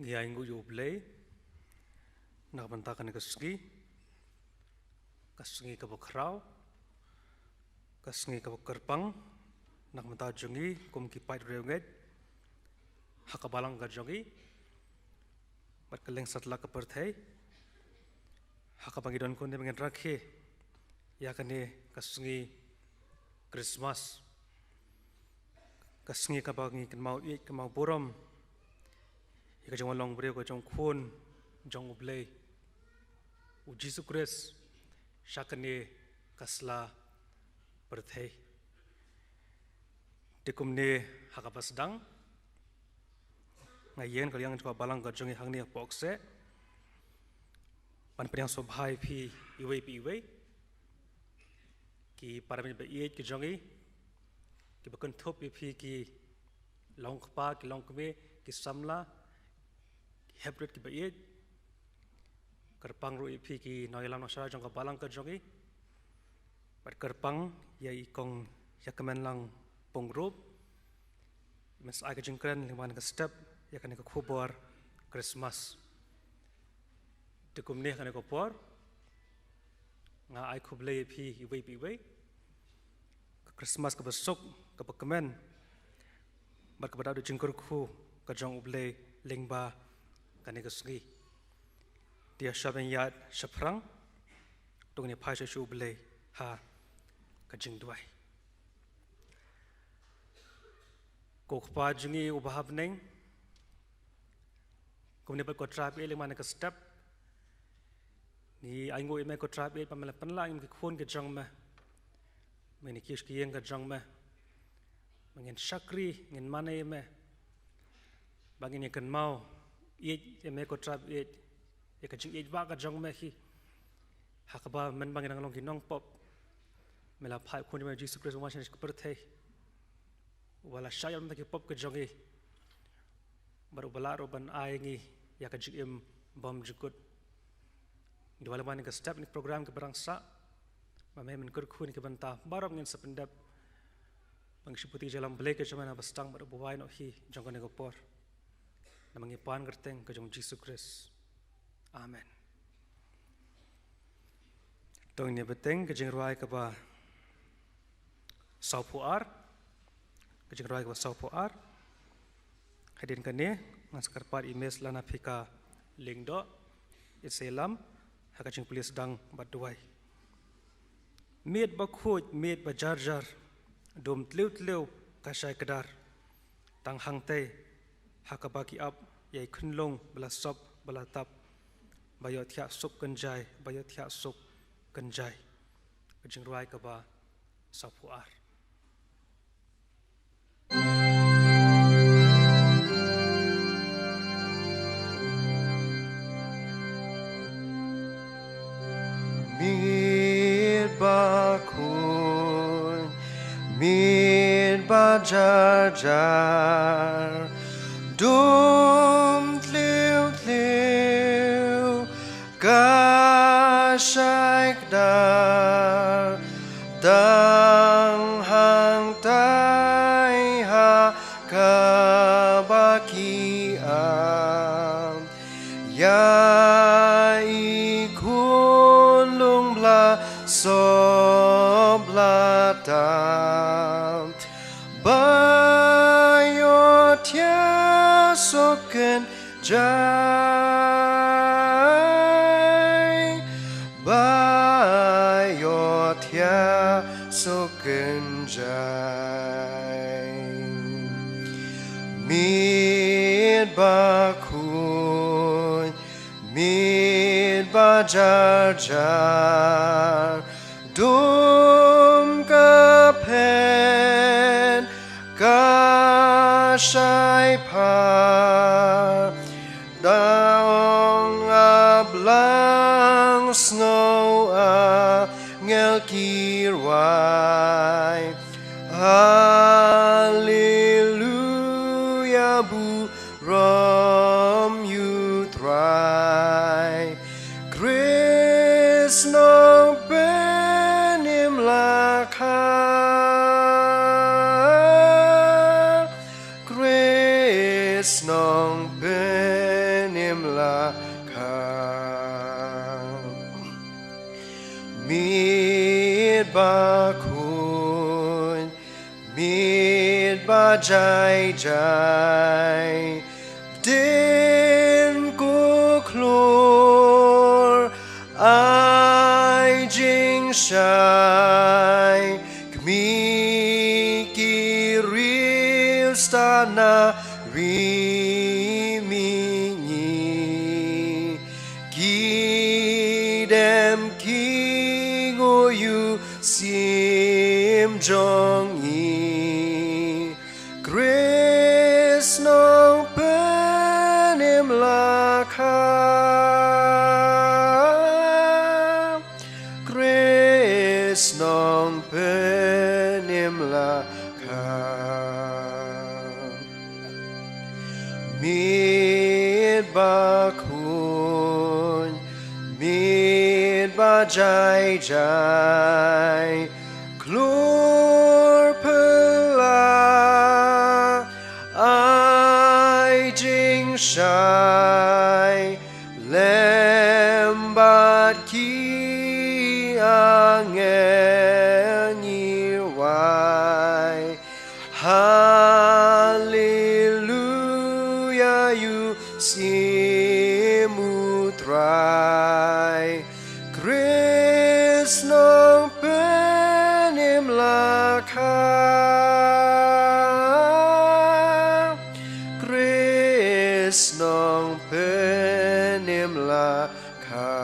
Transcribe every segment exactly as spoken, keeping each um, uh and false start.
Ngi ainguh ïa U Blei na ka bynta kane ka sngi, ka sngi kaba khraw, ka sngi kaba kyrpang na ka bynta jong ngi kum ki paid riewngeit ha ka balang ka jong ngi bad ka lyngsatlak ka pyrthei, ha kaba ngi don khun ne ba ngin rakhe ïa kane ka sngi Christmas, ka sngi kaba ngi kynmaw ïeit kynmaw burom ïa ka jingwan long briew ka jong u Khun jong U Blei, U Jisu Khrist, sha kane ka sla pyrthei. Te kumne ha kaba sdang, nga ïeng ka liang jong ka balang ka jong ngi hangne ha Pohkseh ban pdiang sngewbha ïa phi iwei pa iwei, ki para bangeit ba ïeit ki jong ngi, kiba kynthup ïa phi ki longkpa ki longkmie, ki samla, ki heprit kiba ïeit. Kyrpang ruh ïa phi ki nongïalam nongshakri jong ka balang ka jong ngi. Bad kyrpang ïa i Kong Ïakmenlang Pyngrope, i ban sa ai ka jingkren lyngba kane ka step ïa kane ka khubor Christmas. Te kumne ha kane ka por nga ai khublei ïa phi iwei pa iwei. Ka Christmas kaba suk, kaba kmen bad kaba dap da jingkyrkhu ka jong U Blei lyngba kane ka sngi. Te ïa shwa ban ïaid shaphrang, to ngin ïa phai sha U Blei ha ka jingduwai. Ko Kpa jong ngi uba ha bneng, kumne pat ko Trai ba ïeit, lyngba kane ka step ngi ainguh ïa me ko Trai ba ïeit ba me la pynlah ïa ki khun ki jong me, me ngi ki ïing ka jong me, ba ngin shakri, ngin mane ïa me, ba ngin ïa kynmaw ïeit ïa me ko Trai ba ïeit, ïa ka jingïeit ba ka jong me hi, ha kaba mynba ngi dang long ki nongpop, me la phah Khun jong me Jisu Khrist ban wan sha kane ka pyrthei, uba la shah ïalum na ki pop ka jong ngi, bad uba lah ruh ban ai ngi ïa ka jingim bymjukut. Ngi duwai lyngba kane ka step, kane ka program kaba dang sah, ba me men kyrkhu na ki bynta baroh ngin sa pyndep, ba ngi shu put ïa ka jingïalam Blei ka jong me naba sdang bad uba wai noh hi jong kane ka por. Namar ngi pan kyrteng ka jong Jisu Khrist. Amen. To ngin ïa bteng ka jingrwai kaba sawphew ar, ka jingrwai kaba sawphew ar. Hadien kane ngan sa kyrpad ïa i Miss Lana Phika Lyngdoh, i sa ïalam ha ka jingpule sdang bad duwai. Miet bakhuid, miet bajarjar, dum tliw tliw ka shai kdar. Tang hangtei ha kaba ki ap ïa i khunlung ba la sop ba la tap, ba ïoh thiah suk kynjai, ba ïoh thiah suk kynjai. Ka jingrwai kaba sawphew ar. Miet bakhuid, miet bajarjar, dum tliw tliw ka shai kdar, tang hangtei ha kaba ki ap ïa i khunlung ba la sop ba la tap, ba ïoh thiah suk kynjai, ba ïoh thiah suk kynjai. Miet bakhuid, miet bajarjar, dum ka phet ka shai phar, tang ap lang sngew angel ki rwai. Haleluia, burom ïa U Trai. Khrist Nongpynim la kha. Khrist Nongpynim Ba khuid, miet ba jai jai, bdin ko khlur, ai jingshai, khmih ki riewstad na ri mihngi. Ki dem ki nguyu syiem jong ngi. Khrist Nongpynim la kha. Khrist Nongpynim la kha. Miet ba khuid, miet ba jai jai, khlur phylla, ai jingshai, lem bad ki angel ngi wai. Haleluya, ïohi ïa u Trai. Khrist Nongpynim la kha. Khrist Nongpynim la kha.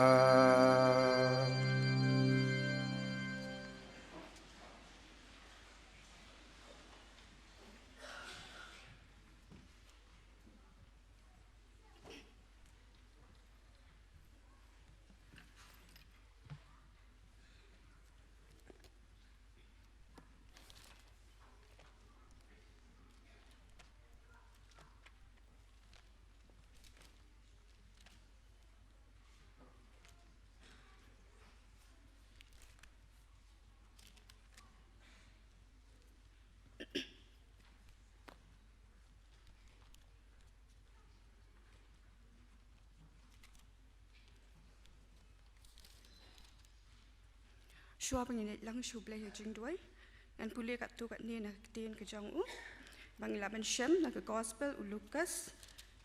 Shuwa ba ngin ïaid lang sha U Blei ha jingduwai, ngan pule katto katne na ka ktien ka jong u. Ba ngi lah ban shem na ka Gospel u Lukas,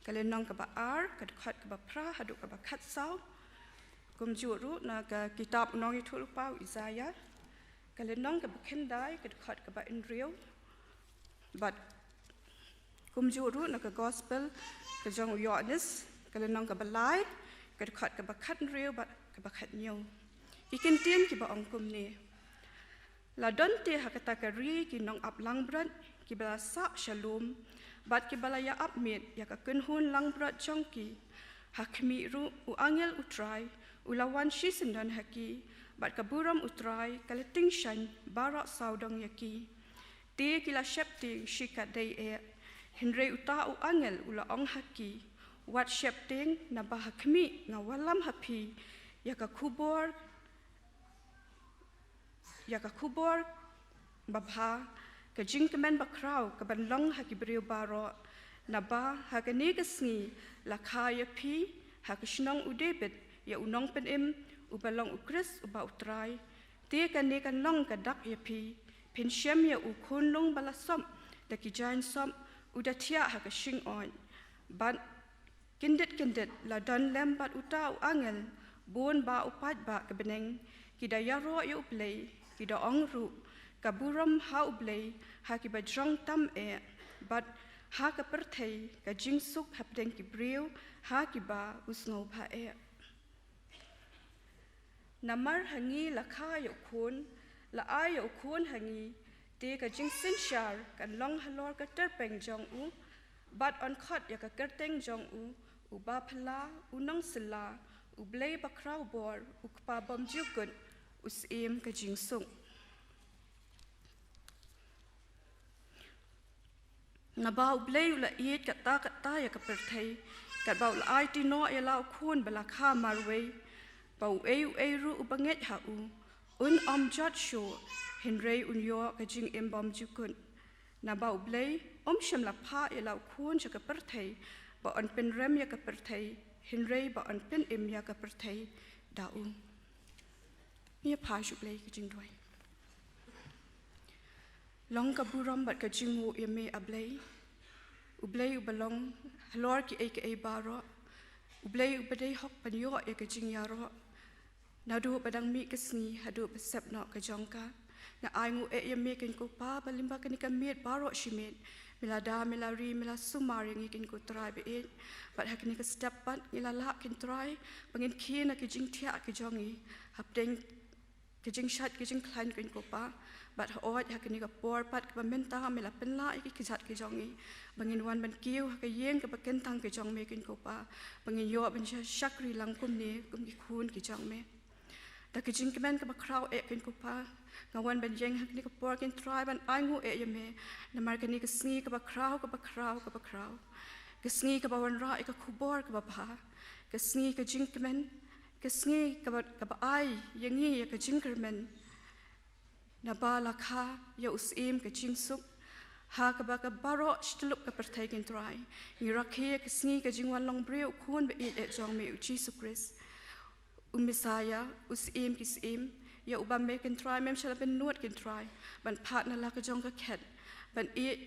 ka lynnong kaba ar, ka dkhot kaba phra haduh kaba khatsaw. Kumjuh ruh na ka kitab u nongïathuhlypa u Isaïah, ka lynnong kaba khyndai, ka dkhot kaba hynriew. Bad kumjuh ruh na ka Gospel ka jong u Ïoannis, ka lynnong kaba lai, ka dkhot kaba khathynriew bad kaba khathynñiew. Ki kyntien kiba ong kumne. La don te ha kata ka ri ki nongap langbrot, kiba la sah sha lum, bad kiba la ïa ap miet ïa ka kynhun langbrot jong ki. Ha khmih ruh u angel U Trai u la wan shisyndon ha ki, bad ka burom U Trai ka la tyngshaiñ baroh sawdong ïa ki. Te ki la sheptieng shikatdei eh. Hynrei uta u angel u la ong ha ki, wat sheptieng, naba ha khmih nga wallam ha phi ïa ka khubor, ïa ka khubor babha, ka jingkmen bakhraw kaban long ha ki briew baroh. Naba ha kane ka sngi la kha ïa phi ha ka shnong u David ïa u Nongpynim, uba long u Khrist uba U Trai. Te kane kan long ka dak ïa phi, phin shem ïa u khunlung ba la sop da ki jaiñ sop, u da thiah ha ka shingoit. Bad kyndit kyndit la don lem bad uta u angel bun ba u paidbah ka bneng, ki da ïaroh ïa U Blei, ki da ong ruh, ka burom ha U Blei ha kiba jrong tam eh, bad ha ka pyrthei ka jingsuk hapdeng ki briew ha kiba u sngewbha eh. Namar ha ngi la kha ïa u khun, la ai ïa u khun ha ngi, te ka jingsynshar kan long halor ka tyrpeng jong u, bad yn khot ïa ka kyrteng jong u, u Baphylla, u Nongsylla, u Blei Bakhrawbor, u Kpa Bymjukut, u Syiem ka Jingsuk. Naba U Blei u la ïeit katta katta ïa ka pyrthei, katba u la aiti noh ïa la u khun ba la kha marwei, ba uei uei ruh uba ngeit ha u, un ym jot shuh, hynrei un ïoh ka jingim bymjukut. Naba U Blei um shym la phah ïa la u khun sha ka pyrthei, ba yn pynrem ïa ka pyrthei, hynrei ba yn pynim ïa ka pyrthei da u. Ïa pha sha U Blei ka jingduwai. Long ka burom bad ka jingnguh ïa me, A Blei, U Blei uba long halor kiei kiei baroh, U Blei uba dei hok ban ïoh ïa ka jingïaroh. Naduh ba dang mih ka sngi haduh ba sep noh ka jong ka, nga ainguh eh ïa me, Kynrad Kpa, ba lyngba kane ka miet baroh shi miet, me la da, me la ri, me la sumar ïa ngi, Kynrad Trai ba ïeit. Bad ha kane ka step pat ngi la lah, Kynrad Trai, ba ngin khie na ka jingthiah ka jong ngi hapdeng ka jingshait ka jingkhlaiñ, Kynrad Kpa. Bad hooid, ha kane ka por pat kaba mynta, me la pynlah ïa ki kjat ka jong ngi ba ngin wan ban kiew ha ka ïing kaba kyntang ka jong me, Kynrad Kpa, ba ngin ïoh ban sha-, shakri lang kumne kum ki khun ki jong me. Da ka jingkmen kaba khraw eh, Kynrad Kpa, nga wan ban ïeng ha kane ka por, Kynrad Trai, ban ainguh eh ïa me namar kane ka sngi kaba khraw, kaba khraw, kaba khraw, ka sngi kaba wanrah ïa ka khubor kaba bha, ka sngi ka jingkmen, ka sngi kaba, kaba ai ïa ngi ïa ka jingkyrmen. Naba la kha ïa u Syiem ka jingsuk ha kaba ka baroh shi tyllup ka pyrthei, Kynrad Trai, ngi rakhe ïa ka sngi ka jingwan long briew u Khun ba ïeit eh jong me, U Jisu Khrist, U Messaïah, U Syiem ki syiem, ïa uba me, Kynrad Trai, mem shym la pynnud, Kynrad Trai, ban phah na la ka jong ka khet, ban ïeh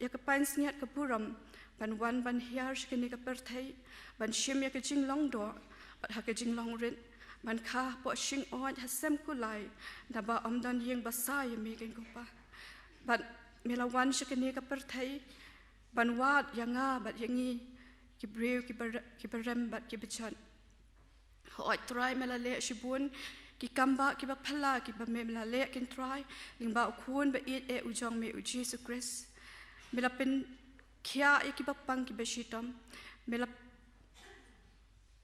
ïa ka pansngiat ka burom, ban wan ban hiar sha kane ka pyrthei, ban shim ïa ka jinglong doh bad ha ka jinglong rit, ban kha hapoh shingoid ha sem kulai, naba ym don ïing basa ïa me, Kynrad Kpa. Bad me la wan sha kane ka pyrthei ban wad ïa nga bad ïa ngi ki briew kiba re-, kiba rem bad kiba jot. Hooid Trai, me la leh shibun ki kambah kiba phylla kiba me, me la leh, Kynrad Trai, lyngba u Khun ba ïeit eh u jong me, U Jisu Khrist. Me la pynkhiah ïa kiba pang kiba shitom. Me la,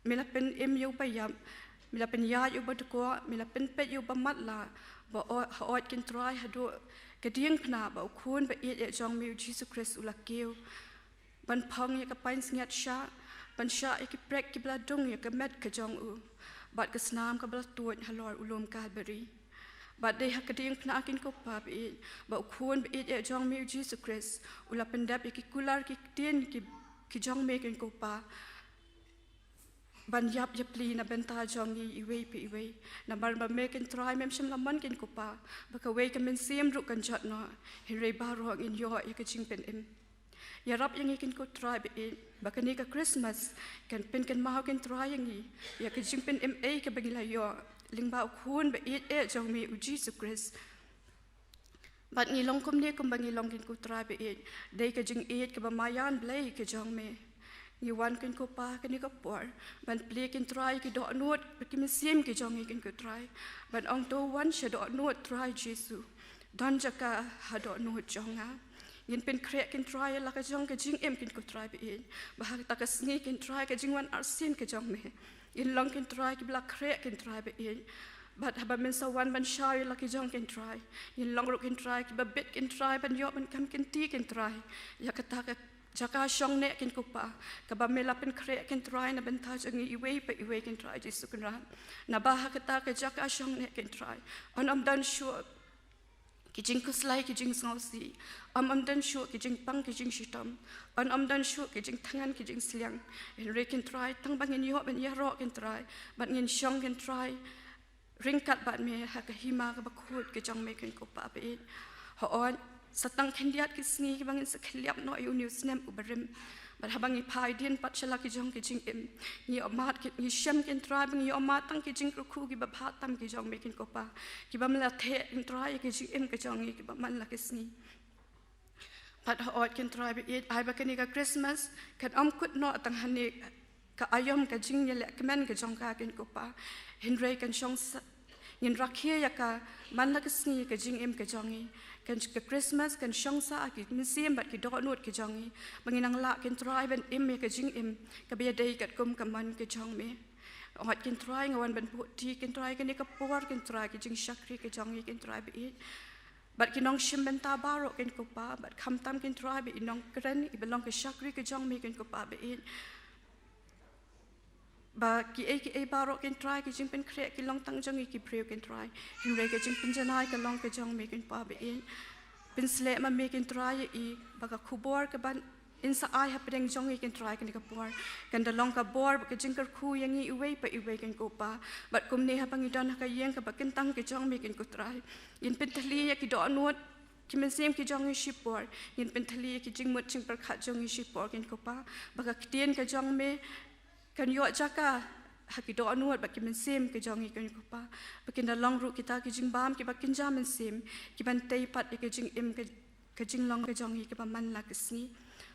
me la pynim ïa uba ïap. Me la pynïaid ïa uba dkoh. Me la pynpeit ïa uba matlah. Ba o-, hooid, Kynrad Trai, haduh ka diengphna ba u Khun ba ïeit eh jong me, U Jisu Khrist, u la kiew ban phong ïa ka pansngiat shah, ban shah ïa ki prek kiba la dung ïa ka met ka jong u bad ka snam kaba la tuid halor u lum Kalbari. Bad dei ha ka diengphna, Kynrad Kpa ba ïeit, ba u Khun ba ïeit eh jong me, U Jisu Khrist, u la pyndep ïa ki kular ki ktien ki, ki jong me, Kynrad Kpa, ban ïap ïapli na bynta jong ngi iwei pa iwei. Namar ba me, Kynrad Trai, mem shym la mon, Kynrad Kpa, ba kawei ka mynsiem ruh kan jot noh, hynrei baroh ngin ïoh ïa ka jingpynim. Ïarap ïa ngi, Kynrad Trai ba ïeit, ba kane ka Christmas kan pynkynmaw, Kynrad Trai, ïa ngi ïa ka jingpynim ei kaba ngi la ïoh lyngba u Khun ba ïeit eh jong me, U Jisu Khrist. Bad ngi long kumne kumba ngi long, Kynrad Trai ba ïeit, dei ka jingïeit kaba maïan Blei ka jong me. Ngi wan, Kynrad Kpa, kane ka por ban plie, Kynrad Trai, ki dohnud bad ki mynsiem ki jong ngi, Kynrad Trai, ban ong, to wan sha dohnud Trai Jisu. Don jaka ha dohnud jong nga. Ngin pynkhreh, Kynrad Trai, ïa la ka jong ka jingim, Kynrad Trai ba ïeit, ba ha kata ka sngi, Kynrad Trai, ka jingwan arsien ka jong me, ngin long, Kynrad Trai, kiba la khreh, Kynrad Trai ba ïeit. Bad haba men sa wan ban shaw ïa la ki jong, Kynrad Trai, ngin long ruh, Kynrad Trai, kiba bit, Kynrad Trai, ban ïoh ban kam kynti, Kynrad Trai, ïa kata ka jaka shong neh, Kynrad Kpa, kaba me la pynkhreh, Kynrad Trai, na bynta jong ngi iwei pa iwei, Kynrad Trai Jisu Kynrad. Naba ha kata ka jaka shong neh, Kynrad Trai, yn ym don shuh ki jingkhuslai, ki jingsngewsih, yn ym don shuh ki jingpang, ki jingshitom, yn ym don shuh ki jingthngan, ki jingsliang. Hynrei, Kynrad Trai, tang ba ngin ïoh ban ïaroh, Kynrad Trai, bad ngin shong, Kynrad Trai, ryngkat bad me ha ka hima kaba khuid ka jong me, Kynrad Kpa ba ïeit. Hooid, sa tang khyndiat ki sngi kiba ngin sa khylliap noh ïa une u snem uba rim. Bad haba ngi phai dien pat sha la ki jong ki jingim, ngi ïohmad, ngi shem, Kynrad Trai, ba ngi ïohmad tang ki jingkyrkhu kiba bha tam ki jong me, Kynrad Kpa, kiba me la theh, Kynrad Trai, ïa ki jingim ki jong ngi kiba man la ki sngi. Bad hooid, Kynrad Trai ba ïeit, ai ba kane ka Christmas kan ym kut noh tang hangne ka aïom ka jingïalehkmen ka jong ka, Kynrad Kpa, hynrei kan shong sa, ngin rakhe ïa ka man la ka sngi ka jingim ka jong ngi. Kan, ka Christmas kan shong sah ha ki mynsiem bad ki dohnud ki jong ngi, ba ngin nang lah, Kynrad Trai, ban im ïa ka jingim kaba ïadei katkum ka mon ka jong me. Hooid, Kynrad Trai, nga wan ban buh ti, Kynrad Trai, kane ka por, Kynrad Trai, ki jingshakri ki jong ngi, Kynrad Trai ba ïeit, bad ki nongshim bynta baroh, Kynrad Kpa, bad khamtam, Kynrad Trai, bad i nongkren iba long ka shakri ka jong me, Kynrad Kpa ba ïeit. Ba kiei kiei baroh, Kynrad Trai, ki jingpynkhreh ki long tang jong ngi ki briew, Kynrad Trai, hynrei ka jingpynjanai ka long ka jong me, Kynrad Kpa ba ïeit. Pynsleh ma me, Kynrad Trai, ïa i, ba ka khubor kaban in sa ai hapdeng jong ngi, Kynrad Trai, kane ka por kan da long ka bor bad ka jingkyrkhu ïa ngi iwei pa iwei, Kynrad Kpa. Bad kumne haba ngi don ha ka ïing kaba kyntang ka jong me, Kynrad Trai, ngin pyntylli ïa ki dohnud ki mynsiem ki jong ngi shipor, ngin pynthylliew ïa ki jingmut jingpyrkhat jong ngi shipor, Kynrad ko Pa, ba ka ktien ka jong me kan ïoh jaka ha ki dohnud bad ki mynsiem ki jong ngi, Kynrad ko Pa, ba kin da long ruh kita ki jingbam kiba kynja mynsiem, kiban tei pat ïa ka jingim ka, ka jinglong ka jong ngi kaba man la ka sngi.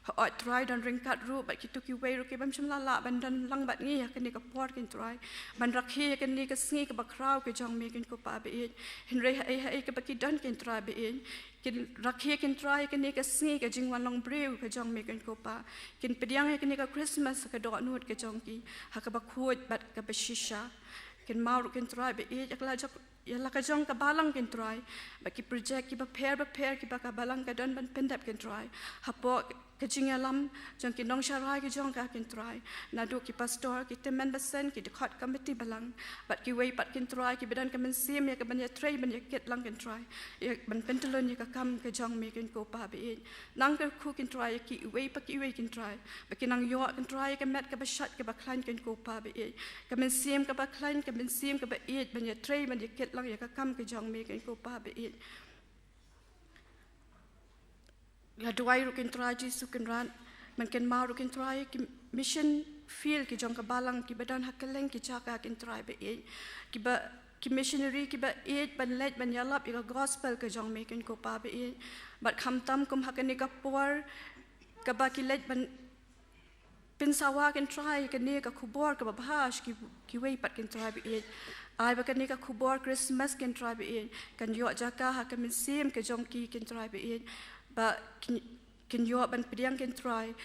Hooid Trai, don ryngkat ruh bad kito kiwei ruh kibym shym la lah ban don lang bad ngi ha kane ka por, Kynrad Trai, ban rakhe ïa kane ka sngi kaba khraw ka jong me, Kynrad ko Pa baieit. Hynrei haei haei kaba ki don, Kynrad Trai baieit, kin rakhe, Kynrad Trai, ïa kane ka sngi ka jingwan long briew ka jong me, Kynrad ko Pa. Kin pdiang ïa kane ka Christmas ha ka dohnud ka jong ki ha kaba khuid bad kaba shisha. Kynmaw ruh, Kynrad Trai baieit, ïa ka la jong, ïa la ka jong ka balang, Kynrad Trai, bad ki project kiba pher bapher kiba ka balang ka don ban pyndep, Kynrad Trai, hapoh ka jingïalam jong ki nongshakri ki jong ka, Kynrad Trai, naduh ki pastor, ki tymmen basan, ki dkhot komiti balang, bad kiwei pat, Kynrad Trai, kiba don ka mynsiem ïa kaban ïatrei ban ïakit lang, Kynrad Trai, ïa ban pyntylun ïa ka kam ka jong me, Kynrad ko Pa baieit. Nang kyrkhu, Kynrad Trai, ïa kiwei pa kiwei, Kynrad Trai, ba kin nang ïoh, Kynrad Trai, ïa ka met kaba shait kaba khlaiñ, Kynrad ko Pa baieit, ka mynsiem kaba khlaiñ, ka mynsiem kaba ïeit ban ïatrei ban ïakit lang ïa ka kam ka jong me, Kynrad ko Pa baieit. Nga duwai ruh, Kynrad Trai Jisu Kynrad, ban kynmaw ruh, Kynrad Trai, ki mission field ki jong ka balang kiba don ha kylleng ki jaka, Kynrad Trai baieit, kiba, ki missionary kiba ïeit ban leit ban ïalap ïa ka gospel ka jong me, Kynrad ko Pa baieit. Bad khamtam kum ha kane ka por kaba ki leit ban pynsawa, Kynrad Trai, kane ka khubor kaba bha sha ki, kiwei pat, Kynrad Trai baieit, ai ba kane ka khubor Christmas, Kynrad Trai baieit, kan ïoh jaka ha ka mynsiem ka jong ki, Kynrad Trai baieit, ba kin, kin ïoh ban pdiang, Kynrad Trai,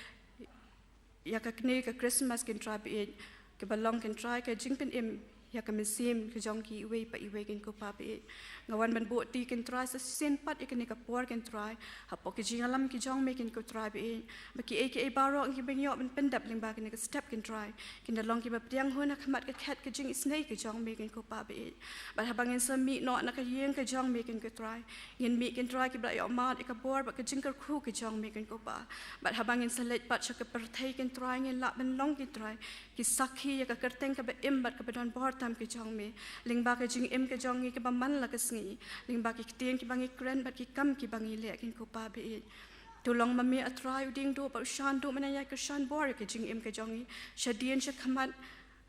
ïa kane ka Christmas, Kynrad Trai baieit, kaba long, Kynrad Trai, ka jingpynim ïa ka mynsiem ka jong ki iwei pa iwei, Kynrad ko Pa baieit. Nga wan ban buh kti, Kynrad Trai, sa shisien pat ïa kane ka por, Kynrad Trai, hapoh ki jingïalam ki jong me, Kynrad ko Trai baieit, ba kiei kiei baroh kiba ngi ïoh ban pyndep lyngba kane ka step, Kynrad Trai, kin da long kiba pdiang hun ha khmat ka khet ka jingisynei ka jong me, Kynrad ko Pa baieit. Bad haba ngin sa mih noh na ka ïing ka jong me, Kynrad ko Trai, ngin mih, Kynrad Trai, kiba la ïoh mad ïa ka bor bad ka jingkyrkhu ka jong me, Kynrad ko Pa. Bad haba ngin sa leit pat sha ka pyrthei, Kynrad Trai, ngin lah ban long, Kynrad Trai, ki sakhi ïa ka kyrteng kaba im bad kaba don bor tam ka jong me, lyngba ka jingim ka jong ngi kaba man la ka sngi, lyngba ki ktien kiba ngi kren bad ki kam kiba ngi leh, Kynrad ko Pa baieit. To long ma me, A Trai, u diengduh bad u shanduh mynta, ïa kyrshan bor ïa ka jingim ka jong ngi, shadien sha khmat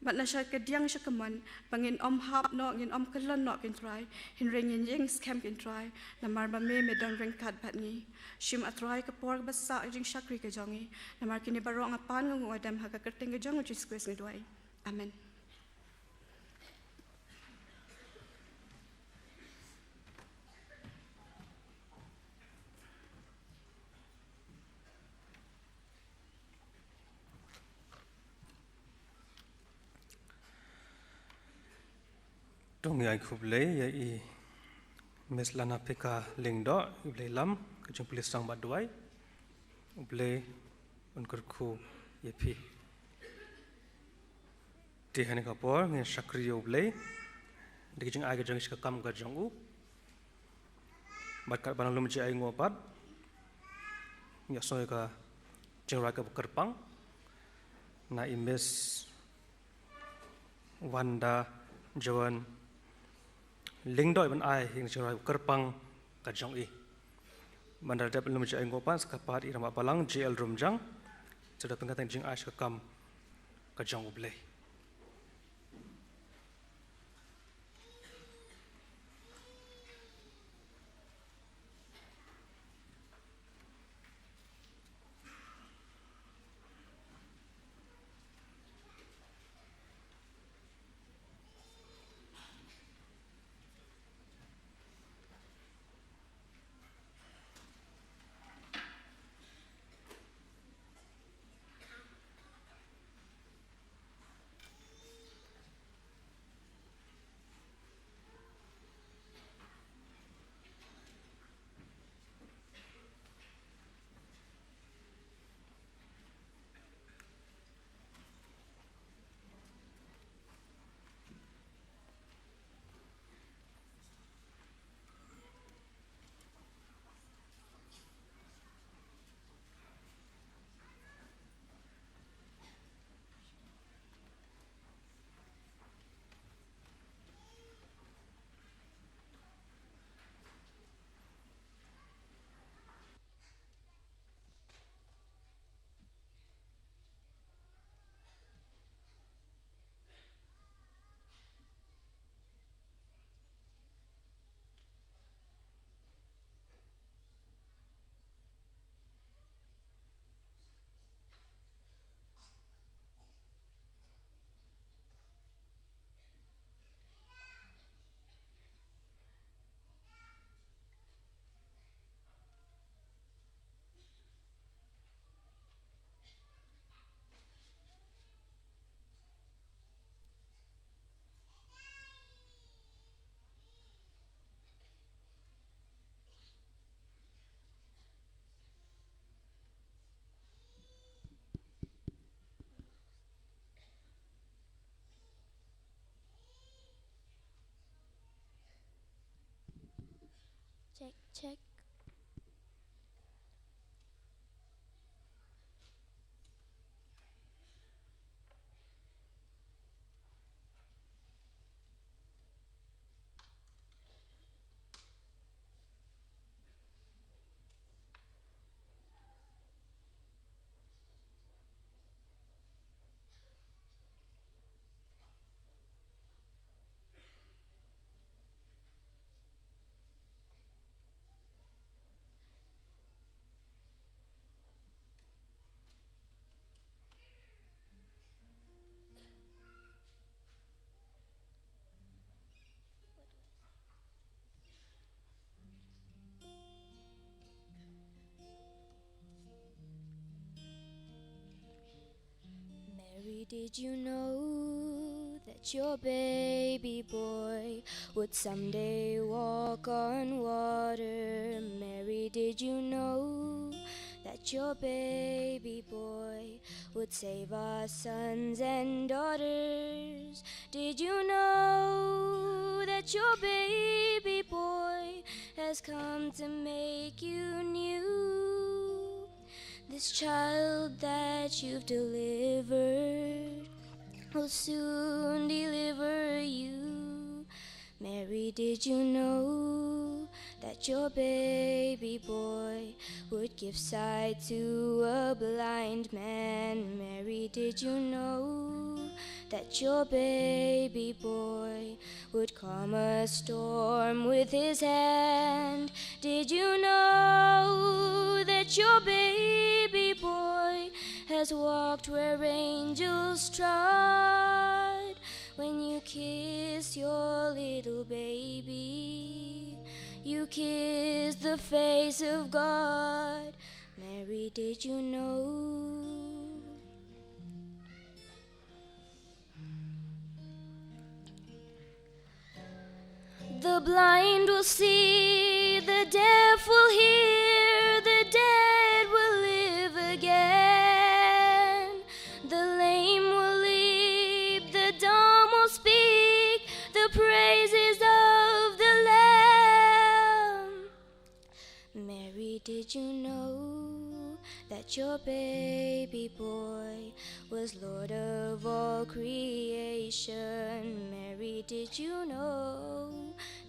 bad na sha kadiang sha kamon, ba ngin ym hap noh, ngin ym kyllon noh, Kynrad Trai, hynrei ngin ïeng skhem, Kynrad Trai, namar ba me, me don ryngkat bad ngi. Shim, A Trai, ka por kaba sah ka jingshakri ka jong ngi. Namar kine baroh nga pan, nga nguh, nga dem ha ka kyrteng ka jong u Jisu Khrist nga duwai. Amen. To ngin ai khublei ïa i Miss Lanapika Lyngdoh, i Blei lam ka jingpyllun sawdong bad duwai. U Blei un kyrkhu ïa phi. Te ha kane ka por ngin shakri ïa u Blei da ka jingai ka jong ngi sha ka kam ka jong u. Bad katba nang lum jingai nguh pat, ngi ïohsngew ïa ka jingrwai kaba kyrpang na i Miss Wanda Joan Lyngdoh ban ai ïa ka jingrwai kaba kyrpang ka jong i. Ban da dep lum jingai nguh pat, sa kyrpad ïa i Rangbah Balang J L Rumjang, sa da pynkyntait ïa ka jingai sha ka kam ka jong u Blei. Check, check. Mary, did you know that your baby boy would someday walk on water? Mary, did you know that your baby boy would save our sons and daughters? Did you know that your baby boy has come to make you new? This child that you've delivered will soon deliver you. Mary, did you know that your baby boy would give sight to a blind man? Mary, did you know that your baby boy would calm a storm with his hand? Did you know that your baby boy has walked where angels trod? When you kiss your little baby, you kiss the face of God. Mary, did you know? The blind will see, the deaf will hear, the dead will live again. The lame will leap, the dumb will speak, the praises of the Lamb. Mary, did you know that your baby boy was Lord of all creation? Mary, did you know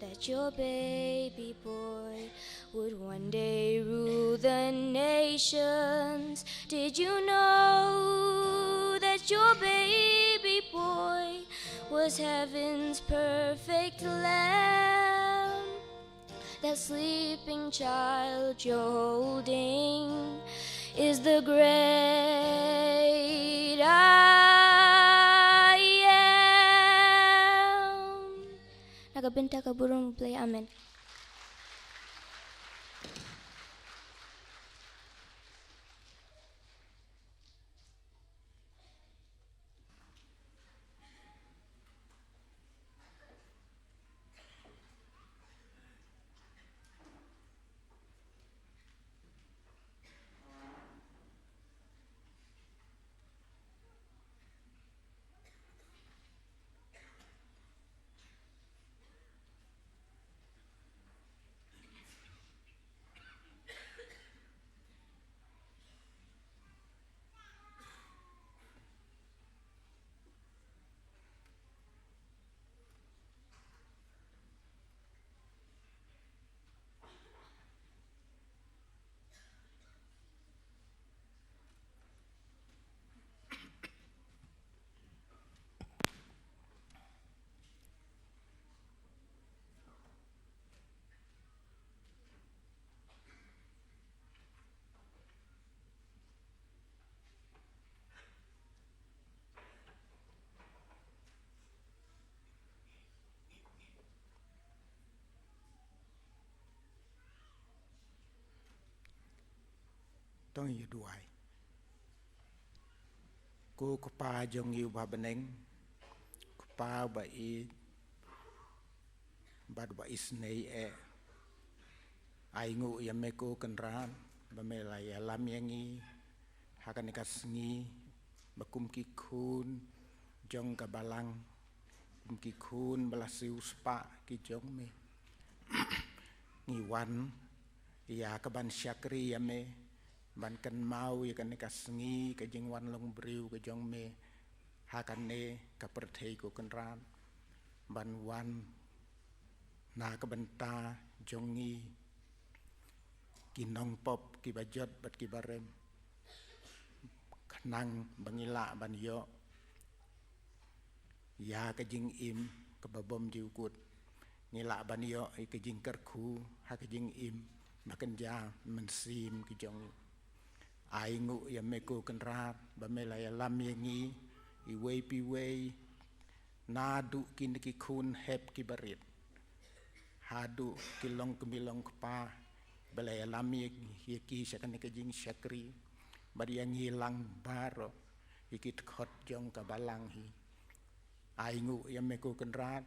that your baby boy would one day rule the nations? Did you know that your baby boy was heaven's perfect lamb? That sleeping child you're holding is the great I Am. Na ka bynta ka burom U Blei, amen. To ngin ïa duwai. Ko Kpa jong ngi uba ha bneng, Kpa uba ïeit bad uba isynei eh, ai nguh ïa me ko Kynrad ba me la ïalam ïa ngi ha kane ka sngi, ba kum ki khun jong ka balang, kum ki khun ba la siew spah ki jong me, ngi wan ïa ka ban shakri ïa me, ban kynmaw ïa kane ka sngi ka jingwan long briew ka jong me ha kane ka pyrthei, ko Kynrad, ban wan na ka bynta jong ngi ki nongpop kiba jot bad kiba rem, khnang ba ngi lah ban ïoh ïa ka jingim kaba bymjukut. Ngi lah ban ïoh ïa ka jingkyrkhu ha ka jingim ba kynja mynsiem ka jong ngi. Ai nguh ïa me, ko Kynrad, ba me la ïalam ïa ngi iwei pa iwei, naduh kine ki khun hep kiba rit haduh ki longkmie longkpa, ba la ïalam ïa, ïa ki sha kane ka jingshakri, bad ïa ngi lang baroh, ïa ki dkhot jong ka balang hi. Ai nguh ïa me, ko Kynrad,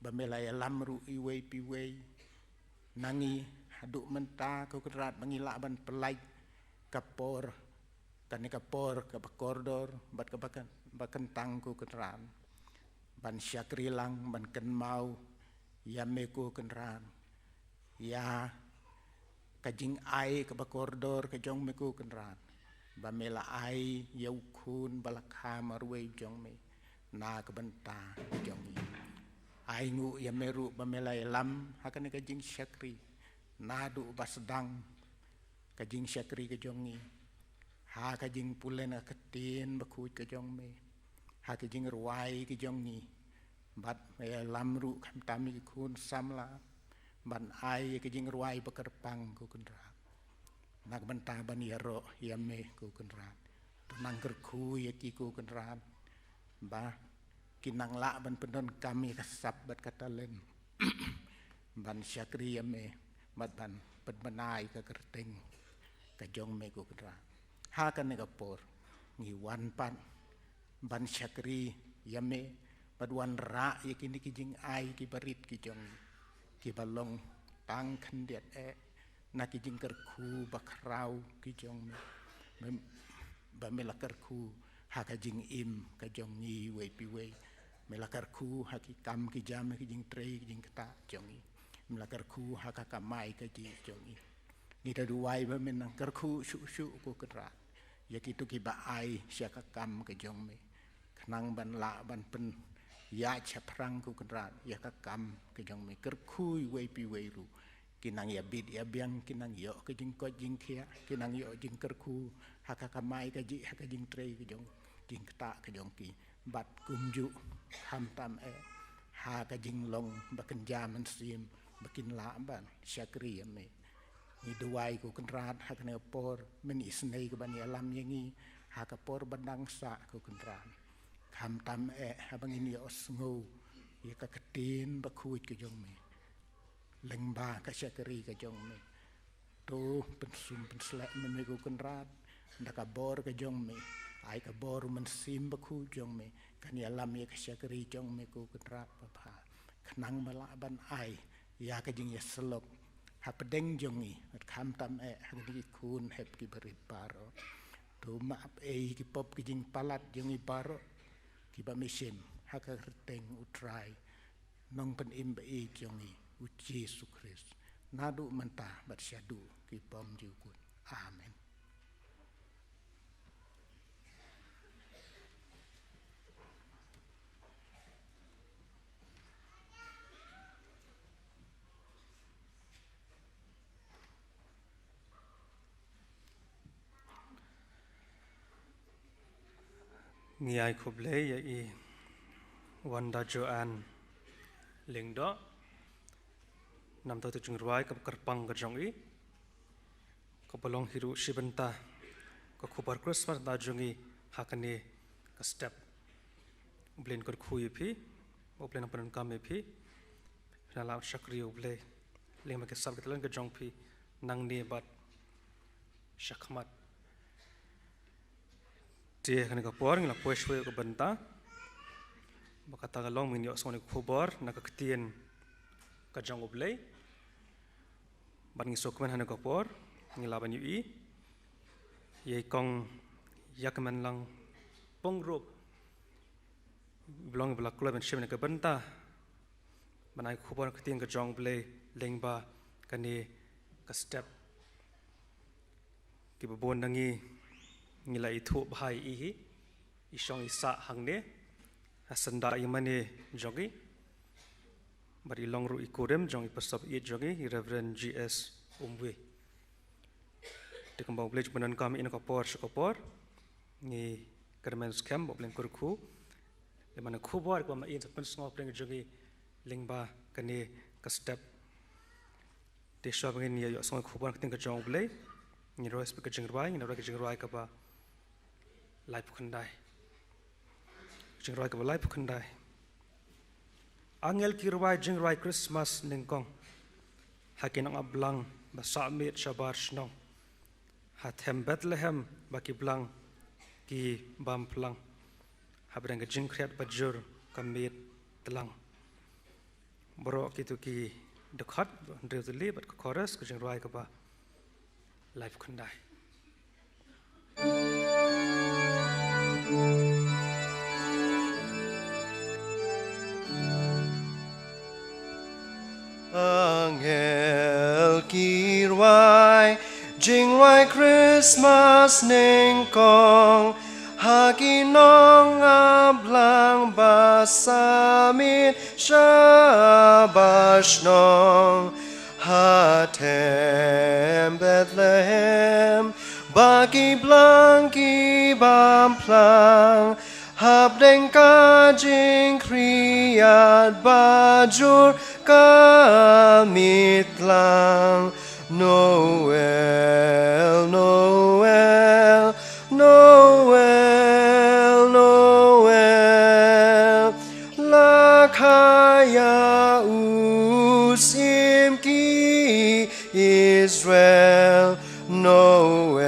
ba me la ïalam ruh iwei pa iwei na ngi haduh mynta, ko Kynrad, ba ngi lah ban pynlait ka por, kane ka por kaba kordor bad kaba kyn-, ba kyntang, ko Kynrad, ban shakri lang, ban kynmaw ïa me, ko Kynrad, ïa ka jingai kaba kordor ka jong me, ko Kynrad, ba me la ai ïa u Khun ba la kha marwei jong me na ka bynta jong ngi. Ai nguh ïa me ruh ba me la ïalam ha kane ka jingshakri naduh ba sdang ka jingshakri ka jong ngi, ha ka jingpule na ka Ktien bakhuid ka jong me, ha ka jingrwai ka jong ngi, bad me ïalam ruh khamtam ïa ki khun samla ban ai ïa ka jingrwai ba kyrpang, ko Kynrad, na ka bynta ban ïaroh ïa me, ko Kynrad. To nang kyrkhu ïa ki, ko Kynrad, ba kin nang lah ban pyndonkam ïa ka sap bad ka talent ban shakri ïa me, bad ban pynbna ïa ka kyrteng ka jong me, ko Kynrad. Ha kane ka por ngi wan pat ban shakri ïa me, bad wanrah ïa kine ki jingai kiba rit ki jong ngi, kiba long tang khyndiat eh na ki jingkyrkhu bakhraw ki jong me. Me, ba me la kyrkhu ha ka jingim ka jong ngi iwei pa iwei. Me la kyrkhu ha ki kam ki jam, ha ki jingtrei ki jingktah jong ngi. Me la kyrkhu ha ka kamai kajih jong ngi. Ngi da duwai ba men nang kyrkhu shuh shuh, ko Kynrad, ïa kito kiba ai sha ka kam ka jong me, khnang ban lah ban pynïaid shaphrang, ko Kynrad, ïa ka kam ka jong me. Kyrkhu iwei pa iwei ruh, kin nang ïabit ïabiang, kin nang ïoh ka jingkoit jingkhiah, kin nang ïoh jingkyrkhu ha ka kamai kajih, ha ka jingtrei ka jong, jingktah ka jong ki. Bad kumjuh khamtam eh ha ka jinglong ba kynja mynsiem ba kin lah ban shakri ïa me. Ngi duwai, ko Kynrad, ha kane ka por men isynei ka ban ïalam ïa ngi ha ka por ba dang sah, ko Kynrad. Khamtam eh haba ngin ïohsngew ïa ka Ktien bakhuid ka jong me lyngba ka shakri ka jong me. To pynsum pynsleh me, ko Kynrad, da ka bor ka jong me. Ai ka bor u Mynsiem Bakhuid jong me kan ïalam ïa ka shakri jong me, ko Kynrad babha, khnang ba lah ban ai ïa ka jingïasyllok hapdeng jong ngi, bad khamtam eh ha kine ki khun hep kiba rit baroh. To map ei ki pop ki jingpalat jong ngi baroh kiba me shim, ha ka kyrteng u Trai Nongpynim ba ïeit jong ngi, u Jisu Khrist, naduh mynta bad shaduh ki bymjukut. Amen. Ngi ai khublei ïa i Wanda Joanne Lyngdoh namar ka jingrwai kaba kyrpang ka jong i, kaba long hi ruh shi bynta ka khubor Christmas na jong i ha kane ka step. U Blei un kyrkhu ïa phi, U Blei un pyndonkam ïa phi, phin lah shakri ïa U Blei lyngba ki sap ki talent ka jong phi nangne bad shakhmat. Te ha kane ka por ngi la poi shuwa ïa ka bynta ba kata ka long ba ngin ïohsngew ïa ka khubor na ka Ktien ka jong U Blei. Bad ngi sngewkmen ha kane ka por ngi lah ban ïohi ïa i Kong Ïakmenlang Pyngrope, ba long ba la kloi ban shim ïa ka bynta ban ai khubor na ka Ktien ka jong U Blei Lyngba kane ka step, kiba bun na ngi ngi la ithuh bha ïa i hi, i shong i sah hangne ha syndah ïa mane jong i, bad i long ruh i kurim jong i pastor ïeit jong i, i Reverend G S Umwi. Te kumba U Blei u pyndonkam ïa i na ka por sha ka por, ngi kyrmen skhem ba U Blei un kyrkhu. Lymne ka khubor kaba ma i sa pynsngew pdeng jong i lyngba kane ka step. Te shuwa ba ngin ïa ïohsngew ka khubor na ka ktien ka jong U Blei, ngin rwai sa ka jingrwai, ngin rwai ka jingrwai kaba laiphew khyndai. Jingrwai kaba laiphew khyndai. Angel ki rwai jingrwai Christmas nyngkong ha ki nong aplang ba sah miet shabar shnong, ha them Bethlehem ba ki blang ki bam phlang, hapdeng ka jingkhriat ba jur ka miet tlang. Baroh kito ki dkhot, hynriew tylli bad ka chorus, ka jingrwai kaba laiphew khyndai. Angel ki rwai jingrwai Christmas nyngkong ha ki nong aplang ba sah miet shabar shnong, ha them Bethlehem ba ki blang ki bam phlang, hapdeng ka jingkhriat ba jur ka miet tlang. Noel, Noel, Noel, Noel, la kha ïa u syiem ki Israel. Noel,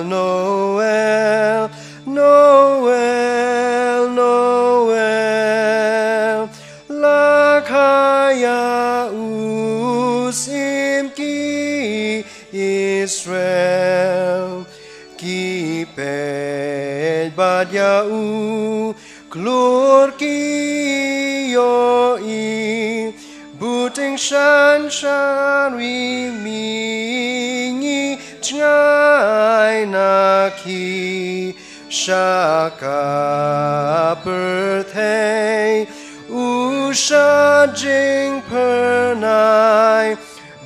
Noel, Noel, Noel, la kha ïa u syiem ki Israel. Ki peit bad ïa u khlur ki ïohi, buteng shan sha ri mihngi jngai na ki. Sha ka pyrthei u shad jingphyrnai,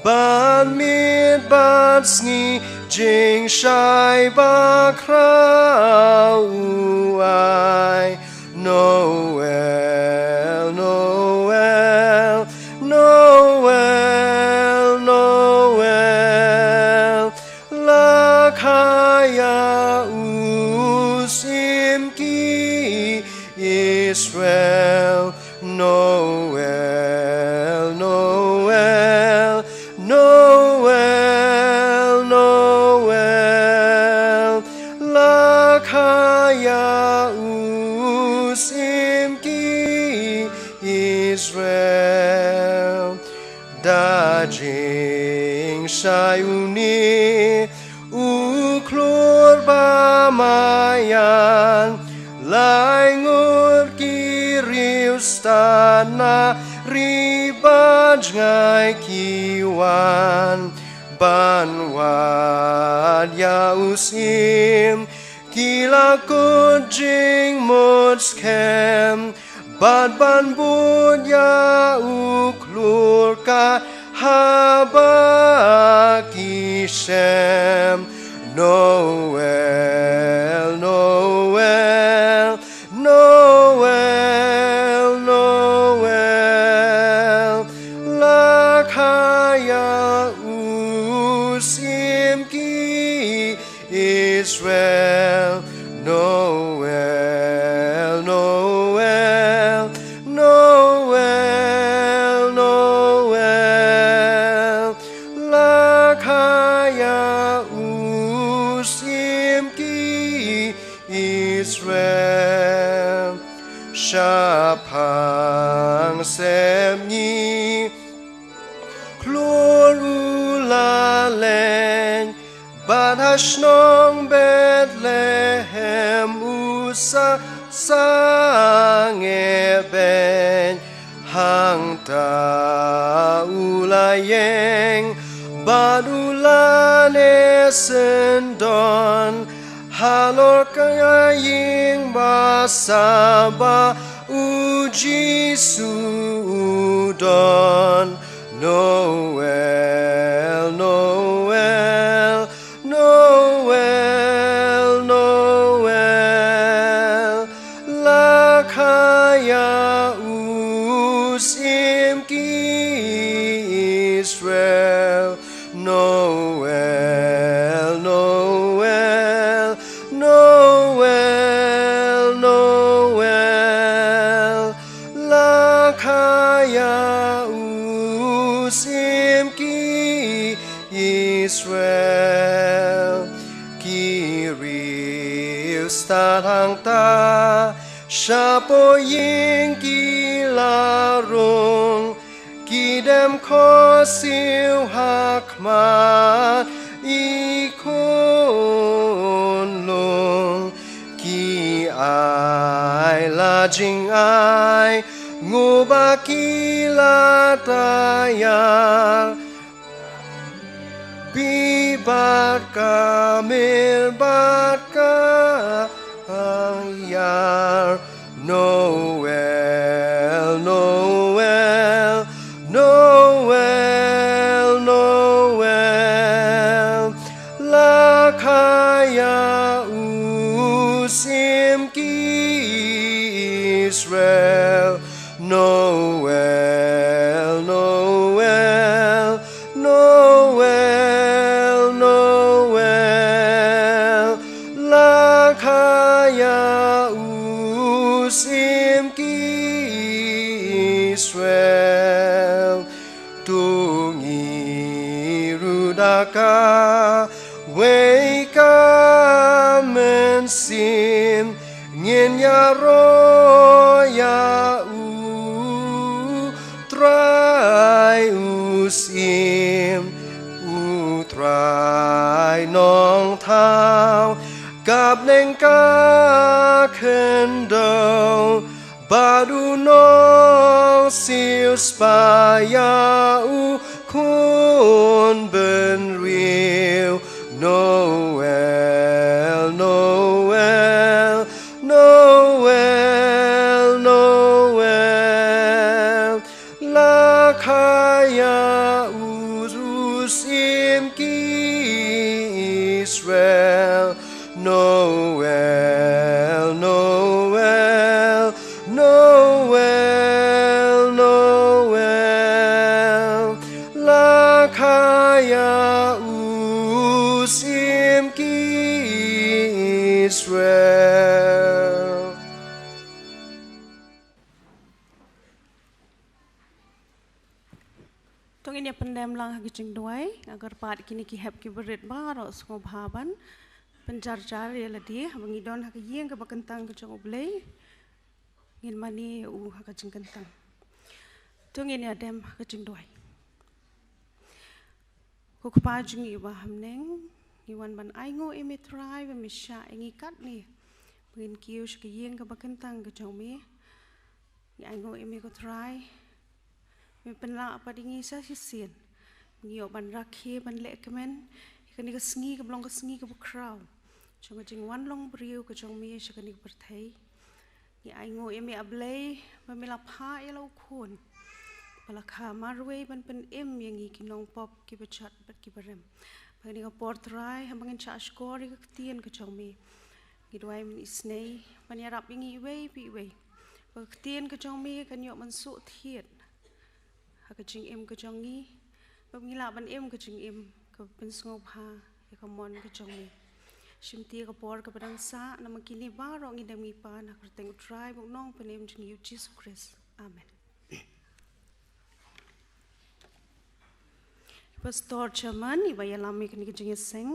bad miet bad sngi jingshai bakhraw u ai. Noel, Noel, Noel, Noel, la kha ïa u syiem ki Israel. Noel, Noel, Noel, Noel, la kha ïa u syiem ki Israel. Da jingshai une u khlur ba maïan, lai ngut ki riewstad na ri bad jngai ki wan ban wad ïa u syiem. Ki la kut jingmut skhem bad ban bud ïa u khlur ka haba ki shem. Noel, Noel, Noel, Noel, la kha ïa u syiem ki Israel. Noel, Noel, Noel, Noel, la kha ïa u syiem ki Israel. Shaphang sepngi khlur u la leit bad ha shnong Bethlehem u sa sangeh beit. Hangta u la ïeng bad u la ne syndon halor ka ïing ba sah ba u Jisu u don. Noel, Noel, Noel, Noel, la kha ïa u syiem ki Israel. Noel, Noel, Noel, Noel, la kha ïa u syiem ki Israel. Ki riewstad hangta shapoh ïing ki la rung, ki dem khohsiew ha khmat i khunlung. Ki ai la jingai nguh ba ki la taiar bit bad ka mir bad ka ïar. Noel, Noel, Noel, Noel, la kha ïa u syiem ki Israel. Noel, Noel, Noel, Noel, la kha ïa u syiem ki Israel. To ngi ruh da kawei ka mynsiem ngin ïaroh ïa u Trai u syiem, u Trai nongthaw ka bneng ka khyndew, bad u nongsiewspah ïa u khun bynriew. Noel, Noel, Noel, Noel, la kha ïa u syiem ki Israel. Noel, Noel, Noel, Noel, la kha ïa u syiem ki Israel. To ngin ïa pyndem lang ha ka jingduwai, nga kyrpad kine ki hep ki barit baroh sngewbha ban pynjarjar ïa lade, haba ngi don ha ka ïing kaba kyntang ka jong U Blei, ngin mane ïa u ha ka jingkyntang. To ngin ïa dem ha ka jingduwai. Ko Kpa jong ngi uba ha bneng, ngi wan ban ainguh ïa me Trai ba me shah ïa ngi katne ba ngin kiew sha ka ïing kaba kyntang ka jong me. Ngi ainguh ïa me ko Trai, me pynlah pat ïa ngi sa shisien, ngi ïoh ban rakhe ban leh kmen ïa kane ka sngi kaba long ka sngi kaba khraw jong ka jingwan long briew ka jong me sha kane ka pyrthei. Ngi ainguh ïa me A Blei ba me la phah ïa la u Khun ba la kha marwei ban pynim ïa ngi ki nongpop kiba jot bad kiba rem. Ba kane ka por Trai haba ngin shah shkor ïa ka ktien ka jong me, ngi duwai mynta isynei ban ïarap ïa ngi iwei pa iwei, ba ka ktien ka jong me kan ïoh ban suk thied ha ka jingim ka jong ngi, ba ngi lah ban im ka jingim kaba pynsngewbha ïa ka mon ka jong me. Shim te ïa ka por kaba dang sah, namar kine baroh ngi dem ngi pan ha ka kyrteng U Trai bad U Nongpynim jong ngi U Jisu Khrist. Amen. Pastor Chairman iba ïalam ïa kane ka jingïaseng,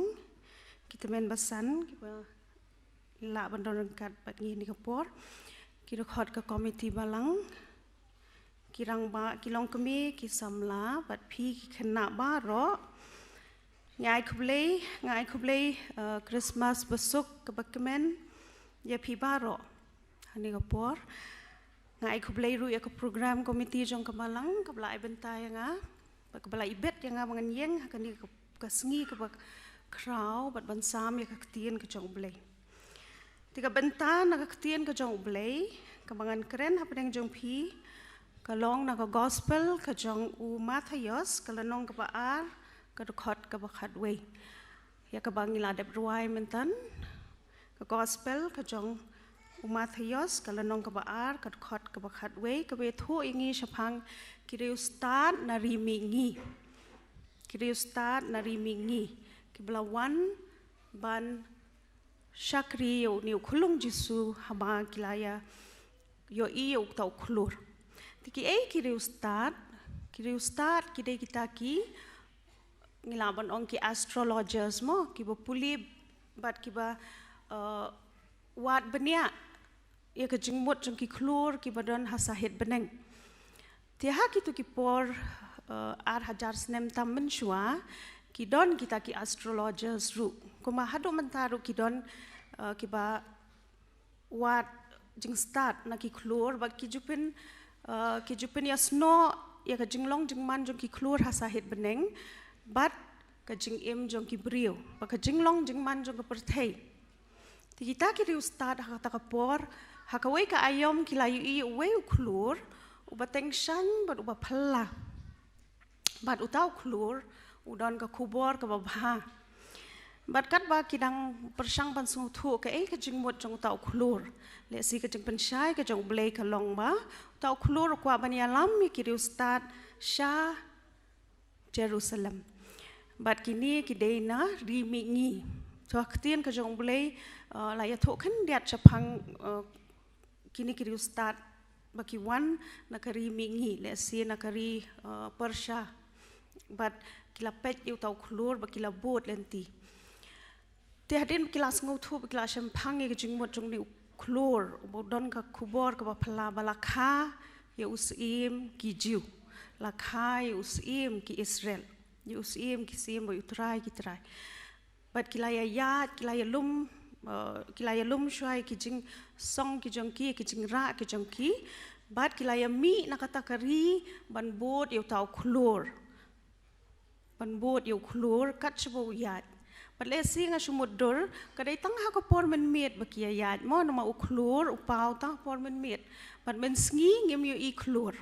ki tymmen basan kiba lah ban don ryngkat bad ngi ha kane ka por, ki dkhot ka komiti balang, ki rangbah, ki longkmie, ki samla bad phi ki khynnah baroh. Nga ai khublei, nga ai khublei, eh, Christmas basuk kaba kmen ïa phi baroh ha kane ka por. Nga ai khublei ruh ïa ka program committee jong ka balang, kaba la ai bynta ïa nga, ba kaba la ibit ïa nga ba ngan ïeng ha kane ka, ka sngi kaba khraw, bad ban sam ïa ka ktien ka jong U Blei. Te ka bynta na ka ktien ka jong U Blei, kaba ngan kren hapdeng jong phi, ka long na ka gospel ka jong u Mathaios, ka lynnong kaba ar, ka dkhot kaba khatwei. Ïa kaba ngi la dep rwai mynta, ka gospel ka jong u Mathaios, ka lynnong kaba ar, ka dkhot kaba khatwei, kaba ïathuh ïa ngi shaphang ki riewstad na ri mihngi. Ki riewstad na ri mihngi. Kiba la wan ban shakri ïa une u khyllung Jisu haba ki la ïa ïohi ïa uta u khlur. Te kiei ki riewstad, ki riewstad ki dei kita ki, ngi lah ban ong ki astrologers mo, kiba pule bad kiba, eh, wad bniah ïa ka jingmut jong ki khlur kiba don ha sahit bneng. Te ha kito ki por, eh, ar hajar snem tam mynshuwa, ki don kita ki astrologers ruh. Kumba haduh mynta ruh ki don, eh, kiba wad jingstad na ki khlur, bad ki ju pyn, eh, ki ju pynïasnoh ïa ka jinglong jingman jong ki khlur ha sahit bneng, bad ka jingim jong ki briew, bad ka jinglong jingman jong ka pyrthei. Te kita ki riewstad ha kata ka por, ha kawei ka aïom ki la ïohi uwei u khlur, uba tyngshaiñ bad uba phylla. Bad uta u khlur u don ka khubor kaba bha. Bad katba ki dang pyrshang ban sngewthuh kaei ka jingmut jong uta u khlur, lehse ka jingpynshai ka jong U Blei ka long ba uta u khlur u kwah ban ïalam ïa ki riewstad sha Jerusalem. Bad kine ki dei na ri mihngi. To ha ka ktien ka jong U Blei, eh, la ïathuh khyndiat shaphang, eh, kine ki riewstad ba ki wan na ka ri mihngi, lehse na ka ri, eh, Persia. Bad ki la peit ïa uta u khlur, bad ki la bud lynti. Te hadien ba ki la sngewthuh, ba ki la shemphang ïa ka jingmut jong une u khlur, uba don ka khubor kaba phylla, ba la kha ïa u syiem ki Jiw, la kha ïa u syiem ki Israel, ïa u syiem ki syiem, bad ïa u Trai ki trai. Bad ki la ïa ïaid, ki la ïa lum, eh, ki la ïa lum shuwa ïa ki jingsong ki jong ki, ki jingrah ki jong ki. Bad ki la ïa mih na kata ka ri ban bud ïa uta u khlur. Ban bud ïa u khlur kat shaba u ïaid. Bad lehse nga shu mutdur, ka dei tang ha ka por mynmiet ba ki ïa ïaid mo, namar u khlur u paw tang ha ka por mynmiet. Bad mynsngi ngim ïohi khlur.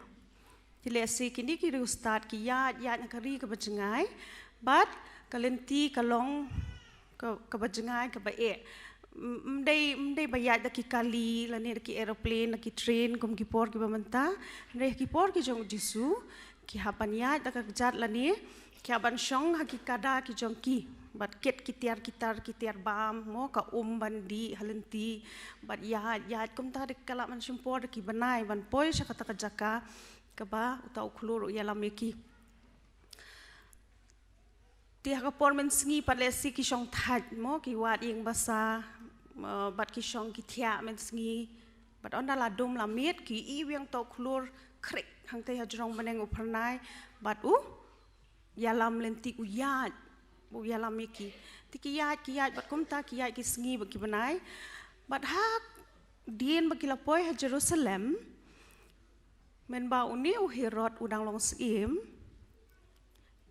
Te lehse kine ki riewstad ki ïaid, ïaid na ka ri kaba jngai. Bad ka lynti ka long ka, kaba jngai, kaba eh. Ym, ym dei, ym dei ba ïaid da ki kali, lane da ki aeroplane, da ki train, kum ki por kiba mynta. Hynrei ha ki por ki jong u Jisu, ki hap ban ïaid da ka kjat lane ki hap ban shong ha ki kada ki jong ki. Bad kit ki tiar ki tar, ki tiar bam mo, ka um ban dih ha lynti. Bad ïaid, ïaid kumta da ki, ka lah ban shim por da ki bnai ban poi sha kata ka jaka kaba uta u khlur u ïalam ïa ki. Te ha ka por mynsngi pat lehse ki shong thait mo, ki wad ïing basa, eh, bad ki shong ki thiah mynsngi. Bad ynda la dum la miet ki ïohi ïa uta u khlur khrieh hangtei ha jrong bneng u phyrnai. Bad u ïalam lynti, u ïaid, u ïalam ïa ki. Te ki ïaid, ki ïaid, bad kumta ki ïaid ki sngi bad ki bnai. Bad hadien ba ki la poi ha Jerusalem, mynba une u Herod u dang long syiem,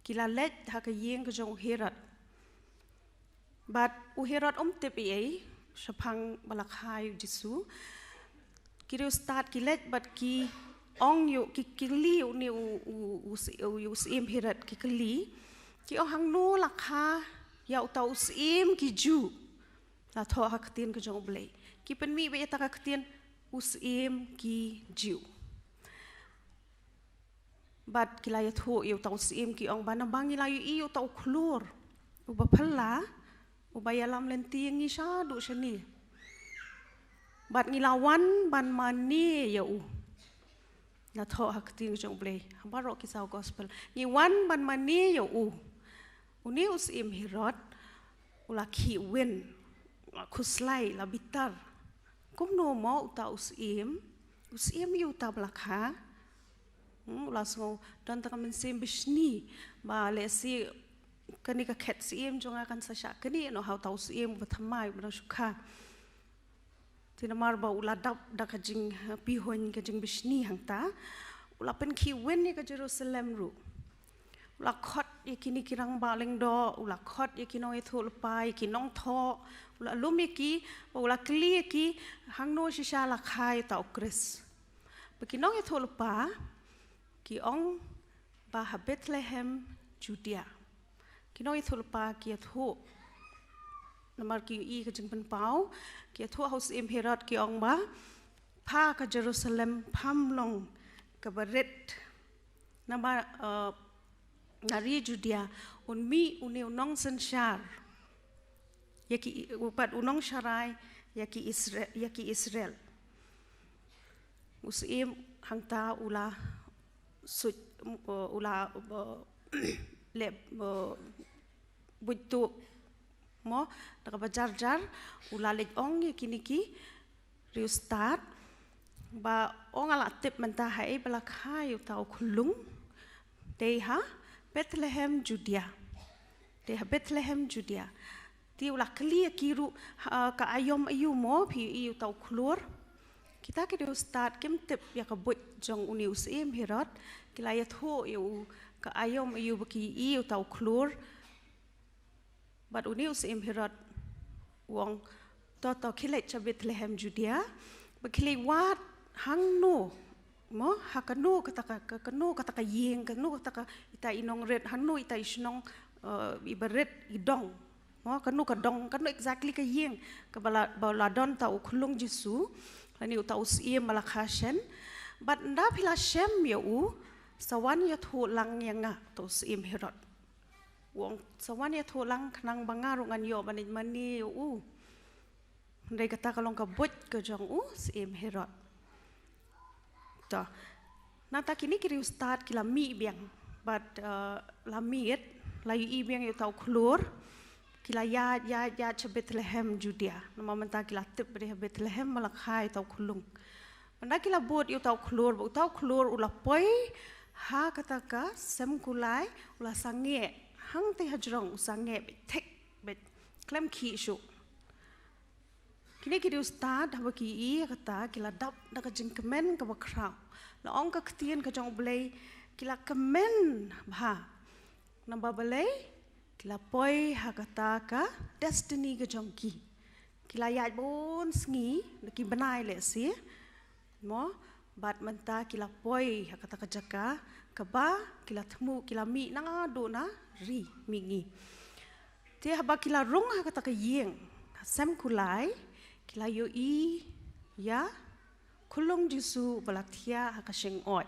ki la leit ha ka ïing ka jong u Herod. Bad u Herod um tip ei ei shaphang ba la kha ïa u Jisu. Ki riewstad ki leit bad ki ong ïa u, ki kylli ïa une u, u, u, u, u syiem Herod, ki kylli. Ki ong, hangno la kha ïa uta u syiem ki Jiw? La thoh ha ka ktien ka jong U Blei. Ki pynmih beit ïa kata ka ktien, u syiem ki Jiw. Bad ki la ïathuh ïa uta u syiem, ki ong ba naba ngi la ïohi ïa uta u khlur uba phylla, uba ïalam lynti ïa ngi shaduh shane. Bad ngi la wan ban mane ïa u. La thoh ha ka ktien ka jong U Blei ha baroh ki saw gospel. Ngi wan ban mane ïa u. Une u syiem Herod u la khih win, u la khuslai, la bitar. Kumno mo uta u syiem, u syiem ïa uta ba la kha. Hmm, u la sngew don tang ka mynsiem bishni ba lehse kane ka khet syiem jong nga kan sa shah knieh noh ha uta u syiem uba thymmai uba dang shu kha. Te namar ba u la dap da ka jingpihuiñ, ka jingbishni hangta, u la pynkhih win ïa ka Jerusalem ruh. U la khot ïa kine ki rangbah lyngdoh, u la khot ïa ki nongïathuhlypa, ïa ki nongthoh, u la lum ïa ki, u la kylli ïa ki, hangno shisha la kha ïa uta u Khrist. Ba ki nongïathuhlypa ki ong ba ha Bethlehem Judea. Ki nongïathuhlypa ki ïathuh, namar ki ïohi ka jingpynpaw, ki ïathuh ha u syiem Herod, ki ong ba, pha ka Jerusalem pham long kaba rit, namar, eh, na ri Judea un mih une u nongsynshar ïa ki, bad u nongsharai ïa ki Isra-, ïa ki Israel. U syiem hangta u la suit, u la, eh, leh, eh, buit tuh, mo, da kaba jar jar, u la leit ong ïa kine ki riewstad ba, ong, nga la tip mynta haei ba la kha ïa uta u khyllung, dei ha Bethlehem Judea. Dei ha Bethlehem Judea. Te u la kylli ïa ki ruh, ha, ka aïom aïu mo phi ïohi uta u khlur. Kita ki riewstad kim tip ïa ka buit jong une u syiem Herod, ki la ïathuh ïa u ka aïom aïu ba ki ïohi uta u khlur. Bad une u syiem Herod u ong, to, to, khie leit sha Bethlehem Judea, ba khie leit wad hangno, mo, ha kano kata ka, ka, kano kata ka ïing, kano kata ka, ita i nongrit, hangno ita i shnong, eh, iba rit, i dong. Mo, kano ka dong, kano exactly ka ïing kaba la, ba la don uta u khyllung Jisu, lane uta u syiem ba la kha shen. Bad ynda phi la shem ïa u, sa wan ïathuh lang ïa nga, uta u syiem Herod. U ong, sa wan ïathuh lang khnang ba nga ruh ngan ïoh ban leit mane ïa u. Hynrei kata ka long ka buit ka jong u syiem Herod. To. Nangta kine ki riewstad ki la mih biang. Bad, eh, la miet, la ïohi biang ïa uta u khlur. Ki la ïaid, ïaid, ïaid sha Bethlehem Judea. Namar mynta ki la tip ba dei ha Bethlehem ba la kha ïa uta u khyllung. Mynta ki la bud ïa uta u khlur, ba uta u khlur u la poi ha kata ka sem kulai, u la sangeh. Hangtei hajrong u sangeh beit thik, beit khlem khih shuh. Kine ki riewstad haba ki ïohi ïa kata, ki la dap da ka jingkmen kaba khraw. La ong ka ktien ka jong U Blei, ki la kmen bha. Namar balei? Ki la poi ha kata ka destiny ka jong ki. Ki la ïaid bun sngi, da ki bnai lehse, mo, bad mynta ki la poi ha kata ka jaka kaba ki la thmu, ki la mih naduh na ri mihngi. Te haba ki la rung ha kata ka ïing, ha sem kulai, ki la ïohi ïa u khyllung Jisu ba la thiah ha ka shyngod.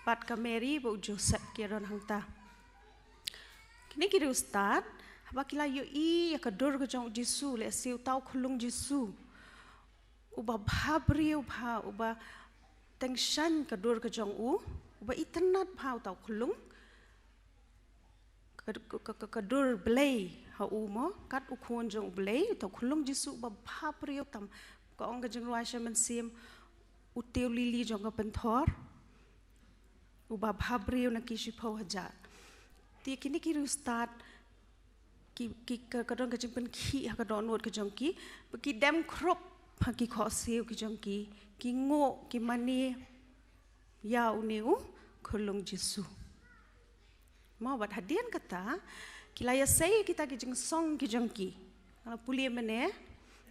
Bad ka Mary bad u Joseph ki don hangta. Kine ki riewstad, haba ki la ïohi ïa ka dur ka jong u Jisu, lehse uta u khyllung Jisu, uba bhabriew bha, uba tyngshaiñ ka dur ka jong u, uba itynnad bha uta u khyllung. Ka, ka, ka, ka dur Blei ha u mo, kat u khun jong U Blei, uta u khyllung Jisu uba bhabriew tam. Ka ong ka jingrwai sha mynsiem, u tiew lili jong ka pynthor, uba bhabriew na ki shiphew hajar. Te kine ki riewstad, ki, ki, ka, ka don ka jingpynkhih ha ka dohnud ka jong ki, ba ki dem khrup ha ki khohsiew ki jong ki, ki nguh, ki mane ïa une u khyllung Jisu. Mo, bad hadien kata, ki la ïasei kita ki jingsong ki jong ki. Nga la pule mynne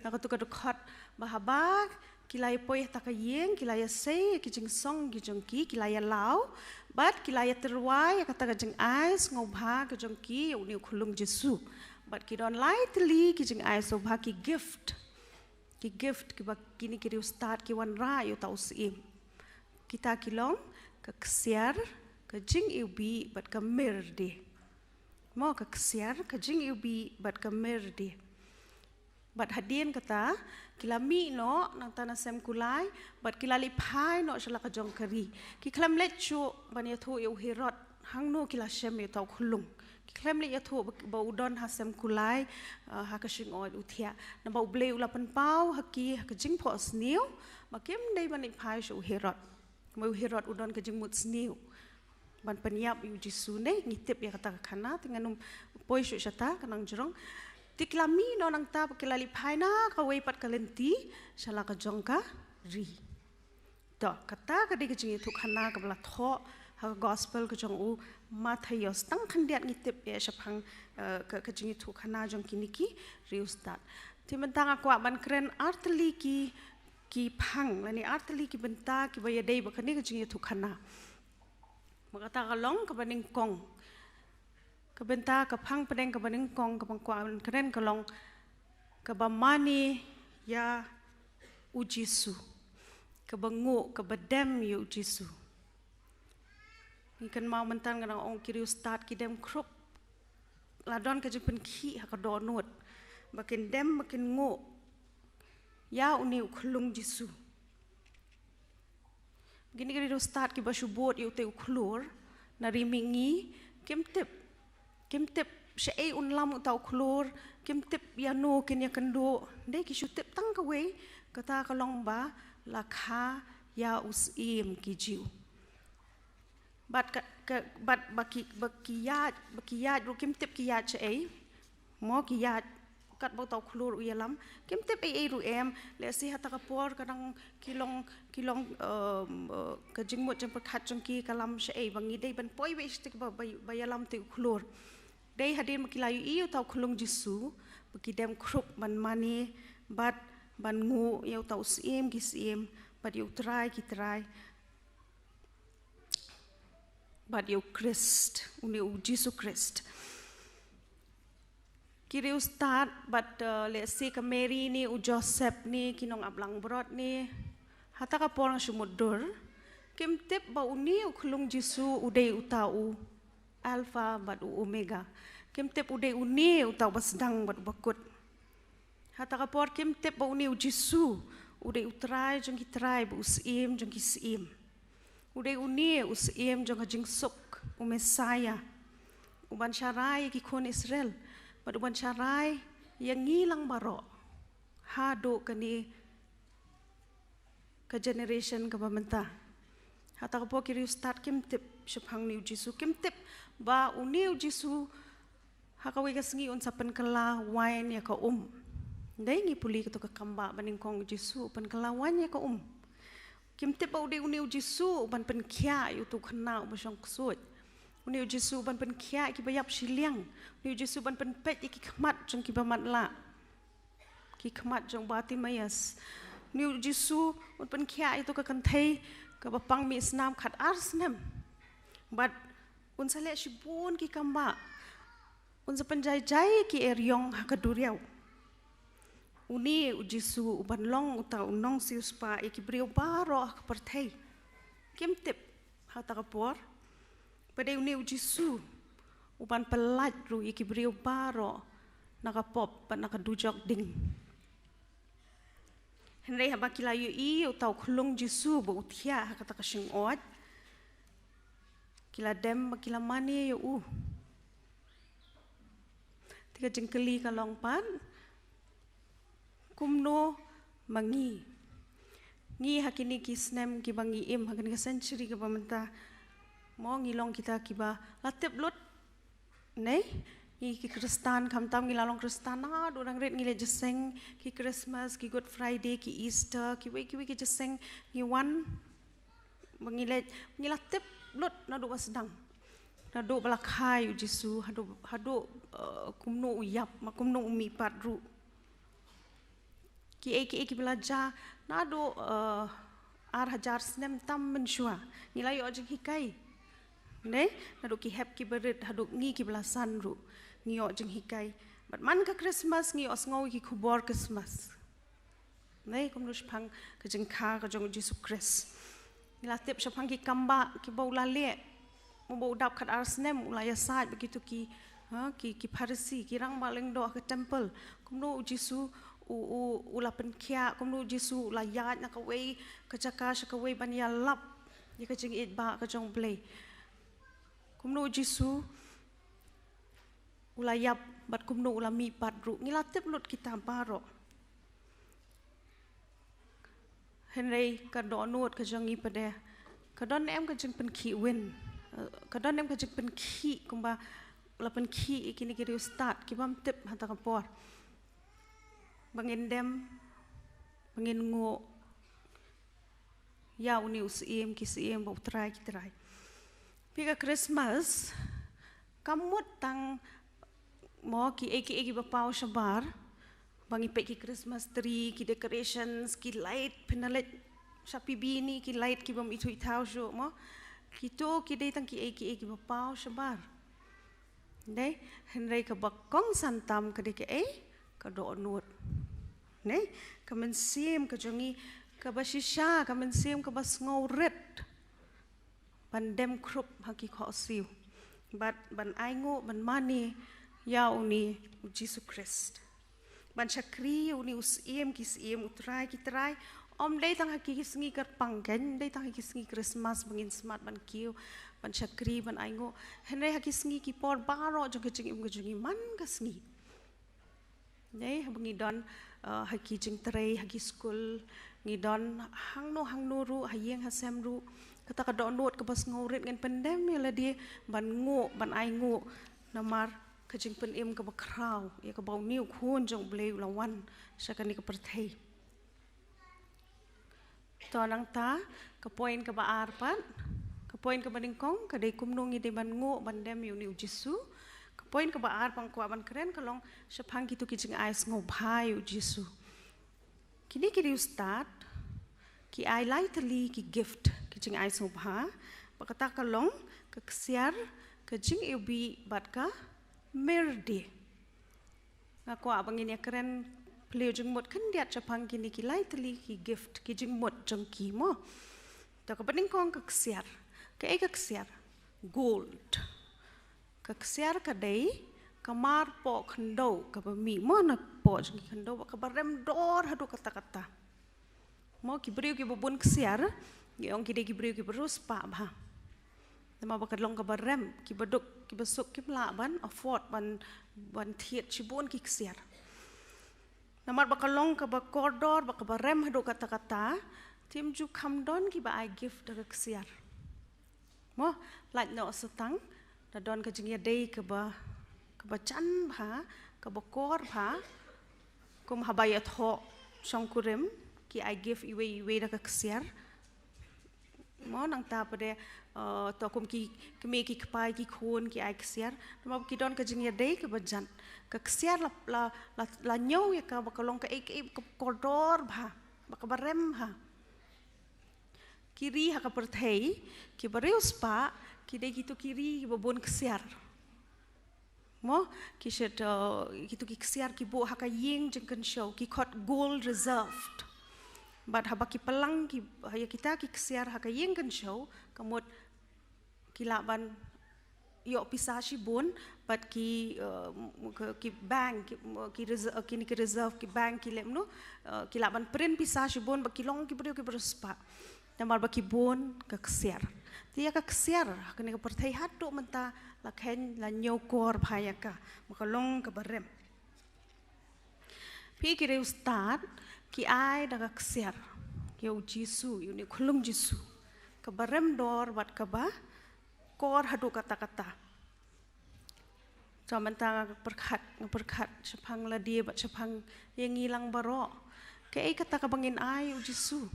na katu ka dkhot, ba haba ki la ïapoi ha kata ka ïing, ki la ïasei ki jingsong ki jong ki, ki la ïalaw, bad ki la ïatyrwa ïa kata ka jingai sngewbha ka jong ki ïa une u khyllung Jisu. Bad ki don lai tylli ki jingai sngewbha, ki gift. Ki gift kiba kine ki riewstad ki wanrah ïa uta u syiem. Kita ki long ka ksiar, ka jingiwbih bad ka myrrh. Mo, ka ksiar, ka jingiwbih bad ka myrrh. Bad hadien kata, ki la mih noh nangta na sem kulai, bad ki la leit phai noh sha la ka jong ka ri. Ki khlem leit shuh ban ïathuh ïa u Herod hangno ki la shem ïa uta u khyllung. Ki khlem leit ïathuh ba, ba u don ha sem kulai, ah, ha ka shyngod u thiah. Naba U Blei u la pynpaw ha ki ha ka jingphohsniew, ba kim dei ban leit phai sha u Herod. Mo, u Herod u don ka jingmut sniew ban pynïap ïa u Jisu ne, ngi tip ïa kata ka khana, te ngan ym poi shuh shata, ka nang jrong. Te ki la mih noh nangta bad ki la leit phai na kawei pat ka lynti sha la ka jong ka ri. To, kata ka dei ka jingïathuhkhana kaba la thoh ha ka gospel ka jong u Mathaios. Tang khyndiat ngi tip ïa shaphang, eh, ka, ka jingïathuhkhana jong kine ki riewstad. Te mynta nga kwah ban kren artylli ki, ki phang lane artylli ki bynta kiba ïadei bad kane ka jingïathuhkhana. Ba kata ka long kaba nyngkong. Ka bynta, ka phang pdeng kaba nyngkong kaba nga kwah ban kren ka long kaba mane ïa u Jisu, kaba nguh, kaba dem ïa u Jisu. Ngi kynmaw mynta nga dang ong ki riewstad ki dem khrup. La don ka jingpynkhih ha ka dohnud ba kin dem ba kin nguh ïa une u khyllung Jisu. Kine ki riewstad kiba shu bud ïa utei u khlur na ri mihngi, kim tip. Kim tip shaei un lam uta u khlur, kim tip ïano kin ïakynduh. Dei ki shu tip tang kawei, kata ka long ba la kha ïa u Syiem ki Jiw. Bad ka, ka, bad ba ki, ba ki ïaid, ba ki ïaid ruh kim tip ki ïaid shaei. Mo, ki ïaid katba uta u khlur u ïalam. Kim tip ei ei ruh em, lehse hata ka por ka dang ki long, ki long, um, uh, ka jingmut jingpyrkhat jong ki ka lam shaei ba ngi dei ban poi beit shatei ba, ba, ba ïalam te u khlur. Dei hadien ba ki la ïohi ïa uta u khyllung Jisu, ba ki dem khrup ban mane, bad ban nguh ïa uta u Syiem ki syiem, bad ïa u Trai ki trai. Bad ïa u Khrist, une u Jisu Khrist. Ki riewstad bad, eh, lehse ka Mary ne u Joseph ne ki nongap langbrot ne, hata ka por nga shu mutdur, kim tip ba une u khyllung Jisu u dei uta u Alpha bad u Omega. Kim tip u dei une uta uba sdang bad uba kut. Hata ka por kim tip ba une u Jisu u dei u Trai jong ki trai bad u Syiem jong ki syiem. U dei une u Syiem jong ka jingsuk, u Messiah, uban sharai ïa ki khun Israel bad uban sharai ïa ngi lang baroh haduh kane ka generation kaba mynta. Hata ka por ki riewstad kim tip shaphang une u Jisu, kim tip ba une u Jisu ha kawei ka sngi un sa pynkylla wine ïa ka um. Dei, ngi pule kato ka kambah ba nyngkong, u Jisu u pynkylla wine ïa ka um. Kim tip ba u dei une u Jisu uban pynkhiah ïa uto u khynnah uba shong ksuid. Une u Jisu uban pynkhiah ïa kiba ïap shiliang. Une u Jisu uban pynpeit ïa ki khmat jong kiba matlah, ki khmat jong Bartimaeus. Une u Jisu un pynkhiah ïa uto ka kynthei kaba pang mih snam khatar snem. Bad un sa leh shibun ki kambah. Un sa pynjai jai ki eriong ha ka duriaw. Une u Jisu uban long uta u nongsiewspah ïa ki briew baroh ha ka pyrthei. Kim tip hata ka por ba dei une u Jisu uban pyllait ruh ïa ki briew baroh na ka pop bad na ka dujok ding. Hynrei haba ki la ïohi ïa uta u khyllung Jisu ba u thiah ha kata ka shyngod, ki la dem ba ki la mane ïa u. Te ka jingkylli ka long pat, kumno ma ngi? Ngi ha kine ki snem kiba ngi im, ha kane ka century kaba mynta, mo, ngi long kita kiba la tip lut, ne? Ngi ki Khristan, khamtam ngi la long Khristan naduh dang rit ngi leit jingïaseng, ki Christmas, ki Good Friday, ki Easter, kiwei kiwei ki jingïaseng ngi wan. Ba ngi leit, ngi la tip lut naduh ba sdang. Naduh ba la kha ïa u Jisu, haduh, haduh, eh, kumno u ïap, ma kumno u mihpat ruh. Kiei kiei kiba la jia naduh, eh, ar hajar snem tam mynshuwa, ngi la ïoh jinghikai. Ne? Naduh ki hep kiba rit haduh ngi kiba la san ruh ngi ïoh jinghikai. Bad man ka Christmas ngi ïohsngew ïa ki khubor Christmas. Ne, kumno shaphang ka jingkha ka jong u Jisu Khrist. Ngi la tip shaphang ki kambah kiba u la leh. Mo, ba u dap khatar snem u la ïasaid bad kito ki, ha, ki, ki Pharisi, ki rangbah lyngdoh ha ka temple. Kumno u Jisu u, u, u la pynkhiah, kumno u Jisu u la ïaid na kawei ka jaka sha kawei ban ïalap ïa ka jingïeit ba ka jong u Blei. Kumno u Jisu u la ïap bad kumno u la mihpat ruh. Ngi la tip lut kita baroh. Hynrei ka dohnud ka jong ngi pat de, ka don em ka jingpynkhih win? Eh, ka don em ka jingpynkhih kumba la pynkhih ïa kine ki riewstad ki bym tip ha kata ka por ba ngin dem, ba ngin nguh ïa une u Syiem ki syiem bad u Trai ki trai. Phi, ka Christmas kam mut tang mo kiei kiei kiba paw shabar, ba ngi peit ki Christmas tree, ki decorations, ki light, pynlait sha phi bini, ki light ki bym ithuh ithaw shuh mo. Kito ki dei tang kiei kiei kiba paw shabar. Dei, hynrei kaba kongsan tam ka dei kaei? Ka dohnud. Dei, ka mynsiem ka jong ngi kaba shisha, ka mynsiem kaba sngewrit ban dem khrup ha ki khohsiew bad ban ainguh, ban mane ïa une u Jisu Khrist, ban shakri ïa une u Syiem ki syiem, u Trai ki trai. Ym dei tang ha ki sngi kyrpang kein, ym dei tang ha ki sngi Christmas ba ngin smat ban kiew, ban shakri, ban ainguh, hynrei ha ki sngi, ki por baroh jong ka jingim ka jong ngi man ka sngi. Dei, haba ngi don, eh, ha ki jingtrei, ha ki skul, ngi don hangno hangno ruh, ha ïing ha sem ruh, kata ka dohnud kaba sngewrit ngin pyndem ïa lade ban nguh, ban ainguh namar ka jingpynim kaba khraw ïa kaba une u Khun jong U Blei u la wan sha kane ka pyrthei. To, nangta ka point kaba ar pat, ka point kaba nyngkong ka dei kumno ngi dei ban nguh, ban dem ïa une u Jisu. Ka point kaba ar ba nga kwah ban kren ka long shaphang kito ki jingai sngewbha ïa u Jisu. Kine ki riewstad ki ai lai tylli ki gift, ki jingai sngewbha, bad kata ka long ka ksiar, ka jingiwbih bad ka myrrh. Nga kwah ba ngin ïa kren plie jingmut khyndiat shaphang kine ki lai tylli ki gift, ki jingmut jong ki mo. To, kaba nyngkong ka ksiar. Kaei ka ksiar? Gold. Ka ksiar ka dei ka marpoh khyndew kaba mih mo, na poh jong ki khyndew, bad kaba rem dor haduh katta katta. Mo, ki briew kiba bun ksiar ngi ong ki dei ki briew kiba riewspah bha. Namar ba ka long kaba rem, kiba duk kiba suk kim lah ban afford ban, ban thied shibun ki ksiar. Namar ba ka long kaba kordor, ba kaba rem haduh katta katta, te ym ju kham don kiba ai gift da ka ksiar. Mo, lait noh satang, da don ka jingïadei kaba, kaba jan bha, kaba kor bha, kum haba ïathoh shongkurim, ki ai gift iwei iwei da ka ksiar. Mo, nangta pat de, eh, to kum ki kmie ki kpa ki khun ki ai ksiar. Namar ki don ka jingïadei kaba jan. Ka ksiar la, la, la, la ñiew ïa ka ba ka long kaei kaei kaba kordor bha, ba kaba rem bha. Ki ri ha ka pyrthei kiba riewspah ki dei kito ki ri kiba bun ksiar. Mo, ki shet, uh, kito ki ksiar ki buh ha ka ïing jingkynshew, ki khot gold reserved. Bad haba ki pynlang ki, ïa kita ki ksiar ha ka ïing kynshew, ka mut ki lah ban ïoh pisa shibun, bad ki, uh, m-, ki, ki bank, ki, m-, ki reser-, uh, kine ki reserve, ki bank, ki leh kumno, uh, ki lah ban print pisa shibun, bad ki long ki briew kiba riewspah. Namar ba ki bun ka ksiar. Te ïa ka ksiar ha kane ka pyrthei haduh mynta la kheiñ, la ñiewkor bha ïa ka, ba ka long kaba rem. Phi, ki riewstad ki ai da ka ksiar ïa u Jisu, ïa une u khyllung Jisu, kaba rem dor bad kaba kor haduh katta katta. To mynta nga pyrkhat, nga pyrkhat shaphang lade bad shaphang ïa ngi lang baroh. Kaei kata kaba ngin ai u Jisu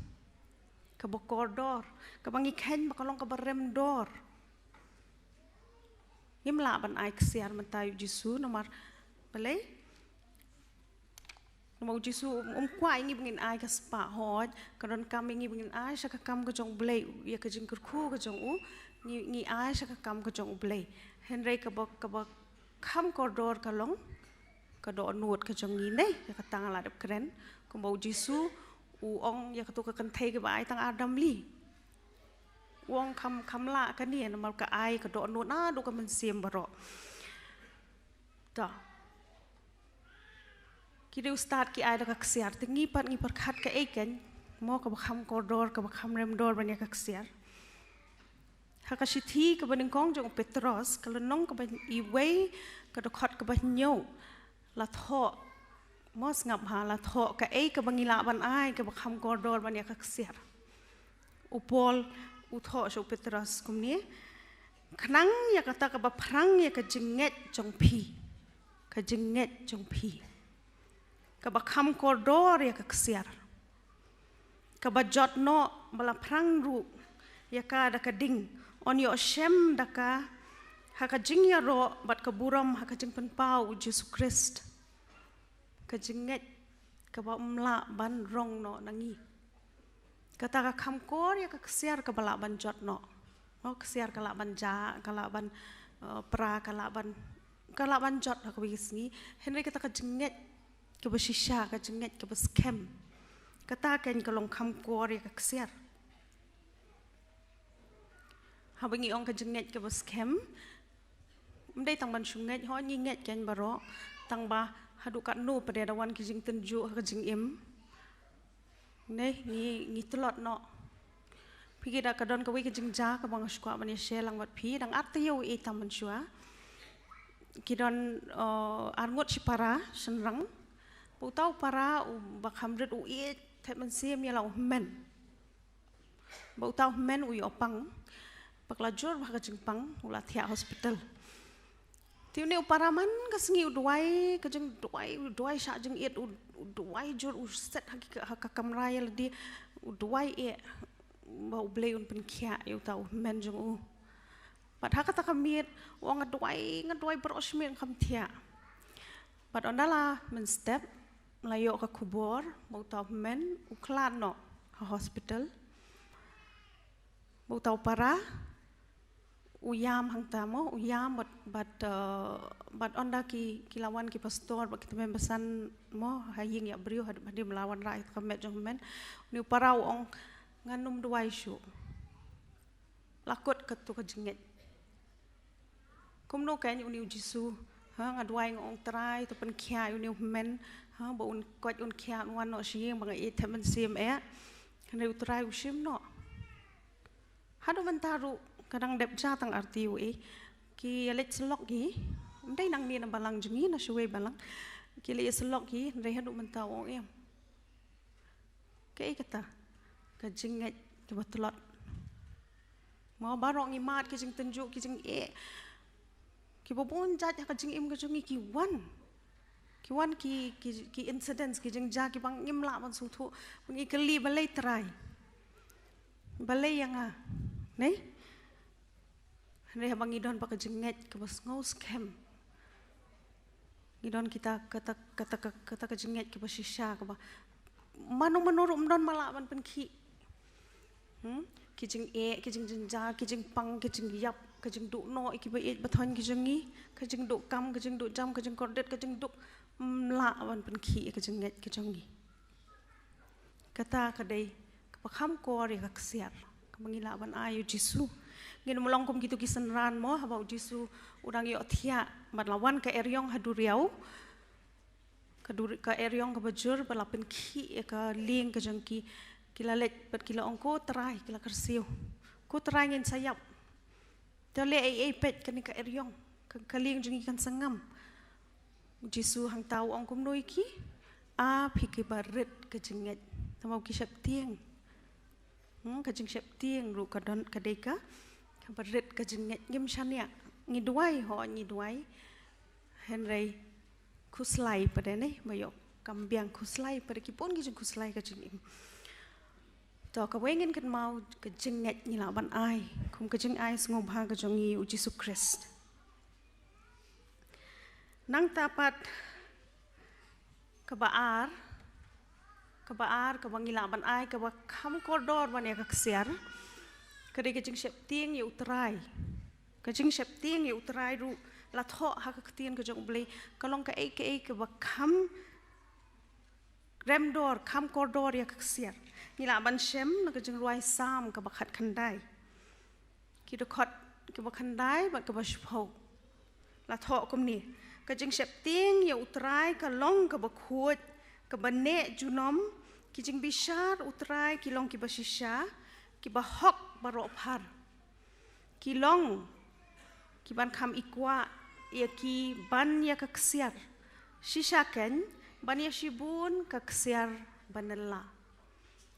kaba kordor, kaba ngi kheiñ ba ka long kaba rem dor? Ngim lah ban ai ksiar mynta ïa u Jisu, namar balei? Namar u Jisu um, um kwah ïa ngi ba ngin ai ka spah, hooid, ka donkam ïa ngi ba ngin ai sha ka kam ka jong U Blei, ïa ka jingkyrkhu ka jong u, ngi, ngi ai sha ka kam ka jong U Blei. Hynrei kaba, kaba kham kordor ka long ka dohnud ka jong ngi, ne, ïa kata nga la dep kren. Kumba u Jisu u ong ïa kato ka kynthei kaba ai tang ar damli, u ong kham, kham lah kane, namar ka ai ka dohnud naduh ka mynsiem baroh. To. Ki riewstad ki ai da ka ksiar, te ngi pat ngi pyrkhat kaei keiñ, mo, kaba kham kordor, kaba kham rem dor ban ïa ka ksiar? Ha ka shithi kaba nyngkong jong u Petros, ka lynnong kaba iwei, ka dkhot kaba hynñiew, la thoh, mo, sngap ha, la thoh kaei kaba ngi lah ban ai kaba kham kordor ban ïa ka ksiar. U Paul u thoh sha u Petros kumne: Khnang ïa kata kaba phrang ïa ka jingngeit jong phi. Ka jingngeit jong phi. Kaba kham kordor ïa ka ksiar. Kaba jot noh ba la phrang ruh ïa ka da ka ding. Yn ïoh shem da ka ha ka jingïaroh bad ka burom ha ka jingpynpaw u Jisu Khrist. Ka jingngeit kaba ym lah ban rong noh na ngi. Kata ka kham kor ïa ka ksiar kaba lah ban jot noh. Mo, ksiar ka lah ban jah, ka lah ban, eh, pra, ka lah ban, ka lah ban jot ha kawei ka sngi. Hynrei kata ka jingngeit kaba shisha, ka jingngeit kaba skhem. Kata keiñ ka long kham kor ïa ka ksiar. Haba ngi ong ka jingngeit kaba skhem, ym dei tang ban shu ngeit, hooid ngi ngeit keiñ baroh, tang ba haduh katno pat da wan ki jingtynjuh ha ka jingim. Ne, ngi, ngi tlot noh. Phi ki da ka don kawei ka jingjia kaba nga shu kwah ban ïa share lang bad phi, dang ar taïew ïeit tam mynshuwa. Ki don, eh, ar ngut shipara shynrang. Ba uta u para uba kham rit u ïeit thep mynsiem ïa la u hynmen. Ba uta u hynmen u ïoh pang. Bad la jur bha ka jingpang, u la thiah hospital. Te une u para man ka sngi u duwai, ka jingduwai, u duwai shah jingit, u, u duwai jur, u set ha ki, ha ka kamra ïa lade, u duwai eh ba U Blei un pynkhiah ïa uta u hynmen jong u. Bad ha kata ka miet, u ong nga duwai, nga duwai baroh shi miet ngam thiah. Bad ynda la mynstep, la ïoh ka khubor ba uta u hynmen u khlad noh ha hospital. Ba uta u para u ïam hangta mo, u ïam bad, bad, eh, bad ynda ki, ki la wan ki pastor bad ki tymmen basan mo, ha ïing ïa briew, had-, hadien ba la wanrah ïa ka met jong u hynmen. Une u para u ong ngan ym duwai shuh. La kut katto ka jingngeit. Kumno keiñ une u Jisu, ha, nga duwai nga ong Trai to pynkhiah ïa une u hynmen, ha, ba un koit un khiah un wan noh sha ïing ba nga ïeit thep mynsiem eh. Hynrei u Trai u shim noh. Haduh mynta ruh ka dang dep jia tang ar taïew eh. Ki ïa leit syllok hi, ym dei nangne na balang jong ngi, na shawei balang. Ki leit ïa syllok hi, hynrei haduh mynta u ong em. Kaei kata? Ka jingngeit kaba tlot. Mo, baroh ngi mad ki jingtynjuh, ki jingeh. Kiba bun jait ha ka jingim ka jong ngi ki wan. Ki wan ki, ki, ki incidents, ki jingjia kiba ngim lah ban sngewthuh. Ba ngi kylli balei Trai. Balei ïa nga. Ne? Hynrei haba ngi don bad ka jingngeit kaba sngew skhem. Ngi don kita, kata, kata, kata, kata ka jingngeit kaba shisha kaba mano mano ruh ym don ba lah ban pynkhih. Hmm? Ki jingeh, ki jingjynjar, ki jingpang, ki jingïap, ka jingduh noh ïa kiba ïeit ba thoiñ ki jong ngi, ka jingduh kam, ka jingduh jam, ka jingkordit, ka jingduh, ym lah ban pynkhih ïa ka jingngeit ka jong ngi. Kata ka dei kaba kham kor ïa ka ksiar kaba ngi lah ban ai ïa u Jisu. Ngin ym long kum kito ki synran mo, haba u Jisu u dang ïoh thiah bad la wan ka eriong ha duriaw. Ka dur-, ka eriong kaba jur ba la pynkhih ïa ka lieng ka jong ki, ki la leit bad ki la ong ko Trai, ki la kyrsiew. Ko Trai ngin sa ïap. To leh ei ei peit kane ka eriong, ka, ka lieng jong ngi kan sa ngam. U Jisu hangta u ong kumno ïa ki? A phi kiba rit ka jingngeit. Tangba ki sheptieng. Hmm, ka jingsheptieng ruh ka don ka dei ka, kaba rit ka jingngeit. Ngim shaniah. Ngi duwai, hooid ngi duwai. Hynrei khuslai pat ne, ba ïoh kam biang khuslai pat ki bun ki jingkhuslai ka jingim. To kawei ngin kynmaw ka jingngeit ngi lah ban ai kum ka jingai sngewbha ka jong ngi u Jisu Khrist. Nangta pat kaba ar, kaba ar kaba ngi lah ban ai kaba kham kordor ban ïa ka ksiar. Ka dei ka jingsheptieng ïa u Trai. Ka jingsheptieng ïa u Trai ruh la thoh ha ka ktien ka jong u Blei ka long kaei kaei kaba kham remdor, kham kordor ïa ka ksiar. Ngi lah ban shem na ka jingrwai Salm kaba khatkhyndai. Ki dkhot kaba khyndai bad kaba shiphew. La thoh kumne. Ka jingsheptieng ïa u Trai ka long kaba khuid, kaba neh junom, ki jingbishar u Trai ki long kiba shisha, kiba hok baroh phar. Ki long ki ban kham i kwah ïa ki ban ïa ka ksiar. Shisha keiñ ban ïa shibun ka ksiar ban la.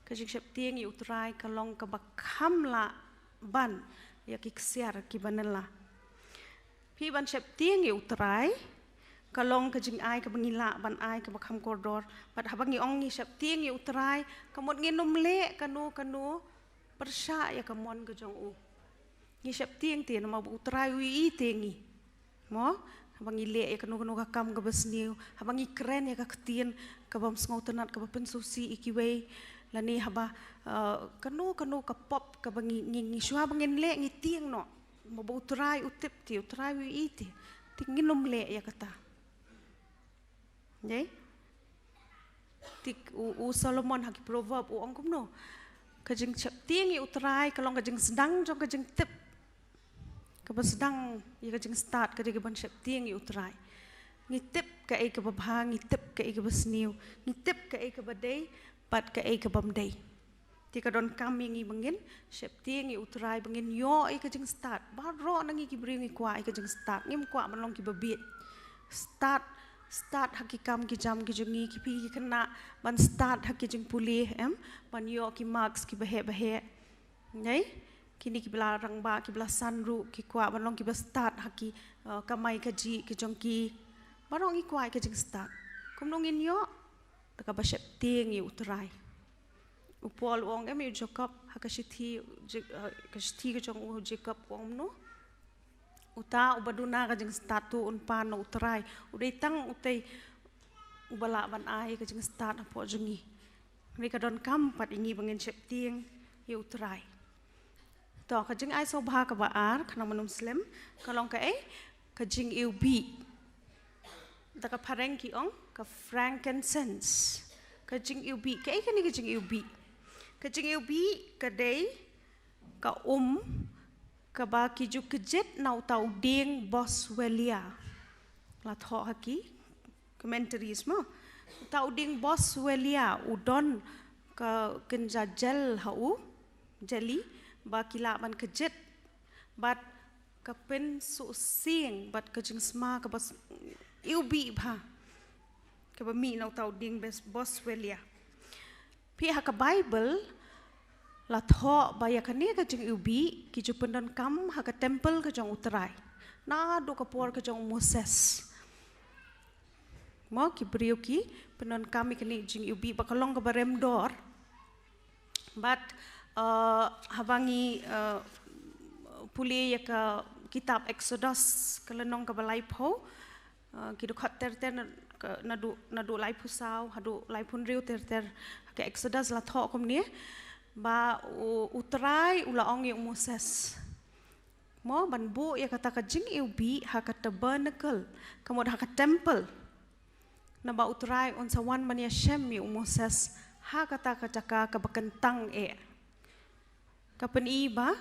Ka jingsheptieng ïa u Trai ka long kaba kham lah ban ïa ki ksiar kiba nylla. Phi ban sheptieng ïa u Trai ka long ka jingai kaba ngi lah ban ai kaba kham kordor. Bad haba ngi ong ngi sheptieng ïa u Trai, ka mut ngin ym leh kano kano pyrshah ïa ka mon ka jong u. Ngi sheptieng te namar ba u Trai u ïeit ïa ngi. Mo, haba ngi leh ïa kano kano ka kam kaba sniew, haba ngi kren ïa ka ktien kabym sngewtynnat, kaba pynsngewsih ïa kiwei, lane haba, eh, kano kano ka pop kaba ngi, ngi, ngi shuwa ba ngin leh ngi tieng noh. Mo, ba u Trai u tip te, u Trai u ïeit te, te ngin ym leh ïa kata. Dei? Te u, u Solomon ha ki Proverb u ong kumno? Ka jingsheptieng ïa u Trai ka long ka jingsdang jong ka jingtip. Kaba sdang ïa ka jingstad ka dei kaban sheptieng ïa u Trai. Ngi tip kaei kaba bha, ngi tip kaei kaba sniew, ngi tip kaei kaba dei bad kaei kabym dei. Te ka donkam ïa ngi ba ngin sheptieng ïa u Trai, ba ngin ïoh ïa ka jingstad. Baroh na ngi ki briew ngi kwah ïa ka jingstad, ngim kwah ban long kiba bieit. Stad, stad ha ki kam ki jam ki jong ngi, ki phi ki khynnah, ban stad ha ki jingpule, em, ban ïoh ki marks kiba heh ba heh. Dei? Kine kiba la rangbah, kiba la san ruh, ki kwah ban long kiba stad ha ki, eh, kamai kajih ki jong ki. Baroh ngi kwah ïa ka jingstad. Kumno ngin ïoh? Da kaba sheptieng ïa u Trai. U Paul u ong em ïa u Jakob ha ka shithi, Je-, eh, ka shithi ka jong u Jakob u ong kumno? Uta uba duna ka jingstad to un pan na u Trai. U dei tang utei uba lah ban ai ka jingstad hapoh jong ngi. Hynrei ka donkam pat ïa ngi ba ngin sheptieng ïa u Trai. To, ka jingai sngewbha kaba ar, khnang ban ym slem, ka long kaei? Ka jingiwbih. Da ka phareng ki ong ka frankincense. Ka jingiwbih, kaei kane ka jingiwbih? Ka jingiwbih ka dei ka um kaba ki ju kjit na uta u dieng boswellia. La thoh ha ki commentaries mo. Uta u dieng boswellia u don ka kynja jel ha u, jelly, ba ki lah ban kjit bad ka pynsuhsieng bad ka jingsma kaba s-, iwbih bha. Kaba mih na uta u dieng bes-, boswellia. Phi ha ka Bible la thoh ba ïa kane ka jingiwbih ki ju pyndonkam ha ka temple ka jong u Trai. Naduh ka por ka jong u Moses. Mo, ki briew ki pyndonkam ïa kane jingiwbih ba ka long kaba rem dor. Bad, eh, haba ngi, eh, pule ïa ka kitab Exodus ka lynnong kaba laiphew, eh, ki dkhot ter ter na, ka, naduh, naduh laiphew saw haduh laiphew hynriew ter ter ha ka Exodus la thoh kumne ba u, u Trai u la ong ïa u Moses. Mo, ban buh ïa kata ka jingiwbih ha ka tabernacle, ka mut ha ka temple. Naba u Trai un sa wan ban ïashem ïa u Moses ha kata ka jaka kaba kyntang eh. Ka pyni ba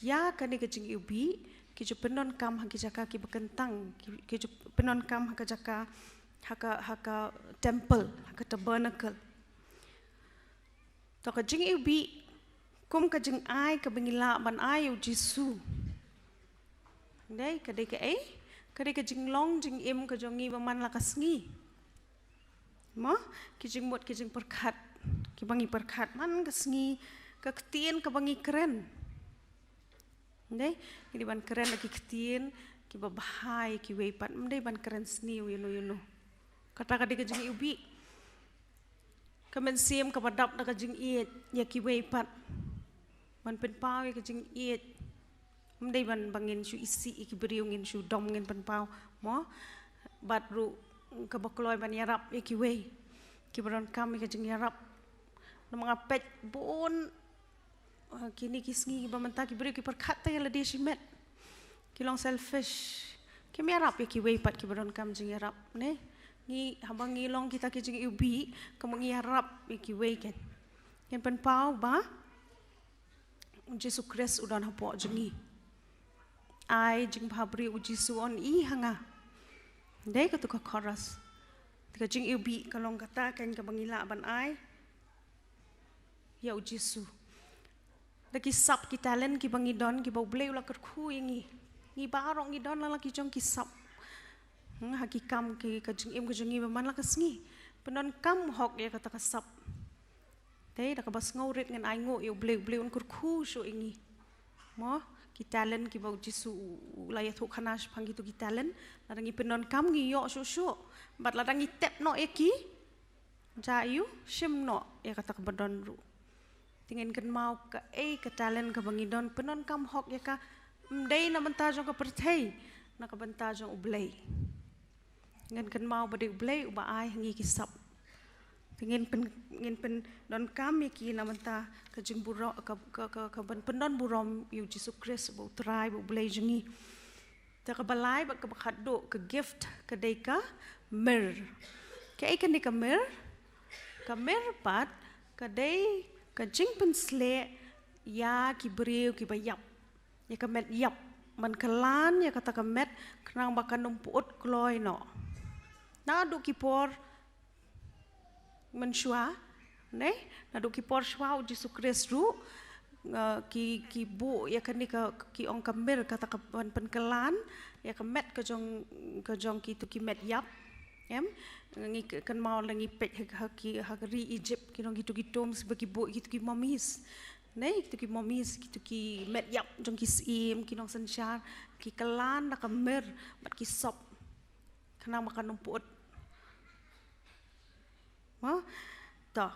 ïa kane ka jingiwbih ki ju pyndonkam ha ki jaka kiba kyntang, ki, ki ju pyndonkam ha ka jaka, ha ka, ha ka temple, ha ka tabernacle. To ka jingiwbih kum ka jingai kaba ngi lah ban ai ïa u Jisu. Dei, ka dei kaei? Ka dei ka jinglong jingim ka jong ngi ba man la ka sngi. Mo, ki jingmut ki jingpyrkhat kiba ngi pyrkhat man ka sngi, ka ktien kaba ngi kren. Dei, ngi dei ban kren la ki ktien kiba bha ïa kiwei pat, ym dei ban kren sniew ïano ïano. Kata ka dei ka jingiwbih. Ka mynsiem kaba dap da ka jingïeit ïa kiwei pat. Ban pynpaw ïa ka jingïeit. Ym dei ban, ba ngin shu isih ïa ki briew, ngin shu dom, ngin pynpaw, mo. Bad ruh kaba kloi ban ïarap ïa kiwei kiba donkam ïa ka jingïarap. Namar nga peit bun, eh, kine ki sngi kiba mynta ki briew ki pyrkhat tang ïa lade shimet. Ki long selfish. Kim ïarap ïa kiwei pat kiba donkam jingïarap, ne? Ngi, haba ngi long kita ki jingiwbih, ka mut ngi ïarap ïa kiwei, kan. Ngin pynpaw ba u Jisu Khrist u don hapoh jong ngi. Ai jingbhabriew u Jisu, un ïohi ha nga. Dei katu ka chorus. Te ka jingiwbih ka long kata kan kaba ngi lah ban ai ïa u Jisu. Da ki sap ki talent kiba ngi don, kiba U Blei u la kyrkhu ïa ngi. Ngi baroh ngi don la la ki jong ki sap. Hmm, ha ki kam ki, ka jingim ka jong ngi ba man la ka sngi. Pyndonkam hok ïa kata ka sap. Te da kaba sngewrit ngin ainguh ïa U Blei, U Blei un kyrkhu shuh ïa ngi. Mo, ki talent kiba u Jisu u la ïathuh khana shaphang kitu ki talent. Lada ngi pyndonkam ngi ïoh shuh shuh. Bad lada ngi tep noh ïa ki, ja ïa u shim noh ïa kata kaba don ruh. Te ngin kynmaw kaei ka talent kaba ngi don, pyndonkam hok ïa ka, ym dei na bynta jong ka pyrthei, na ka bynta jong U Blei. Ngin kynmaw ba dei U Blei uba ai ha ngi ki sap. Te ngin pyn, ngin pyndonkam ïa ki na bynta ka jingburom, ka, ka, ka, ka ban pyndon burom ïa u Jisu Khrist uba U Trai, uba U Blei jong ngi. Te kaba lai bad kaba khatduh ka gift ka dei ka mir. Kaei kane ka mir? Ka mir pat ka dei ka jingpynsleh ïa ki briew kiba ïap, ïa ka met ïap, ban kylla ïa kata ka met khnang ba kan ym pyut kloi noh. Naduh ki por mynshuwa, ne? Naduh ki por shuwa u Jisu Khrist ruh, uh, ki, ki buh ïa kane ka, ki ong ka mir, kata ka ban pynkylla ïa ka met ka jong, ka jong kitu ki met ïap. Em, ngi k-, kynmaw lada ngi peit ha, ha ki, ha ka ri Egypt, ki nong kitu ki tombs ba ki buh kitu ki mummies. Ne, kitu ki mummies, kitu ki met ïap jong ki syiem, ki nongsynshar, ki kylla da ka mir bad ki sop khnang ba kan ym pyut. Mo? To.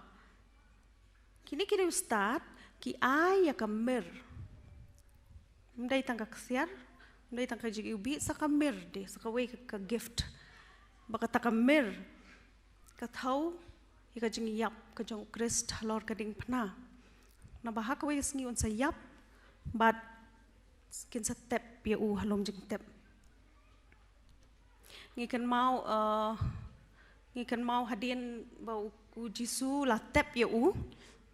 Kine ki riewstad ki ai ïa ka mir. Ym dei tang ka ksiar, ym dei tang ka jingiwbih, sa ka mir de, sa kawei ka, ka gift. Ba kata ka mir ka thew ïa ka jingïap ka jong u Khrist halor ka diengphna. Naba ha kawei ka sngi un sa ïap bad kin sa tep ïa u ha lum jingtep. Ngi kynmaw, uh, ngi kynmaw hadien ba u, u Jisu la tep ïa u.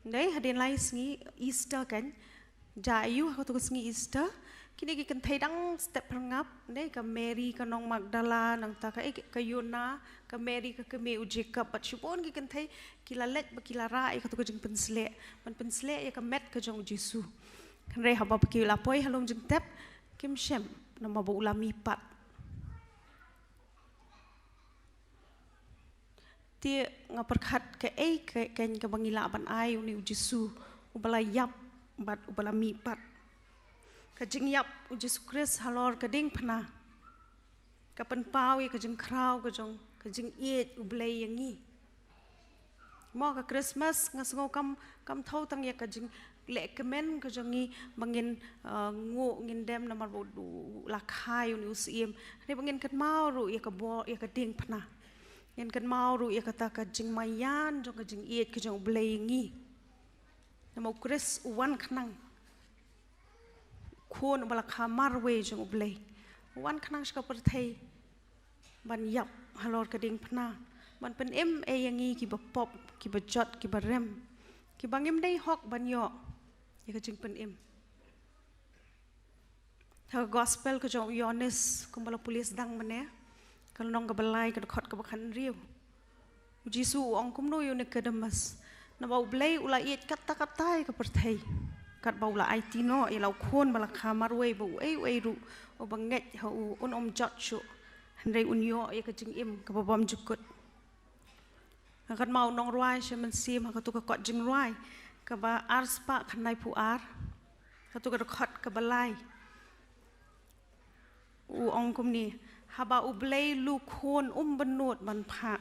Dei hadien lai sngi Easter kan. Ja ïa u ha katu ka sngi Easter. Kine ki kynthei dang step pyrngap, dei ka Mary ka nong Magdala, nangta ka, eh, ka Yona, ka Mary ka kmie u Jacob, bad shibun ki kynthei ki la leit ba ki la rah ïa katu ka jingpynsleh, ban pynsleh ïa ka met ka jong u Jisu. Hynrei haba ki la poi ha lum jingtep, kim shem, namar ba u la mihpat. Te nga pyrkhat kaei ka, ka, kaba ngi lah ban ai une u Jisu uba la ïap bad uba la mihpat. Ka jingïap u Jisu Khrist halor ka diengphna ka pynpaw ïa ka jingkhraw ka jong ka jingïeit U Blei ïa ngi. Mo, ka Christmas nga sngew kam, kam thew tang ïa ka jingleh kmen ka jong ngi ba ngin, uh, nguh ngin dem namar ba u, u la kha ïa une u syiem. Hynrei ba ngin kynmaw ruh ïa ka bor, ïa ka diengphna. Ngin kynmaw ruh ïa kata ka jingmaïan jong ka jingïeit ka jong U Blei ïa ngi. Namar u Khrist u wan khnang. Khun uba la kha marwei jong U Blei. U wan khnang sha ka pyrthei ban ïap halor ka diengphna, ban pynim ei ïa ngi kiba pop, kiba jot, kiba rem, kiba ngim dei hok ban ïoh ïa ka jingpynim. Ha ka gospel ka jong u Ïoannis, kumba la pule sdang mynne, ka lynnong kaba lai, ka dkhot kaba khathynriew. U Jisu u ong kumno ïa u Nikodemus? Naba U Blei u la ïeit katta katta ïa ka pyrthei, katba u la aiti noh ïa la u khun ba la kha marwei ba uei uei ruh uba ngeit ha u un ym jot shuh, hynrei un ïoh ïa ka jingim kaba bymjukut. Nga kynmaw u nongrwai sha mynsiem ha katu ka kot jingrwai kaba arspah khyndaiphew ar, katu ka dkhot kaba lai. U ong kumne, haba U Blei u Khun um bynnud ban phah,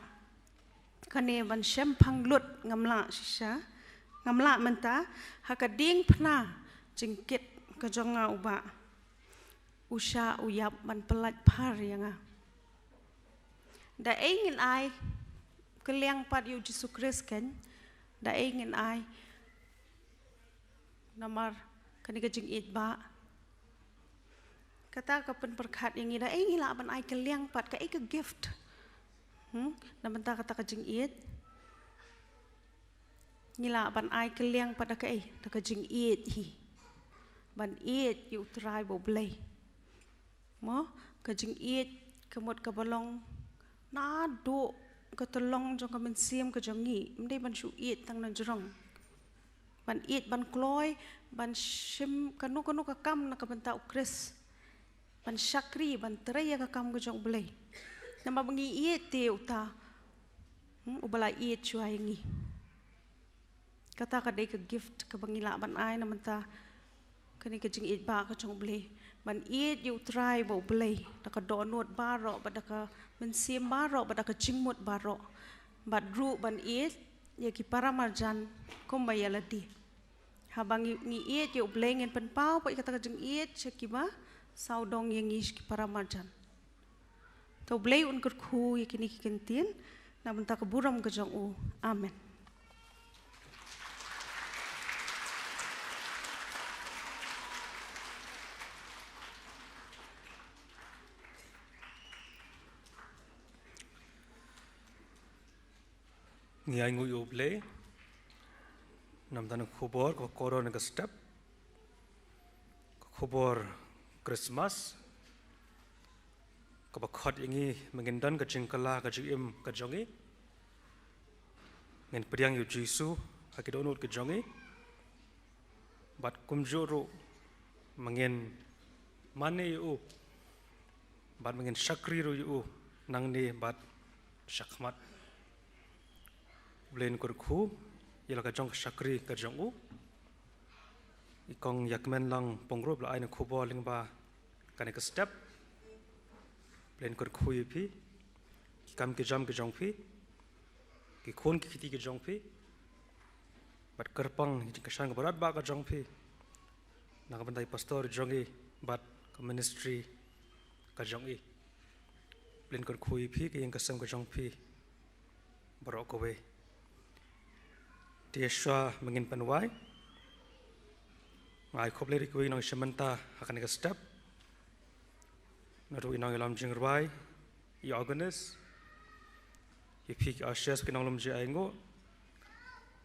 kane ban shemphang lut ngam lah shisha, ngam lah mynta, ha ka diengphna jingkit ka jong nga u Bah, u shah u ïap ban pyllait phar ïa nga. Da ei ngin ai kylliang pat ïa u Jisu Khrist kan? Da ei ngin ai? Namar kane ka jingïeit Bah. Kata ka pynpyrkhat ïa ngi, da ei ngi lah ban ai kylliang pat, kaei ka gift? Hmm? Na bynta kata ka jingïeit. Ngi lah ban ai kylliang pat da kaei? Da ka jingïeit hi. Ban ïeit ïa U Trai bad U Blei. Mo, ka jingïeit ka mut kaba long naduh ka tyllong jong ka mynsiem ka jong ngi, ym dei ban shu ïeit tang na jrong. Ban ïeit, ban kloi, ban shim kano kano ka kam na ka bynta u Khrist. Ban shakri, ban trei ïa ka kam ka jong U Blei. Namar ba ngi ïeit te uta, hmm, uba la ïeit shuwa ïa ngi. Kata ka dei ka gift kaba ngi lah ban ai na bynta kane ka jingïeit ba ka jong U Blei. Ban ïeit ïa U Trai ba U Blei da ka dohnud baroh, bad da ka mynsiem baroh, bad da ka jingmut baroh. Bad ruh ban ïeit ïa ki para marjan kumba ïa lade. Haba ngi, ngi ïeit ïa U Blei, ngin pynpaw pat ïa kata ka jingïeit sha kiba sawdong ïa ngi, sha ki para marjan. To U Blei un kyrkhu ïa kine ki kyntien na bynta ka burom ka jong u. Amen. Ngi ainguh ïa U Blei namar ka khubor kaba kordor na ka step, ka khubor Christmas, kaba khot ïa ngi ba ngin don ka jingkylla ka jingim ka jong ngi, ngin pdiang ïa U Jisu ha ki dohnud ka jong ngi, bad kumjuh ruh ba ngin mane ïa U, bad ba ngin shakri ruh ïa U nangne bad shakhmat. U Blei un kyrkhu ïa la ka jong ka shakri ka jong U. I Kong Ïakmenlang Pyngrope la ai na khubor lyngba kane ka step. U Blei un kyrkhu ïa phi, ki kam ki jam ki jong phi, ki khun ki kti ki jong phi, bad kyrpang ïa ka jingkyrshan kaba radbah ka jong phi na ka bynta i pastor jong i bad ka ministry ka jong i. U Blei un kyrkhu ïa phi, ka ïing ka sem ka jong phi baroh kawei. Te shuwa ba ngin pynwai, nga ai khublei ïa kiwei ki nongshim bynta ha kane ka step, naduh i nongïalam jingrwai, i organist, ïa phi ki ushers, ki nonglum jingainguh,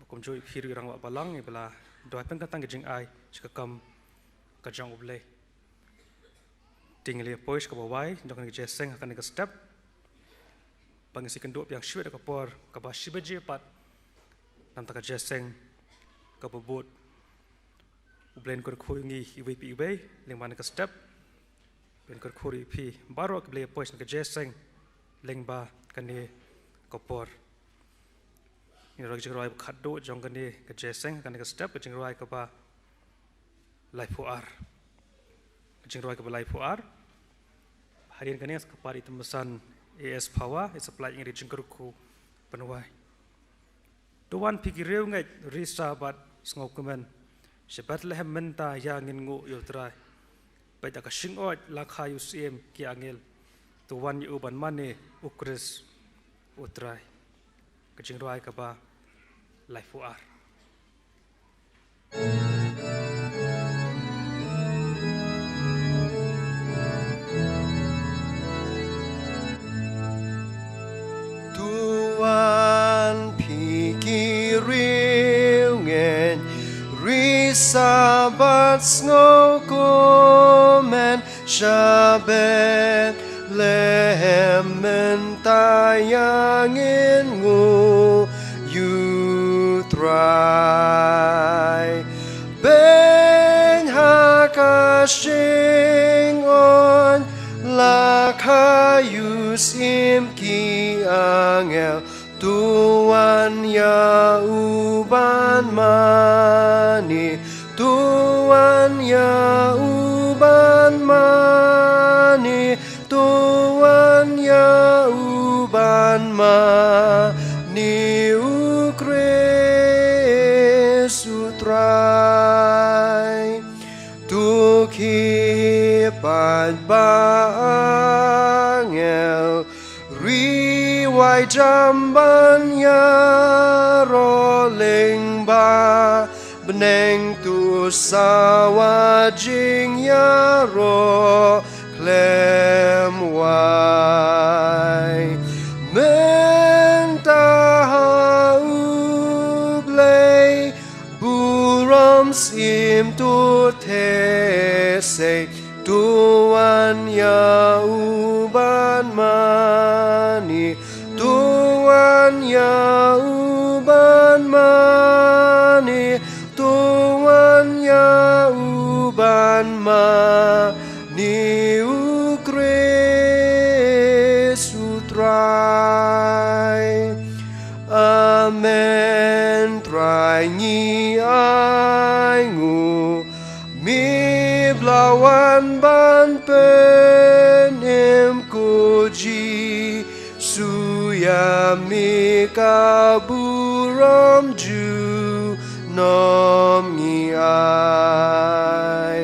bad kumjuh ïa phi ruh i rangbah balang, ïa ba la duwai pynkyntang ki jingai sha ka kam ka jong U Blei. Te ngi la ïa poi sha kaba wai jong kane ka jingïaseng ha kane ka step. Ba ngin sa ïakynduh biang shibit ha ka por kaba shi baje pat namar ka jingïaseng kaba bud. U Blei un kyrkhu ïa ngi iwei pa iwei lyngba kane ka step. U Blei un kyrkhu ïa phi baroh kiba la ïa poi sha kane ka jingïaseng lyngba kane ka por. Ngin rwai ka jingrwai ba khatduh jong kane ka jingïaseng, kane ka step, ka jingrwai kaba laiphew ar. Ka jingrwai kaba laiphew ar. Hadien kane sa kyrpad ïa i Tymmasan A S Phawa, i sa pynlait ïa ngi da ka jingkyrkhu pynwai. To wan phi ki riewngeit, risa bad sngewkmen, sha Bethlehem mynta ïa ngin nguh ïa U Trai. Peit da ka shyllangit la kha ïa u syiem ki angel. To wan ïa u ban mane, U Khrist U Trai. Ka jingrwai kaba laiphew ar. To wan phi ki riewngeit, risa bad sngewkmen, sha Bethlehem mynta ïa ngin nguh ïa U Trai. Beiñ ha ka shyllangit la kha ïa u syiem ki angel, to wan ïa u ban mane, to wan ïa u ban mane, to wan ïa u ban mane, U Khrist U Trai. To ki paid ba angel, ri wai jam ban ïaroh lyngba bneng, to sawa jingïaroh khlem wai. Mynta ha U Blei burom syiem to theh sei, to wan ïa u ban mane, to wan ïa u ban mane, to wan ïa u ban mane, U Khrist U Trai. Amen. Trai ngi ainguh, mi Wan ban pynim, ko Jisu ïa me ka burom junom ngi ai.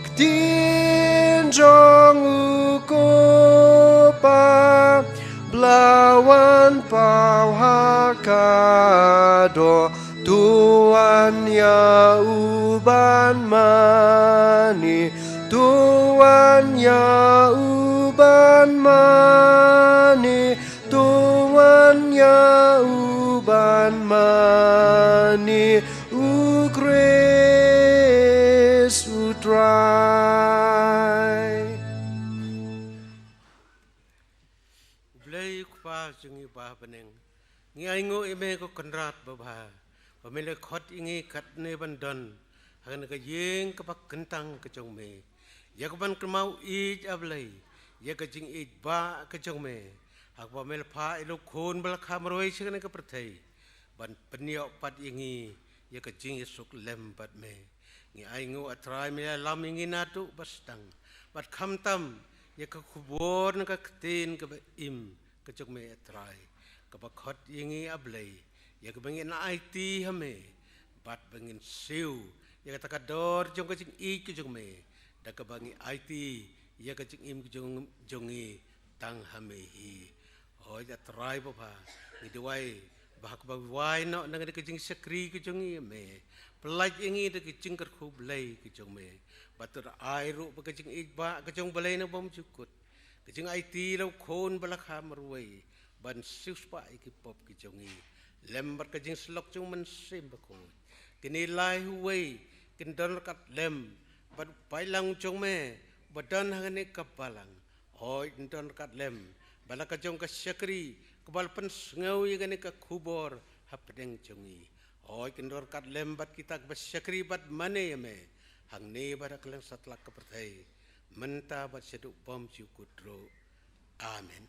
Ktien jong u ko Pa ba la wan paw ha ka doh. To wan ïa u ban mane, to wan ïa u ban mane, to wan ïa u ban mane, u Khrist u Trai. U Blei u Kpa jong ngi uba ha bneng, ngi ainguh ïa me ko Kynrad babha, ba me la khot ïa ngi katne ban don ha kane ka ïing kaba kyntang ka jong me, ïa kaban kynmaw ïeit, A Blei, ïa ka jingïeit ba ka jong me, ha kaba me la phah ïa la u Khun ba la kha marwei sha kane ka pyrthei ban pynïoh pat ïa ngi ïa ka jingïasuk lem bad me. Ngi ainguh, A Trai, me la lam ïa ngi naduh ba sdang, bad khamtam ïa ka khubor na ka ktien kaba im ka jong me, A Trai, kaba khot ïa ngi, A Blei, ïa kaba ngin aiti ha me, bad ba ngin siew ïa kata ka dor jong ka jingïeit ka jong me, da kaba ngi aiti ïa ka jingim ka jong, jong ngi tang ha me hi. Hooid, A Trai babha, ngi duwai ba ha kaba wai noh na ka jingshakri ka jong ngi ïa me, pyllait ïa ngi da ka jingkyrkhu Blei ka jong me, bad to da ai ruh ba ka jingïeit ba ka jong U Blei na bymjukut, ka jingaiti ïa la u Khun ba la kha marwei ban siewspah ïa ki pop ki jong ngi, lem bad ka jingsyllok jong U Mynsiem Bakhuid, kine lai uwei kin don ryngkat lem bad u paidlang jong me ba don ha kane ka balang. Hooid, kin don ryngkat lem bad la ka jong ka shakri kaba la pynsngew ïa kane ka khubor hapdeng jong ngi. Hooid, kin don ryngkat lem bad kita kiba shakri bad mane ïa me, hangne bad ha kylleng satlak ka pyrthei, mynta bad shaduh bymjukut ruh. Amen.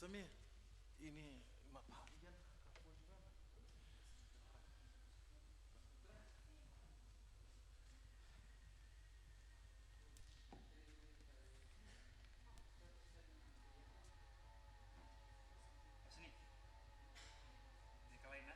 Ini mat pa ian. Sini. Ni kawai na.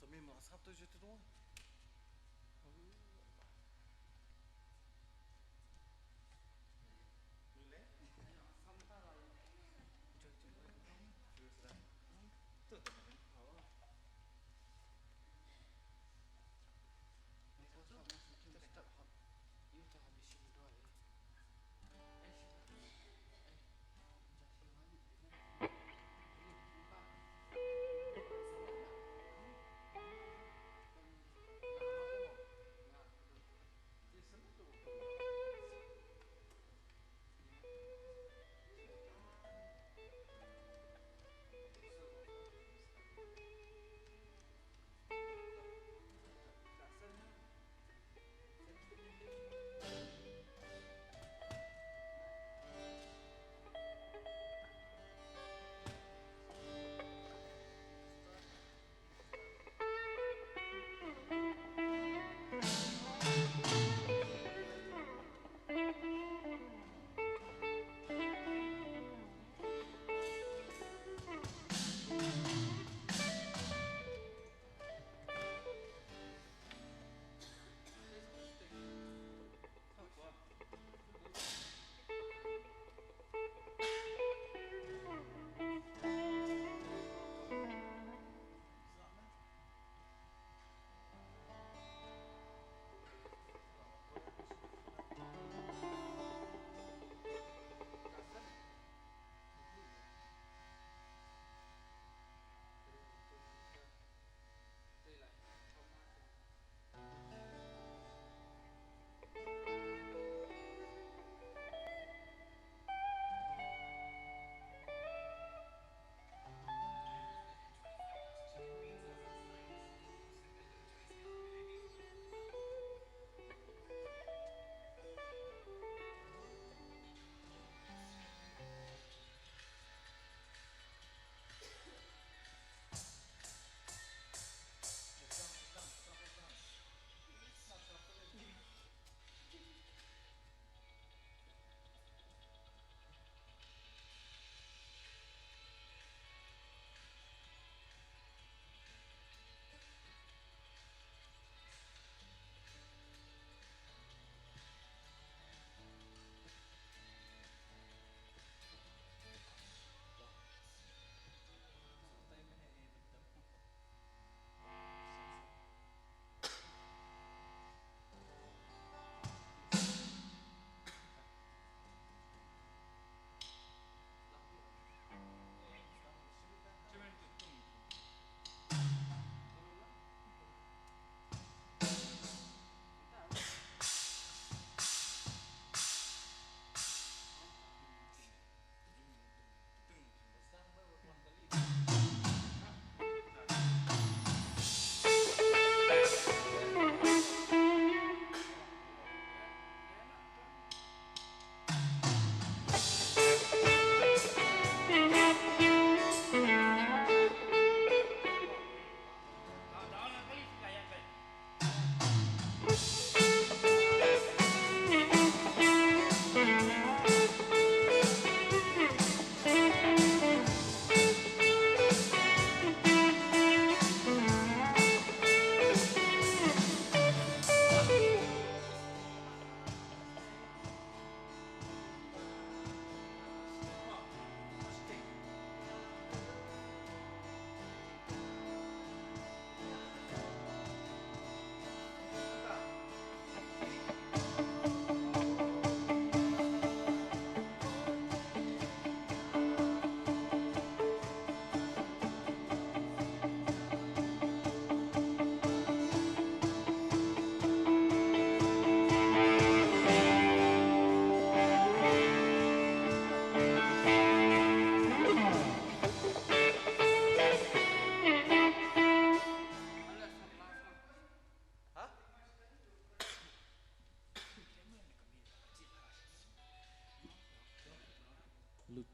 Sa mim la sap to je to.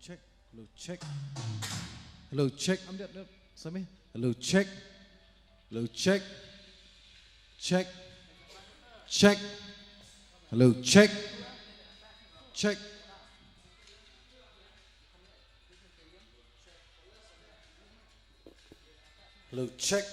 Check. Hello, check. Hello, check. I'm there, there. Sammy. Hello, check. Hello, check. Check. Check. Hello, check. Check. Hello, check.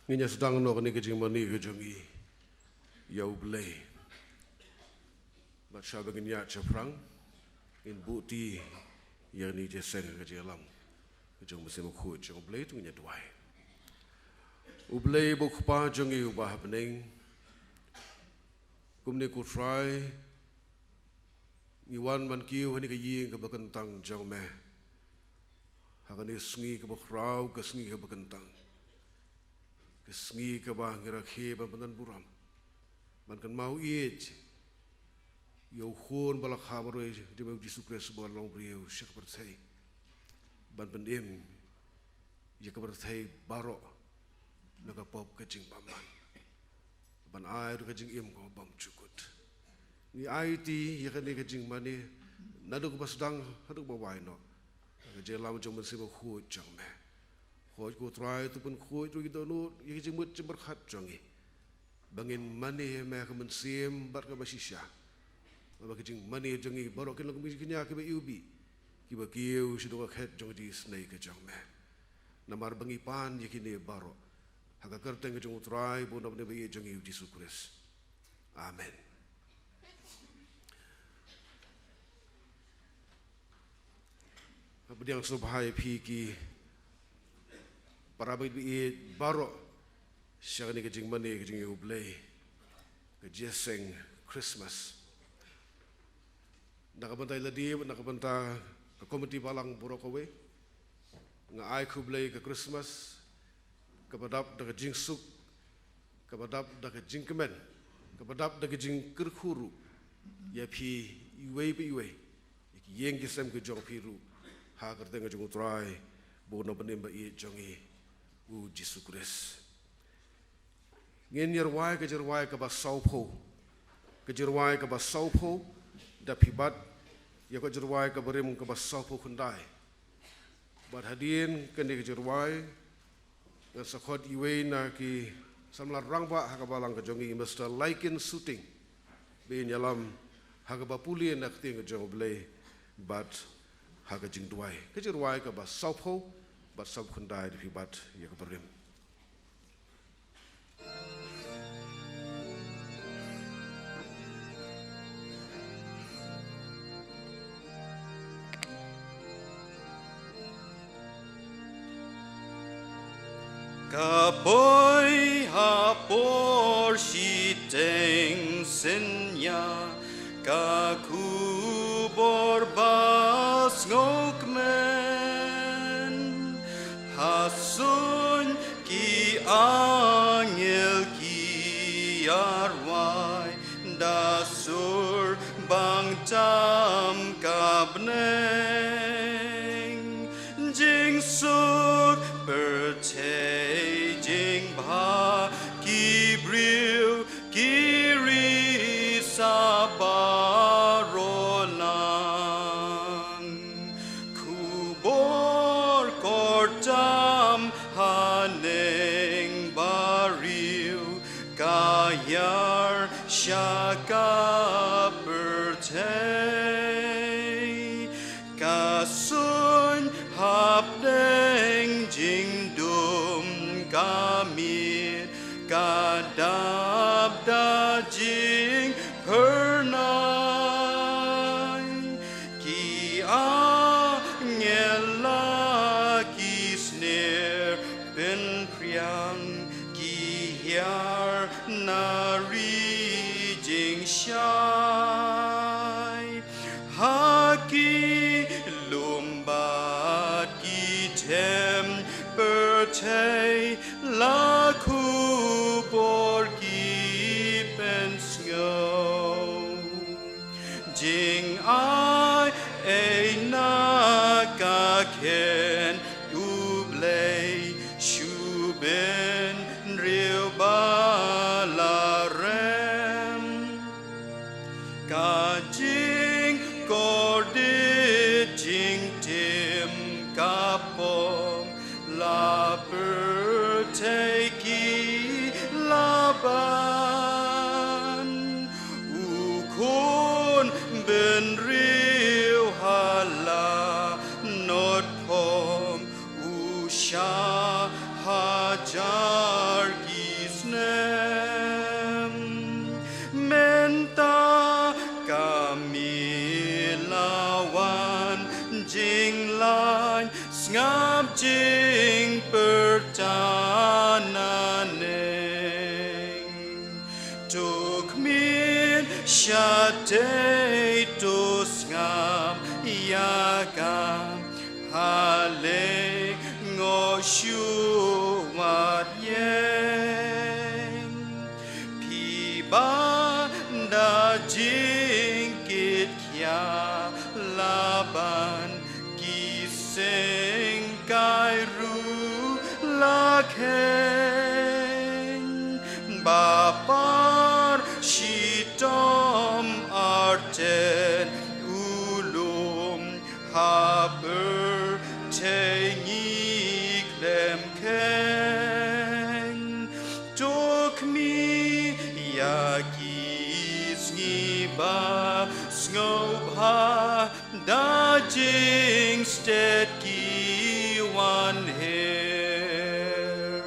Ngin ïa sdang noh kane ka jingmane ka jong ngi ïa U Blei. Bad shwa ba ngin ïa shaphrang, ngin buh ti ïa kane ka jingïalam ka jong U Mynsiem Bakhuid jong U Blei. To ngin ïa duwai. U Blei ba U Kpa jong ngi uba ha bneng, kumne ko Trai, ngi wan ban kiew ha kane ka ïing kaba kyntang jong me ha kane ka sngi kaba khraw, ka sngi kaba kyntang, ka sngi kaba ngi rakhe ban pyndonkam, ban kynmaw ïeit ïa U Khun ba la kha marwei jong me, U Jisu Khrist, ba la long briew sha ka pyrthei, ban pynim ïa ka pyrthei baroh na ka pop ka jingbymman, ban ai ruh ka jingim kaba bymjukut. Ngi aiti ïa kane ka jingmane naduh kaba sdang haduh ba wai noh, ha ka jingïalam jong U Mynsiem Bakhuid jong me. Hooid ko Trai, to pynkhuid ruh ïa ki dohnud, ïa ki jingmut jingpyrkhat jong ngi, ba ngin mane ïa me ha ka mynsiem bad kaba shisha, ba ka jingmane jong ngi baroh kin long kum ki kñia kiba iwbih, kiba kiew shaduh ka khet jong ka jingisynei ka jong me. Namar ba ngi pan ïa kine baroh ha ka kyrteng ka jong U Trai bad U Nongpynim ba ïeit jong ngi, U Jisu Khrist. Amen. Haba ngi ïa sngewbha ïa phi ki para bangeit ba ïeit baroh sha kane ka jingmane ka jong U Blei, ka jingïaseng Christmas. Na ka bynta i lade, na ka bynta ka komiti balang baroh kawei, nga ai khublei ka Christmas kaba dap da ka jingsuk, kaba dap da ka jingkmen, kaba dap da ka jingkyrkhu ruh ïa phi iwei pa iwei, ïa ki ïing ki sem ki jong phi ruh, ha ka kyrteng ka jong U Trai bad U Nongpynim ba ïeit jong ngi, U Jisu Khrist. Ngin ïa rwai ka jingrwai kaba sawphew. Ka jingrwai kaba sawphew, da phi bat ïa ka jingrwai kaba rim kaba sawphew khyndai. Bad hadien kane ka jingrwai, ngan sa khot iwei na ki samla rangbah ha ka balang ka jong ngi, Mister Laikin Suting, ba in ïalam ha kaba pule na ka ktien ka jong U Blei bad ha ka jingduwai. Ka jingrwai kaba sawphew bad sawphew khyndai, da phi bat ïa kaba rim. Ka poi ha por shiteng synñia, ka khubor ba sngewkmen, ha suiñ ki angel ki ïa rwai, da sur bang tam ka bneng. Jingsuk pyrthei, jingbha ki briew, ki ri sa baroh lang. Khubor kordor tam haneng ba riew, ka ïar sha ka pyrthei. Ka suiñ hapdeng jingdum ka miet, ka dap da jingphyrnai. Ki angel la ki sner pynphriang, ki hiar na ri jingshai. Ha ki lum bad ki them pyrthei, la khubor ki pynsngew. Jingai ei na ka khet U Blei, shu bynriew ba la rem. Ka jingkordit jingtim ka pom, la pyrthei ki la ban. U khun bynriew ha la nod pom, u shah hajar To khmih shatei to sngap ïa ka, ha lyngngoh shuh wat ïeng. Phi ba da jingkit khia la ban ki seng kai ruh la kheiñ, ba par shitom artet u lum ha pyrthei ngi khlem kheiñ. To khmih ïa ki sngi ba sngewbha, da jingstet ki wan her.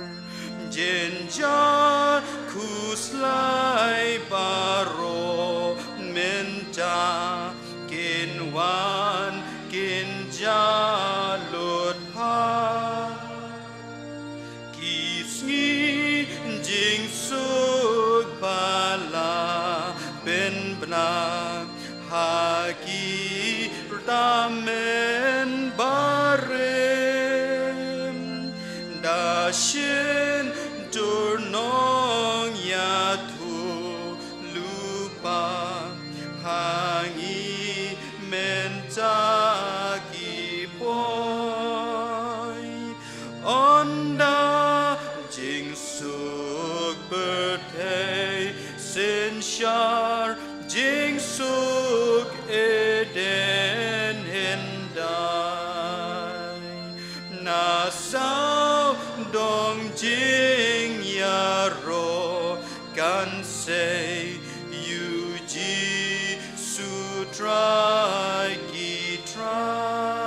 Jynjar khuslai baroh mynta kin wan kin jah lut pha. Ki sngi jingsuk ba la pynbna ha ki rta mynbarim. Da shin dur nongïathuhlypa ha ngi mynta ki poi. Ynda jingsuk pyrthei synshar, jingsuk Eden hyndai. Na sawdong jingïaroh kan sei, U Jisu Trai ki trai.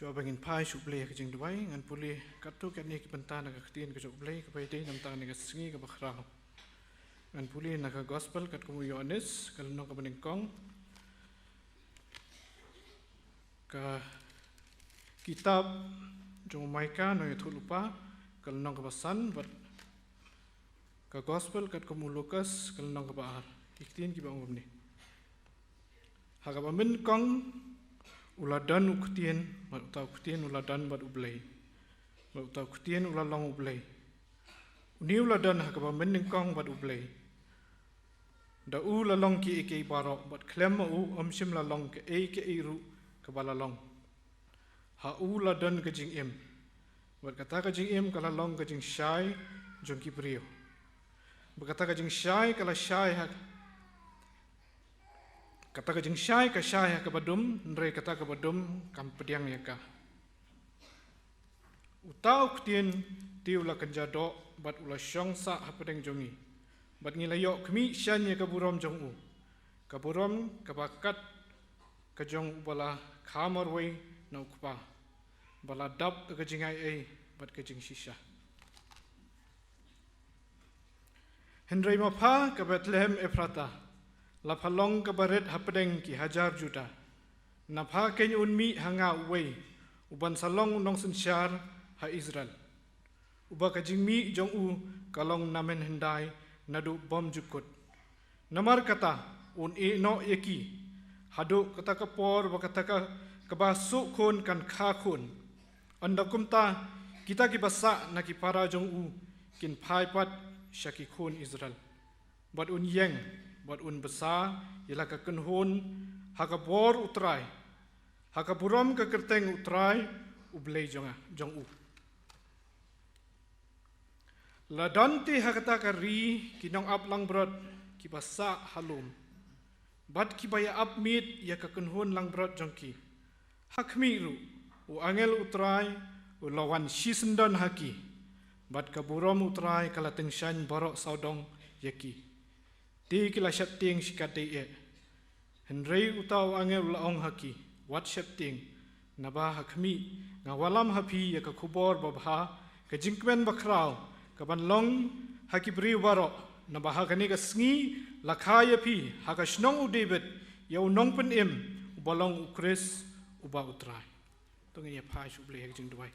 Shuwa ba ngin phai sha U Blei ha ka jingduwai, ngan pule katto katne ki bynta na ka ktien ka jong U Blei kaba ïadei na ka bynta kane ka sngi kaba khraw. Ngan pule na ka Gospel katkum u Ïoannis, ka lynnong kaba nyngkong. Ka kitab jong u Maika nongïathuhlypa, ka lynnong kaba san, bad ka Gospel katkum u Lukas, ka lynnong kaba ar. Ki ktien kiba ong kumne. Ha kaba nyngkong u la don u Ktien, bad uta u Ktien u la don bad U Blei, bad uta u Ktien u la long U Blei. Une u la don ha kaba nyngkong bad U Blei. Da u la long kiei kiei baroh, bad khlem ma u ym shym la long kaei kaei ruh kaba la long. Ha u la don ka jingim, bad kata ka jingim ka la long ka jingshai jong ki briew. Bad kata ka jingshai ka la shai ha, kata ka jingshai ka shai ha kaba dum, hynrei kata kaba dum kam pdiang ïa ka. Uta u Ktien te u la kynja doh, bad u la shong sah hapdeng jong ngi, bad ngi la ïoh khmih shane ïa ka burom jong u, ka burom kaba kat ka jong uba la kha marwei na u Kpa, ba la dap da ka jingai ei bad ka jingshisha. Hynrei ma pha ka Bethlehem Ephrata, la pha long kaba rit hapdeng ki hajar Juda, na pha keiñ un mih ha nga uwei uban sa long u nongsynshar ha Israel, uba ka jingmih jong u ka long namen hyndai naduh bymjukut. Namar kata un ïehnoh ïa ki haduh kata ka por ba kata ka, kaba suk khun kan kha khun. Ynda kumta kita kiba sah na ki para jong u kin phai pat sha ki khun Israel, bad un ïeng, bad un bsa ïa la ka kynhun ha ka bor U Trai, ha ka burom ka kyrteng U Trai U Blei jong, jong u. La don te ha kata ka ri ki nongap langbrot kiba sah ha lum, bad kiba ïa ap miet ïa ka kynhun langbrot jong ki. Ha khmih ruh u angel U Trai u la wan shisyndon ha ki, bad ka burom U Trai ka la tyngshaiñ baroh sawdong ïa ki. Te ki la sheptieng shikatdei eh. Hynrei uta u angel u la ong ha ki, wat sheptieng, naba ha khmih, nga wallam ha phi ïa ka khubor babha, ka jingkmen bakhraw, kaban long ha ki briew baroh, naba ha kane ka sngi la kha ïa phi ha ka shnong u David ïa u nongpynim, uba long u Khrist, uba u Trai. To ngin ïa phai sha U Blei ha ka jingduwai.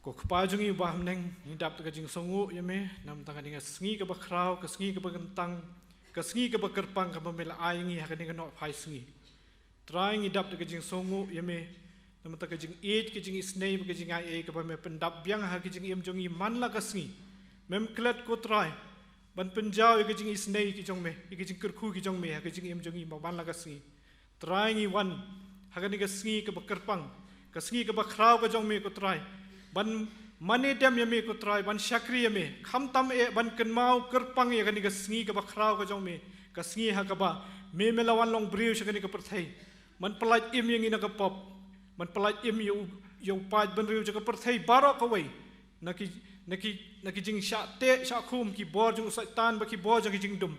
Ko Kpa jong ngi uba ha bneng, ngi dap da ka jingsngewnguh ïa me namar kane ka sngi kaba khraw, ka sngi kaba kyntang, ka sngi kaba kyrpang kaba me la ai ngi ha kane ka nohphai sngi. Trai, ngi dap da ka jingsngewnguh ïa me namar ka jingïeit, ka jingisynei, ka jingai ei kaba me pyndap biang ha ka jingim jong ngi man la ka sngi. Mem klet, ko Trai, ban pynjaw ïa ka jingisynei ki jong me, ïa ka jingkyrkhu ki jong me ha ka jingim jong ngi man la ka sngi. Trai, ngi wan ha kane ka sngi kaba kyrpang, ka sngi kaba khraw ka jong me, ko Trai, ban mane dem ïa me, ko Trai, ban shakri ïa me, khamtam eh ban kynmaw kyrpang ïa kane ka sngi kaba khraw ka jong me, ka sngi ha kaba me, me la wan long briew sha kane ka pyrthei, ban pyllait im ïa ngi na ka pop, ban pyllait im ïa u, ïa u paid bynriew jong ka pyrthei baroh kawei na ki, na ki, na ki jingshah teh shah khum, ki bor jong u Soitan bad ki bor jong ki jingdum,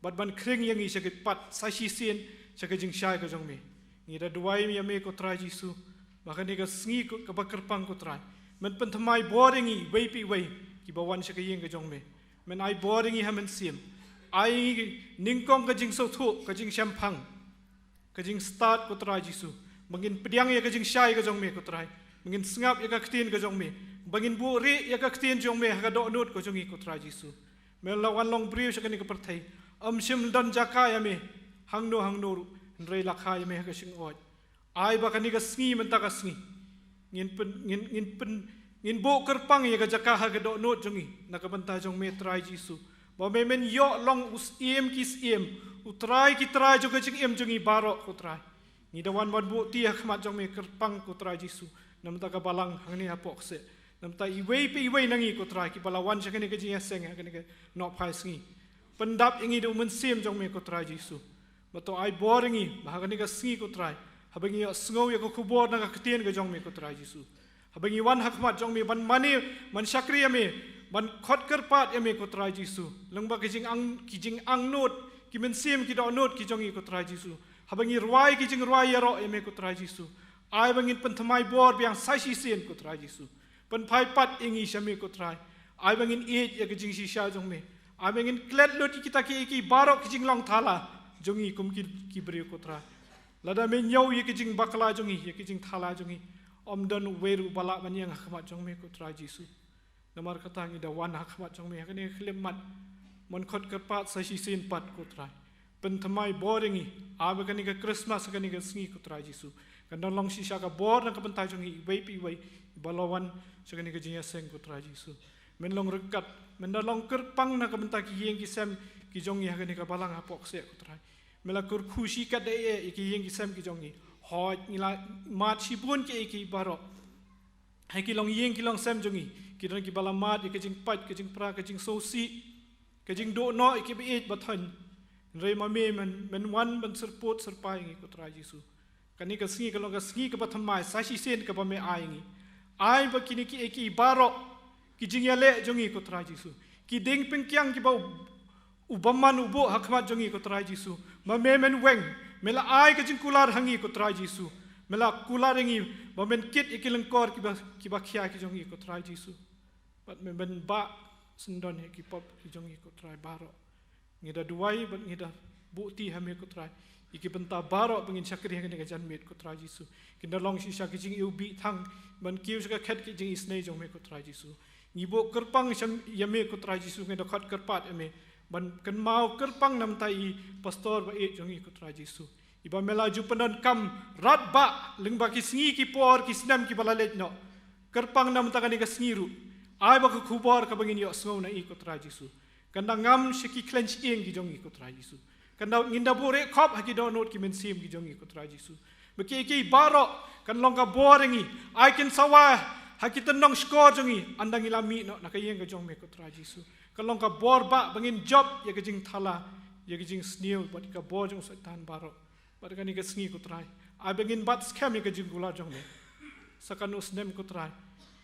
bad ban khring ïa ngi sha ki pat sa shisien sha ka jingshai ka jong me. Ngi da duwai ïa me, ko Trai Jisu, ba kane ka sngi ko, kaba kyrpang, ko Trai, men pynthymmai bor ïa ngi iwei pa iwei kiba wan sha ka ïing ka jong me. Men ai bor ïa ngi ha mynsiem, ai ïa ngi nyngkong ka jingsngewthuh, ka jingshemphang, ka jingstad, ko Trai Jisu, ba ngin pdiang ïa ka jingshai ka jong me, ko Trai, ba ngin sngap ïa ka ktien ka jong me, ba ngin buhrieh ïa ka ktien jong me ha ka dohnud ka jong ngi, ko Trai Jisu. Me la wan long briew sha kane ka pyrthei, ym shym don jaka ïa me hangno hangno ruh, hynrei la kha ïa me ha ka shyngod. Ai ba kane ka sngi, mynta ka sngi, ngin pyn, ngin, ngin pyn, ngin buh kyrpang ïa ka jaka ha ka dohnud jong ngi na ka bynta jong me, Trai Jisu, ba me men ïoh long u Syiem ki syiem, u Trai ki trai jong ka jingim jong ngi baroh, ko Trai. Ngi da wan ban buh kti ha khmat jong me kyrpang, ko Trai Jisu, namar ka balang hangne hapoh kseh, namar iwei pa iwei na ngi, ko Trai, kiba la wan sha kane ka jingïaseng ha kane ka nohphai sngi. Pyndap ïa ngi da u Mynsiem jong me, ko Trai Jisu. Bad to ai bor ïa ngi ba ha kane ka sngi, ko Trai, haba ngi ïohsngew ïa ka khubor na ka ktien ka jong me, ko Trai Jisu, haba ngi wan ha khmat jong me ban mane, ban shakri ïa me, ban khot kyrpad ïa me, ko Trai Jisu, lyngba ki jingangnud, ki jingangnud, ki mynsiem, ki dohnud ki jong ngi, ko Trai Jisu, haba ngi rwai ki jingrwai ïaroh ïa me, ko Trai Jisu, ai ba ngin pynthymmai bor biang sa shisien, ko Trai Jisu. Pynphai pat ïa ngi sha me, ko Trai. Ai ba ngin ïeit ïa ka jingshisha jong me. Ai ba ngin klet lut ïa kita kiei kiei baroh ki jinglong thala jong ngi kum ki, ki briew, ko Trai. Lada me ñiew ïa ka jingbakla jong ngi, ïa ka jingthala jong ngi, ym don uwei ruh uba lah ban ïeng ha khmat jong me, ko Trai Jisu. Namar kata ngi da wan ha khmat jong me ha kane ka khyllipmat, ban khot kyrpad sa shisien pat, ko Trai. Pynthymmai bor ïa ngi, ai ba kane ka Christmas, kane ka sngi, ko Trai Jisu, kan da long shisha ka bor na ka bynta jong ngi iwei pa iwei iba la wan sha kane ka jingïaseng, ko Trai Jisu. Men long ryngkat, men da long kyrpang na ka bynta ki ïing ki sem ki jong ngi ha kane ka balang hapoh kseh, ko Trai. Me la kyrkhu shikatdei eh ïa ki ïing ki sem ki jong ngi. Hooid, ngi la mad shibun kiei kiei baroh ha ki longïing ki longsem jong ngi. Ki don kiba la mad ïa ka jingpait, ka jingpra, ka jingsngewsih, ka jingduh noh ïa kiba ïeit ba thoiñ. Hynrei ma me men, men wan ban syrpud syrpai ïa ngi, ko Trai Jisu. Kane ka sngi ka long ka sngi kaba thymmai sa shisien kaba me ai ïa ngi. Ai ba kine kiei kiei baroh, ki jingïaleh jong ngi, ko Trai Jisu, ki dieng pynkiang kiba u, u bymman u buh ha khmat jong ngi, ko Trai Jisu, ma me men weng. Me la ai ka jingkular ha ngi, ko Trai Jisu. Me la kular ïa ngi ba men kit ïa ki lyngkor kiba, kiba khia ki jong ngi, ko Trai Jisu. Bad me men bah syndon ïa ki pop ki jong ngi, ko Trai, baroh. Ngi da duwai bad ngi da buh kti ha me, ko Trai, ïa ki bynta baroh ba ngin shakri ha kane ka janmiet, ko Trai Jisu. Kin da long shisha ki jingiwbih thang ban kiew sha ka khet ki jingisynei jong me, ko Trai Jisu. Ngi buh kyrpang sha ïa me, ko Trai Jisu, ngi da khot kyrpad ïa me ban kynmaw kyrpang na ka bynta i pastor ba ïeit jong ngi, ko Trai Jisu, iba me la ju pyndonkam radbah lyngba ki sngi, ki por, ki snem kiba la leit noh. Kyrpang na ka bynta kane ka sngi ruh, ai ba ka khubor kaba ngin ïohsngew na i, ko Trai Jisu, kan da ngam sha ki khlem shyieng ki jong ngi, ko Trai Jisu. Kan da, ngin da buhrieh khop ha ki dohnud ki mynsiem ki jong ngi, ko Trai Jisu. Ba kiei kiei baroh kan long ka bor ïa ngi. Ai kin sawa ha ki tyndong shkor jong ngi ynda ngi la mih noh na ka ïing ka jong me, ko Trai Jisu. Kan long ka bor bah ba ngin jop ïa ka jingthala, ïa ka jingsniew bad ka bor jong u Soitan baroh. Bad kane ka sngi, ko Trai, ai ba ngin bat skhem ïa ka jingkular jong me. Sa katno snem, ko Trai,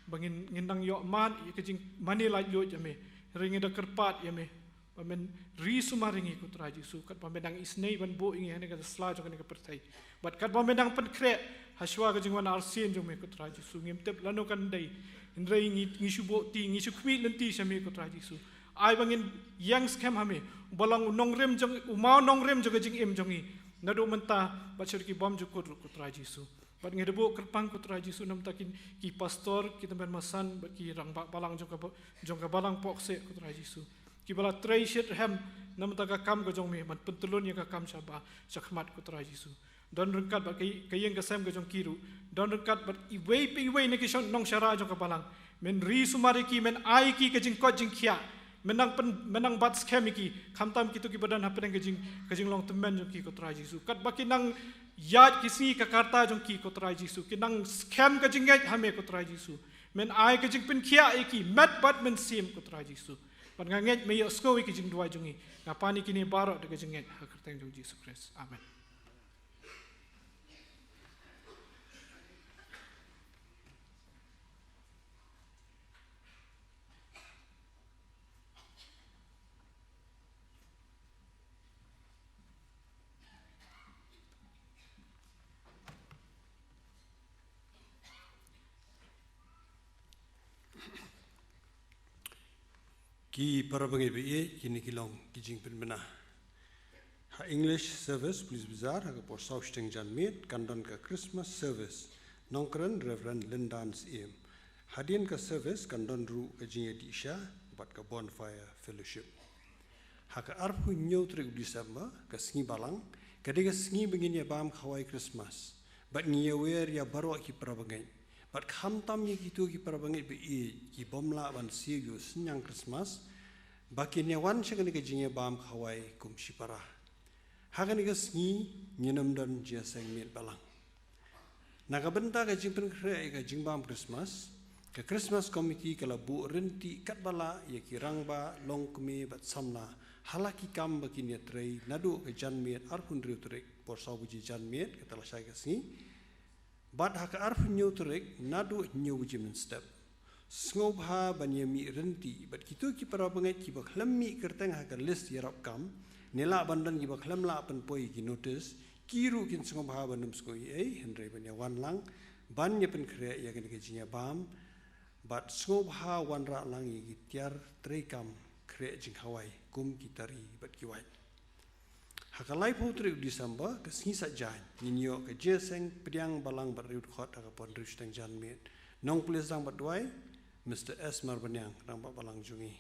ba ngin, ngin dang ïoh mad ïa ka jingmane laitluid ïa me. Hynrei ngi da kyrpad ïa me Ba men ri sumar ïa ngi, ko Trai Jisu, katba men dang isynei ban buh ïa ngi ha kane ka sla jong kane ka pyrthei. Bad katba men dang pynkhreh hashwa ka jingwan arsien jong me, ko Trai Jisu, ngim tip lano kan dei. Hynrei ngi, ngi shu buh ti, ngi shu khmih lynti sha me, ko Trai Jisu. Ai ba ngin ïeng skhem ha me, uba long u nongrim jong, u mawnongrim jong ka jingim jong ngi, naduh mynta bad sha ki bymjukut ruh, ko Trai Jisu. Bad ngi da buh kyrpang, ko Trai Jisu, namar ki, ki pastor, ki tymmen basan, bad ki rangbah balang jong ka ba-, jong ka balang Pohkseh, ko Trai Jisu, kiba la trei shitrhem namar ka kam ka jong me, ban pyntylun ïa ka kam shabar shakhmat, ko Trai Jisu. Don ryngkat bad ka, ka ïing ka sem ka jong ki ruh. Don ryngkat bad iwei pa iwei na ki shong nongshara jong ka balang. Men ri sumar ïa ki, men ai ki ka jingkoit jingkhiah. Men nang pyn-, men nang bat skhem ïa ki, khamtam kito kiba don hapdeng ka jing, ka jinglong tymmen jong ki, ko Trai Jisu. Katba ki nang ïaid ki sngi ka rta jong ki, ko Trai Jisu, ki nang skhem ka jingngeit ha me, ko Trai Jisu. Men ai ka jingpynkhiah ïa ki met bad mynsiem, ko Trai Jisu. Bad nga ngeit me ïohsngew ïa ki jingduwai jong ngi. Nga pan ïa kine baroh da ka jingngeit ha ka kyrteng jong Jisu Khrist. Amen. Ki para bangeit baieit, kine ki long ki jingpynbna. Ha English service, Police Bazar, ha ka por saw shiteng janmiet, kan don ka Christmas service. Nongkren Reverend Lindan Syiem. Hadien ka service kan don ruh ka jingïadih sha bad ka bonfire fellowship. Ha ka arphew hynñiew tarik u December, ka sngi Balang, ka dei ka sngi ba ngin ïa bam khawai Christmas. Bad ngi ïa wer ïa baroh ki para bangeit. Bad khamtam ïa kito ki para bangeit baieit ki bym lah ban siew ïa u synñiang Christmas, ba kin ïa wan sha kane ka jingïabam khawai kum shipara. Ha kane ka sngi ngin ym don jingïaseng miet balang. Na ka bynta ka jingpynkhreh ïa ka jingbam Christmas, ka Christmas Committee ka la buh rynti katba lah ïa ki rangbah, longkmie bad samla ha la ki kam ba kin ïatrei naduh ka janmiet arphew hynriew tarik, por saw baje janmiet, kata la shai ka sngi. Bad ha ka arphew hynñiew tarik naduh hynñiew baje mynstep. Sngewbha ban ïa mih rynti bad kito ki para bangeit kiba khlem mih kyrteng ha ka list ïarap kam, ne lah ban don kiba khlem lah pynpoi ki notice, ki ruh kin sngewbha ban ym sngew ei ei, hynrei ban ïa wan lang ban ïa pynkhreh ïa kane ka jingïabam. Bad sngewbha wanrah lang ïa ki tiar treikam khreh jingkhawai kum ki tari bad ki wait. Ha ka laiphew tarik u December, ka sngi Saitjaiñ, ngin ïoh ka jingïaseng pdiang balang bad riewdkhot ha ka por hynriew shiteng janmiet. Nongpule sdang bad duwai, Mister S Marbaniang, rangbah balang jong ngi.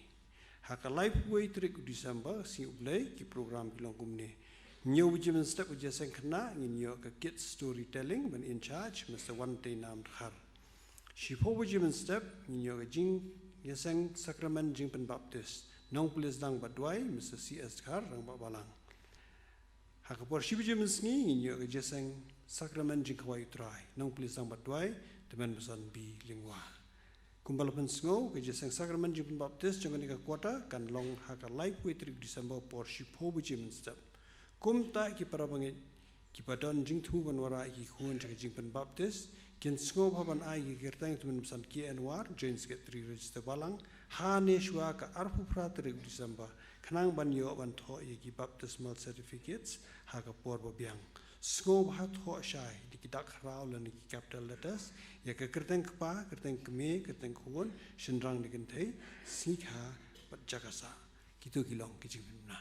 Ha ka laiphew wei tarik u December, sngi U Blei, ki program ki long kumne. Hynñiew baje mynstep ka jingïaseng khynnah, ngin ïoh ka kids storytelling, ban in charge Mister Wanteinam Dkhar. Shiphew baje mynstep ngin ïoh ka jingïaseng sakramen jingpynbaptis. Nongpule sdang bad duwai, Mister C S Dkhar, rangbah balang. Ha ka por shi baje mynsngi ngin ïoh ka jingïaseng sakramen jingkhawai U Trai. Nongpule sdang bad duwai, Tymmen Basan B Lyngwa. Kumba la pynsngew, ka jingïaseng sakramen jingpynbaptis jong kane ka quarter kan long ha ka laiphew wei tarik December por shiphew baje mynstep. Kumta ki para bangeit kiba don jingthmu ban wanrah ïa ki khun sha ka jingpynbaptis, kin sngewbha ban ai ïa ki kyrteng, Tymmen Basan K N War, Joint Secretary Register Balang, ha ne shuwa ka arphew phra tarik December, khnang ban ïoh ban thoh ïa ki baptismal certificates ha ka por ba biang. Sngewbha thoh shai da ki dak khraw lane ki capital letters ïa ka kyrteng kpa, kyrteng kmie, kyrteng khun, shynrang ne kynthei, sngi kha bad jaka sah. Kito ki long ki jingpynbna.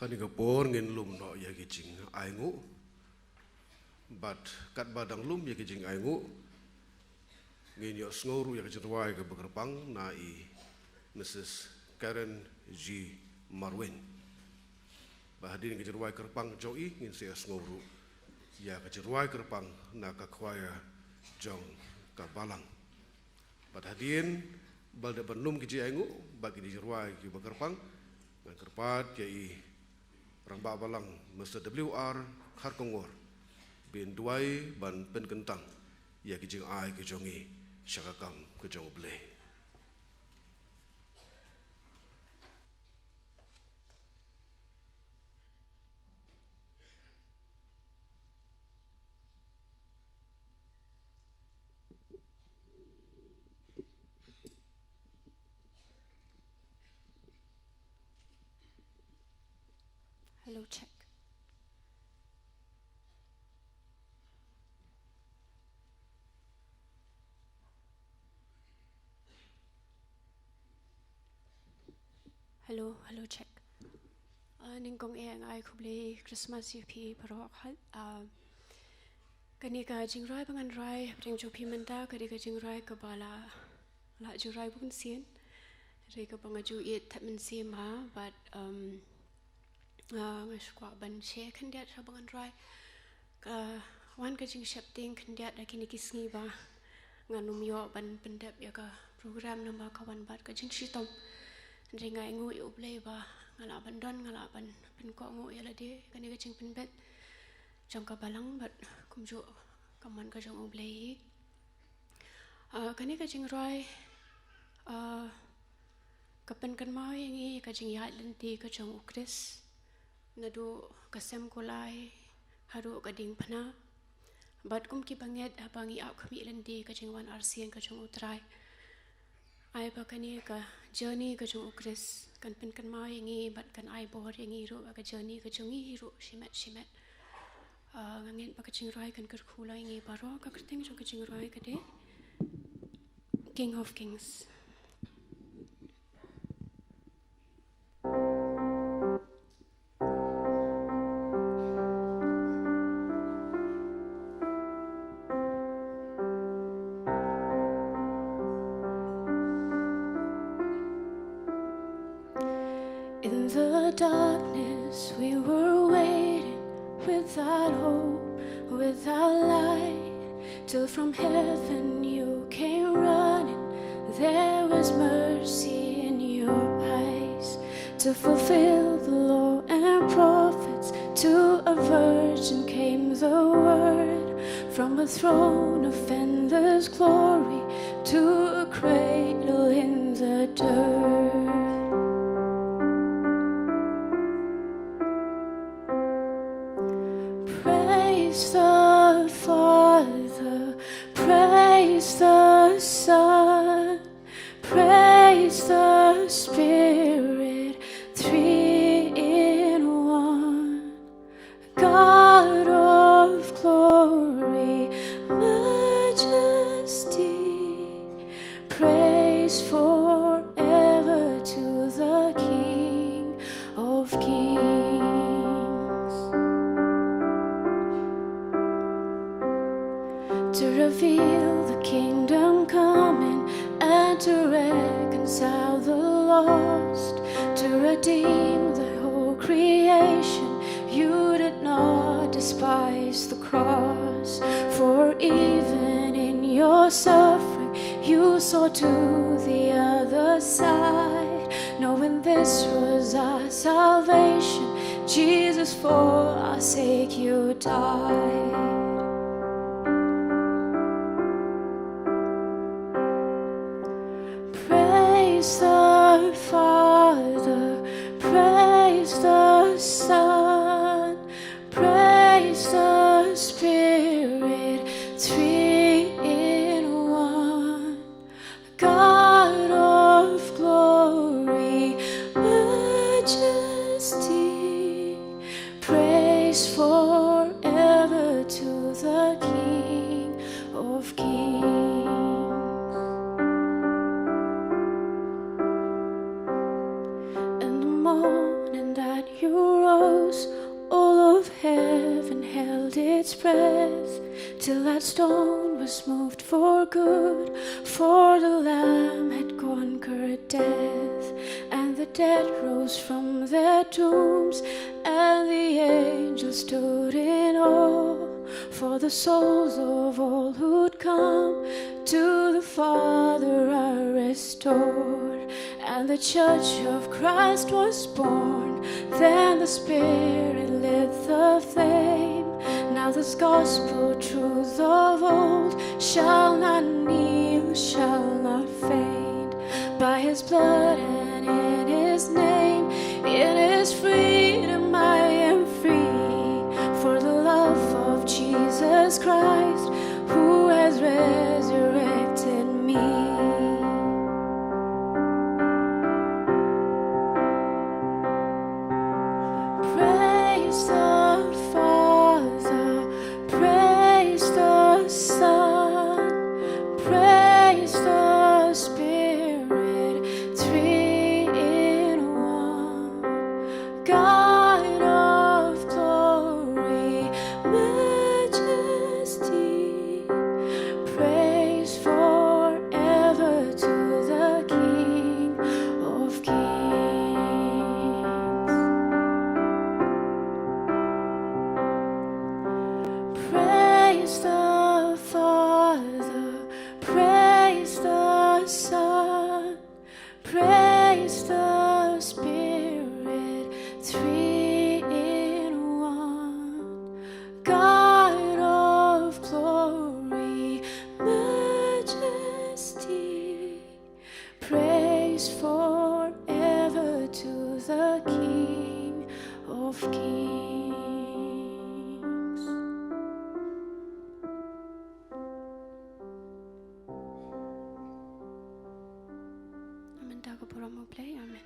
Kane ka por ngin lum noh ïa ki jingainguh. Bad katba dang lum ïa ki jingainguh, ngin ïohsngew ruh ïa ka jingrwai kaba kyrpang na i Missus Karen G Marwin. Bad hadien ka jingrwai kyrpang jong i, ngin sa ïohsngew ruh ïa ka jingrwai kyrpang na ka choir jong ka balang. Bad hadien ba la dep ban lum ki jingainguh bad ki jingrwai kiba kyrpang, ngan kyrpad ïa i Rangbah Balang Mister W R Kharkongor, ban duwai ban pynkyntang ïa ki jingai ki jong i sha ka kam ka jong U Blei. Hello, check. Hello, hello, check. Ah, nyngkong eh nga ai khublei Christmas ïa phi baroh. Ah, kane ka jingrwai ba ngan rwai hapdeng jong phi mynta ka dei ka jingrwai kaba la, la ju rwai bun sien. Hynrei kaba nga ju ïeit thep mynsiem bha, bad, um, ah, nga shu kwah ban share khyndiat sha ba ngan rwai. Ka wan ka jingsheptieng khyndiat ha kine ki sngi ba ngan ym ïoh ban pyndep ïa ka program namar ka wan bad ka jingshitom. Hynrei nga ainguh ïa U Blei ba nga lah ban don, nga lah ban pynkohnguh ïa lade kane ka jingpynbeit jong ka balang bad kumjuh ka mon ka jong U Blei hi. Ah, kane ka jingrwai, ah, ka pynkynmaw ïa ngi ka jingïaid lynti ka jong U Khrist naduh ka sem kulai haduh ka diengphna. Bad kum ki bangeit haba ngi ap khmih lynti ka jingwan arsien ka jong U Trai. Ai ba kane ka journey ka jong U Khrist kan pynkynmaw ïa ngi bad kan ai bor ïa ngi ruh ha ka journey ka jong ngi hi ruh shimet shimet. Ah, nga ngeit ba ka jingrwai kan kyrkhu lang ïa ngi baroh. Ka kyrteng jong ka jingrwai ka dei King of Kings. In the darkness we were waiting, without hope, without light, till from heaven you came running. There was mercy in your eyes. To fulfill the law and prophets, to a virgin came the word. From a throne of endless glory to a cradle in the dirt. Praise the Father, praise the Son, praise the Spirit, three in one. God of glory, majesty, praise forever to the King of Kings. To reveal the kingdom coming and to reconcile the lost, to redeem the whole creation. You did not despise the cross, for even in your suffering, you saw to the other side, knowing this was our salvation. Jesus, for our sake, you died. Praise the Father, praise the Son, praise the Spirit, three in one. God of glory, majesty, praise forever to the King of Kings. In the morning that you rose, all of heaven held its breath, till that stone was moved for good, for the Lamb had conquered death. And the dead rose from their tombs, and the angels stood in awe, for the souls of all who'd come to the Father are restored. And the church of Christ was born. Then the Spirit lit the flame. Now this gospel truth of old shall not kneel, shall not faint. By his blood and in his name, in his freedom I am free. For the love of Jesus Christ, who has resurrected me. Praise God of glory, majesty, praise forever to the King of kings. Praise the Father, praise the Son, praise the Spirit, three in one. God of glory, majesty, praise forever to the King of kings. Amen. Da ka burom U Blei. Amen.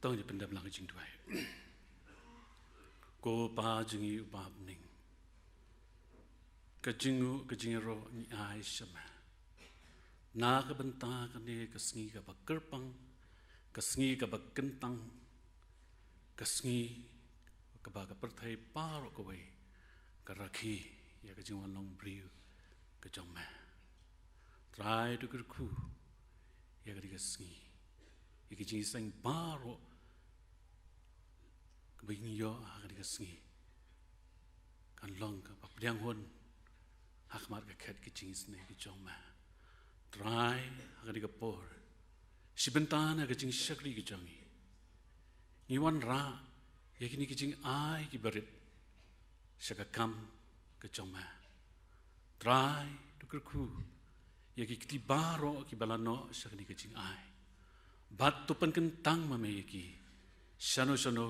Ngi pyndem lang ka jingduwai. Ko Pa jong ngi uba ha bneng, ka jingnguh ka jingïaroh ngi ai sha Me. Na ka bynta kane ka sngi kaba kyrpang, ka sngi kaba kyntang, ka sngi kaba ka pyrthei baroh kawei ka rakhe ïa ka jingwan long briew ka jong Me. Trai, to kyrkhu ïa kane ka sngi, ïa ka jingseng baroh kaba ngi ïoh ha kane ka sngi kan long kaba pdiang hun ha khmat ka khet ka jingisynei ka jong Me. Trai, ha kane ka por, shi bynta na ka jingshakri ka jong ngi, ngi wanrah ïa kine ki jingai kiba rit sha ka kam ka jong Me. Trai, to kyrkhu ïa ki kti baroh kiba la noh sha kane ka jingai, bad to pynkyntang ma Me ïa ki shano shano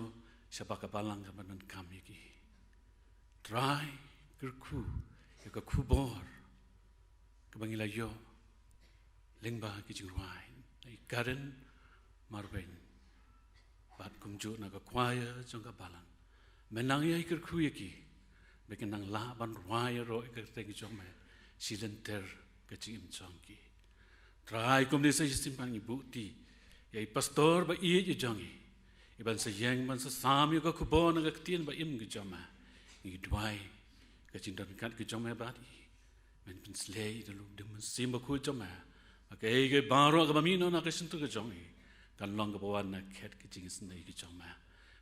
sha ba ka balang kaba donkam ïa ki. Trai, kyrkhu ïa ka khubor kaba ngi la ïoh lyngba ki jingrwai na i Karen Marwein bad kumjuh na ka choir jong ka balang. Me nang ïai kyrkhu ïa ki ba kin nang lah ban rwai ïaroh ïa ka kyrteng jong Me shi lynter ka jingim jong ki. Trai, kumne sa shisien pat ngi buh kti ïa i pastor ba ïeit ïa jong ngi, i ban sa ïeng ban sa sam ïa ka khubor na ka ktien ba im ka jong Me. Ngi duwai ka jingdon kat ka jong Me bad i, Men pynsleh ïa i da u Mynsiem Bakhuid jong Me, ba kaei kaei baroh kaba mih noh na ka shyntur ka jong i kan long kaba wan na khet ka jingisynei ka jong Me.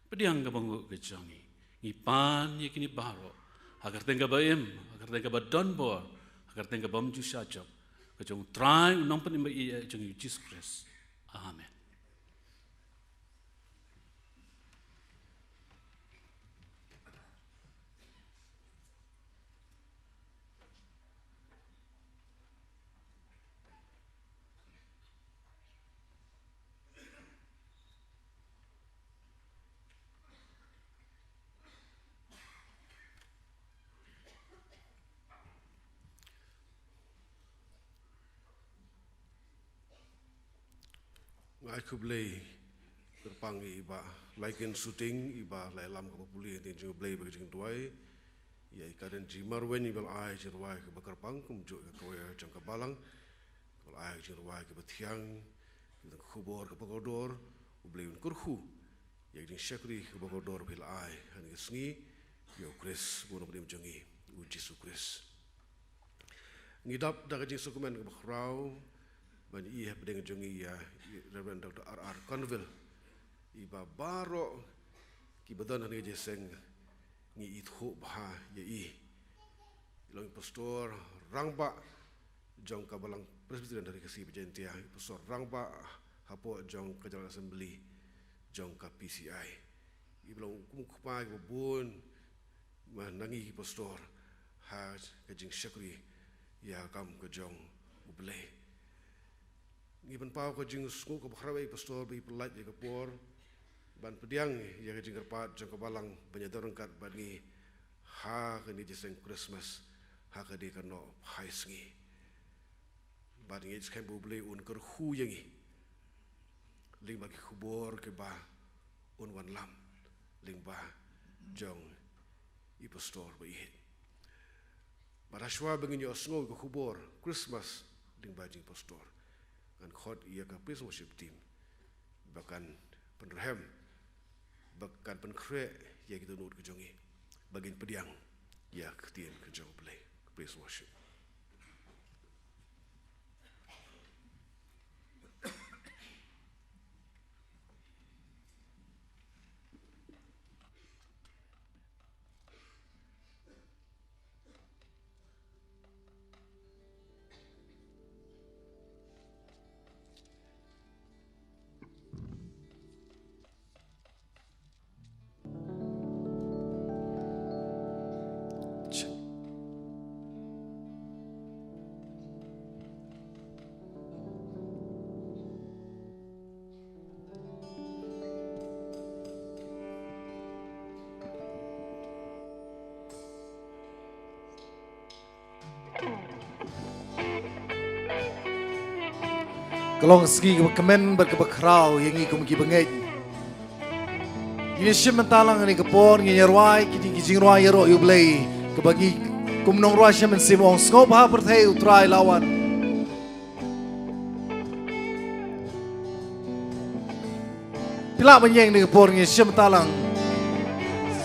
Pdiang kaba nguh ka jong i. Ngi pan ïa kine baroh ha ka kyrteng kaba im, ha ka kyrteng kaba donbor, ha ka kyrteng kaba ym ju shah jop ka jong U Trai, U Nongpynim ba ïeit jong ngi, U Jisu Khrist. Amen. Nga ai khublei kyrpang ïa i Bah Laikin Suting, i ba la ïalam kaba pule ïa ka jingduwai, ïa i Karen G. Marwein, i ba la ai jingrwai kaba kyrpang, kumjuh ïa ka choir jong ka balang, ba la ai jingrwai kaba thiang, ïa ka khubor kaba kordor. U Blei un kyrkhu ïa ka jingshakri kaba kordor ba la ai ha kane ka sngi ïa U Khrist, U Nongpynim jong ngi, U Jisu Khrist. Ngi dap da ka jingsngewkmen kaba khraw ban ïohi hapdeng jong ngi ïa i Reverend Doctor R R Conville, i ba baroh kiba don ha kane ka jingïaseng ngi ithuh bha ïa i. I long i pastor rangbah jong ka Balang Presbyterian Dhari Khasi bad Jaiñtia, i pastor rangbah hapoh jong ka General Assembly jong ka P C I. I ba long kum u kpa kiba bun ma na ngi ki pastor ha ka jingshakri ïa ka kam ka jong U Blei. Ngi pynpaw ka jingsngew kaba khraw ïa i pastor ba i pynlait ïa ka por ban pdiang ïa ka jingkyrpad jong ka balang ban ïadon ryngkat bad ngi ha kane ka jingïaseng Christmas ha kane ka nohphai sngi. Bad ngi ngeit skhem ba U Blei un kyrkhu ïa ngi lyngba ki khubor kiba un wanlam lyngba jong i pastor ba ïeit. Bad hashwa ba ngin ïohsngew ïa ka khubor Christmas lyngba jong i pastor, ngan khot ïa ka praise worship team ba kan pynrhem, ba kan pynkhreh ïa ki dohnud ka jong ngi ba ngin pdiang ïa ka ktien ka jong U Blei. Praise worship. Ka long sngi kaba kmen bad kaba khraw ïa ngi kum ki bangeit. Ngin shim bynta lang ha kane ka por, ngin ïa rwai kine ki jingrwai ïaroh ïa U Blei, kaba ngi kum nongrwai sha mynsiem ong, sngewbha pyrthei U Trai la wan. Phi lah ban ïeng ha kane ka por, ngin shim bynta lang.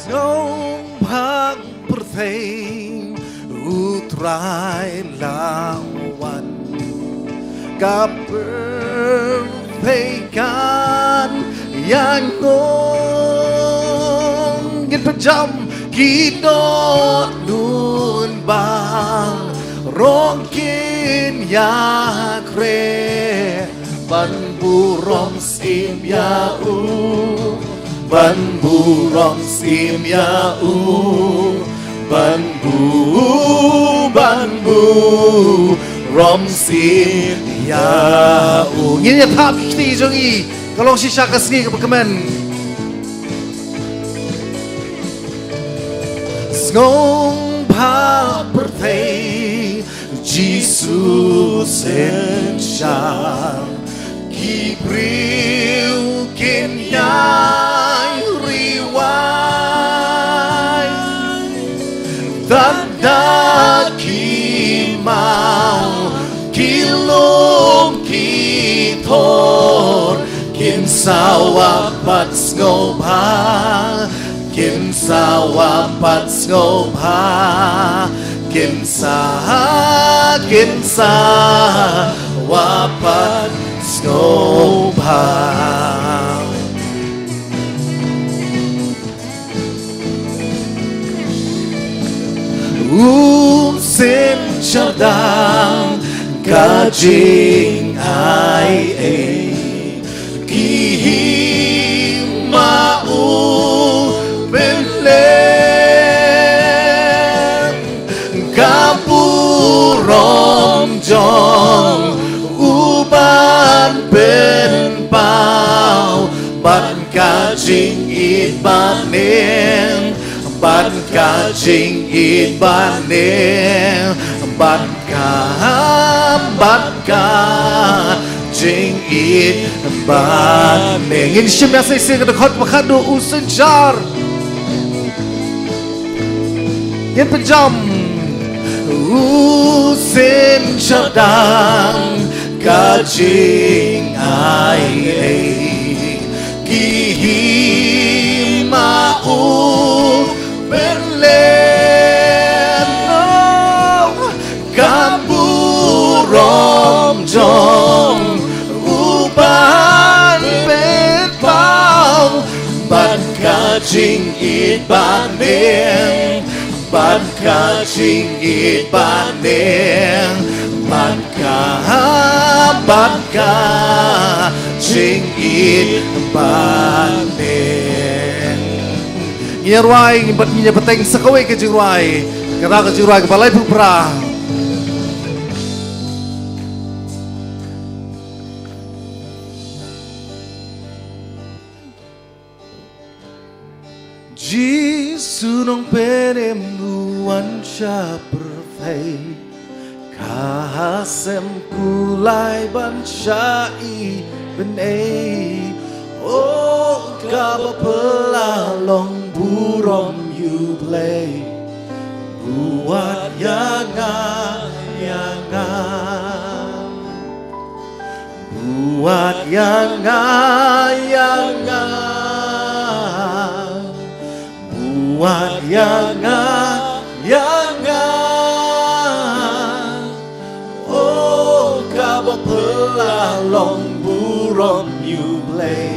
Sngewbha pyrthei U Trai la wan. Ka pyrthei kan ïangngoh. Ngin pynjam. Ki dohnud baroh kin ïakhreh ban burom syiem ïa U. Ban burom syiem ïa U. Ban bu, ban burom syiem ïa U. Ngin ïa thap ki kti jong ngi. Ka long shisha ka sngi kaba kmen. Sngewbha pyrthei Jisu synshar, ki briew kin ïai rwai. Tad da ki maw, ki lum, ki thor, kin sawa pat sngewbha. Kin sawa pat sngewbha. Kin sa, kin sawa pat sngewbha. U synshar dang ka jingai ei. Ki hima u pynlong ka burom jong u ban pynpaw. Bad ka jingïeit ba ning, bad ka jingïeit ba ning, bad ka, bad ka jingïeit ba ning. Ngin shim ïa sa shisien ka dkhot ba khatduh, u synshar. Ngin pynjam. U synshar dang ka jingai ei. Ki hima u pynlong ka burom jong u ban pynpaw. Bad ka jingïeit ba ning, bad ka jingïeit ba ning, bad ka, bad ka jingïeit ba ning. Ngin ïa rwai bad ngin ïa bteng sa kawei ka jingrwai. Kata ka jingrwai kaba laiphew phra. Jisu Nongpynim u wan sha pyrthei. Ka sem kulai ban shah i bnai. O kaba phylla long burom ïa U Blei. Buh wat ïa nga, ïa nga. Buh wat ïa nga, ïa nga. Buh wat ïa nga, ïa nga. O kaba phylla long burom ïa U Blei.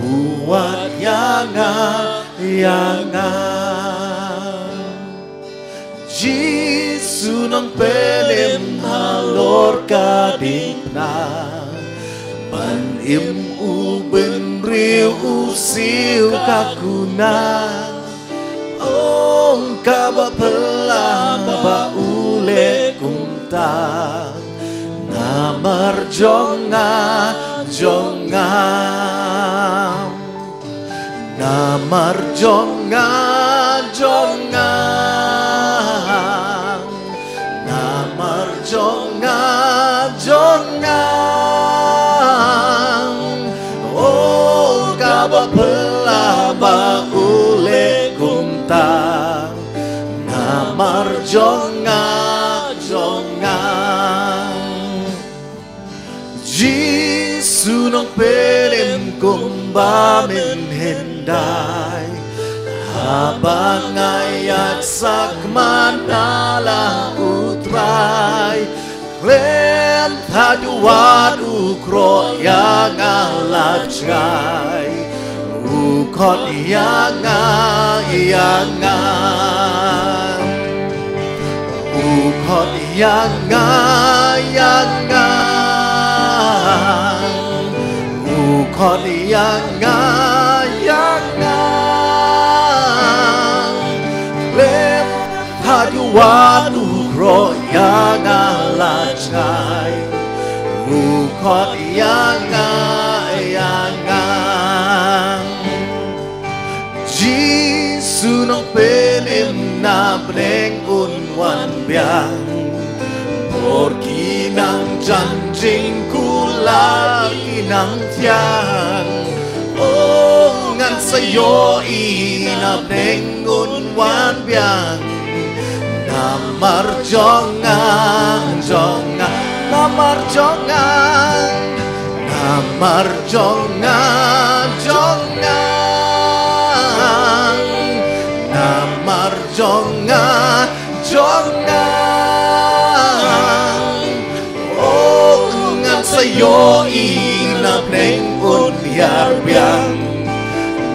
Buh wat ïa nga, ïa nga. Jisu Nongpynim halor ka diengphna. Ban im u bynriew u siew ka kuna. Ong kaba phylla ba u leh kumta. Namar jong nga, jong nga. Namar jong nga, jong nga. Namar jong nga, jong nga. O ka Ba phylla ba u leh kumta namar jong nga, jong nga. Jisu Nongpynim kumba men hyndai, haba nga ïaid sakma na la U Trai. Khlem thait wat u khroh ïa nga la jngai. U khot ïa nga, ïa nga. U khot ïa nga, ïa nga. U khot ïa nga, ïa nga. Khlem thait wat u khroh ïa nga la jngai. U khot ïa nga, ïa nga. Jisu Nongpynim na bneng un wan biang. Por ki nang jan jingkular ki nang thiang. Oh, ngan sa ïohi na bneng un wan biang. Namar jong nga, jong nga, namar jong nga, namar jong nga, jong nga, namar jong nga, jong nga. Oh, ngan sa ïohi na bneng un hiar biang.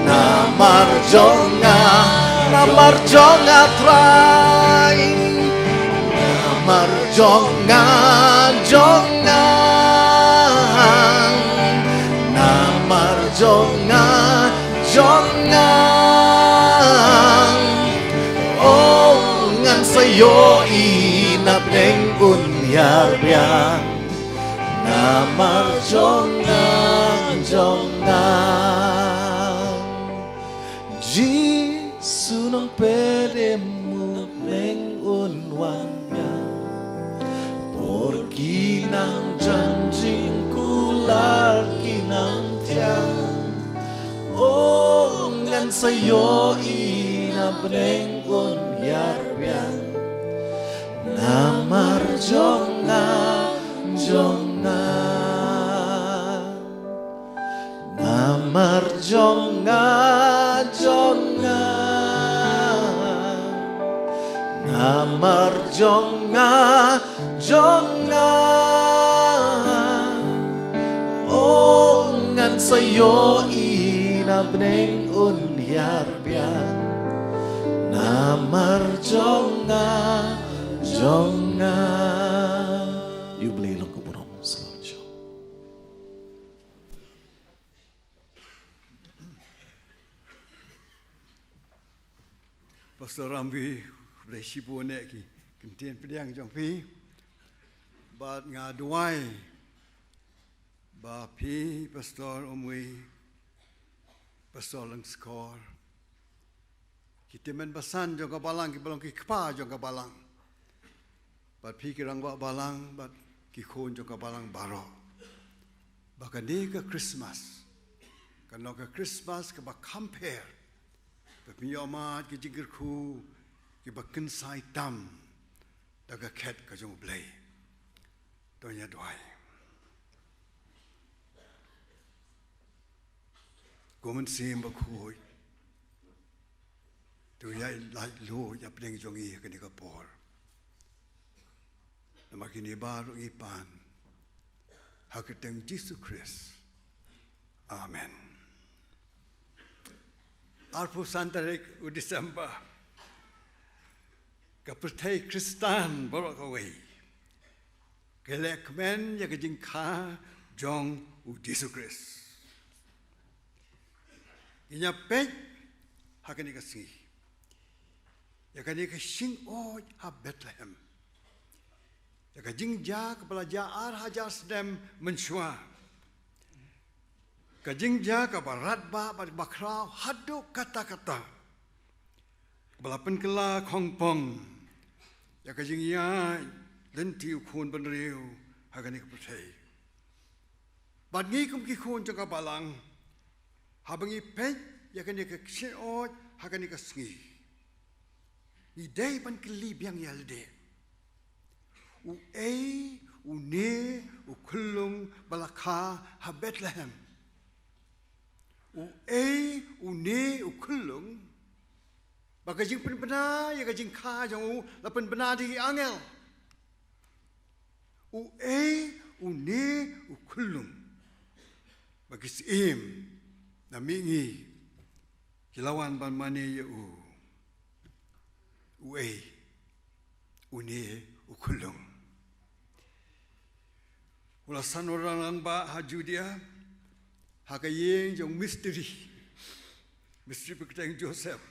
Namar jong nga, namar jong nga Trai. Namar jong nga, jong nga. Namar jong nga, jong nga. Oh, ngan sa ïohi na bneng un hiar biang. Namar jong nga, jong nga. Jisu Nongpynim na bneng un wan biang. Por ki nang jan jingkular ki nang thiang. Oh, ngan sa ïohi na bneng un hiar biang. Namar jong nga, jong nga. Namar jong nga, jong nga. Namar jong nga, jong nga. Oh, ngan sa ïohi na bneng un hiar biang. Namar jong nga, jong nga. Ïa U Blei long ka burom shalom shalom. Pastor Rambi, Blei shibun ïa ki ktien pdiang jong phi. Bad nga duwai ba phi Pastor Umwi, Pastor Lyngskor, ki tymmen basan jong ka balang, kiba long ki kpa jong ka balang, bad phi ki rangbah balang, bad ki khun jong ka balang baroh, ba kane ka Christmas kan long ka Christmas kaba kham pher, ba phin ïoh mad ki jingkyrkhu kiba kynsai tam da ka khet ka jong U Blei. To ngin ïa duwai. Ko Mynsiem Bakhuid, to ïa laitluid ïa pdeng jong ngi ha kane ka por. Namar kine baroh ngi pan ha ka kyrteng Jisu Khrist. Amen. Arphew san tarik u December, ka pyrthei Khristan baroh kawei ka leh kmen ïa ka jingkha jong U Jisu Khrist. Ngin ïa peit ha kane ka sngi ïa kane ka shyngkhuid ha Bethlehem, ïa ka jingjia kaba la jia ar hajar snem mynshuwa, ka jingjia kaba radbah bad kaba khraw haduh katta katta, kaba la pynkylla khongpong ïa ka jingïaid lynti u khun bynriew ha kane ka pyrthei. Bad ngi kum ki khun jong ka balang, Haba ngi peit ïa kane ka kshaid ha kane ka sngi, ngi dei ban kylli biang ïa lade, uei une u khyllung ba la kha ha Bethlehem? Uei une u khyllung ba ka jingpynbna ïa ka jingkha jong u la pynbna da ki angel? Uei une u khyllung ba ki syiem na mihngi ki la wan ban mane ïa u? Uei une u khyllung? U la san rangbah ha Judea, ha ka ïing jong mistri, mistri ba kyrteng Joseph.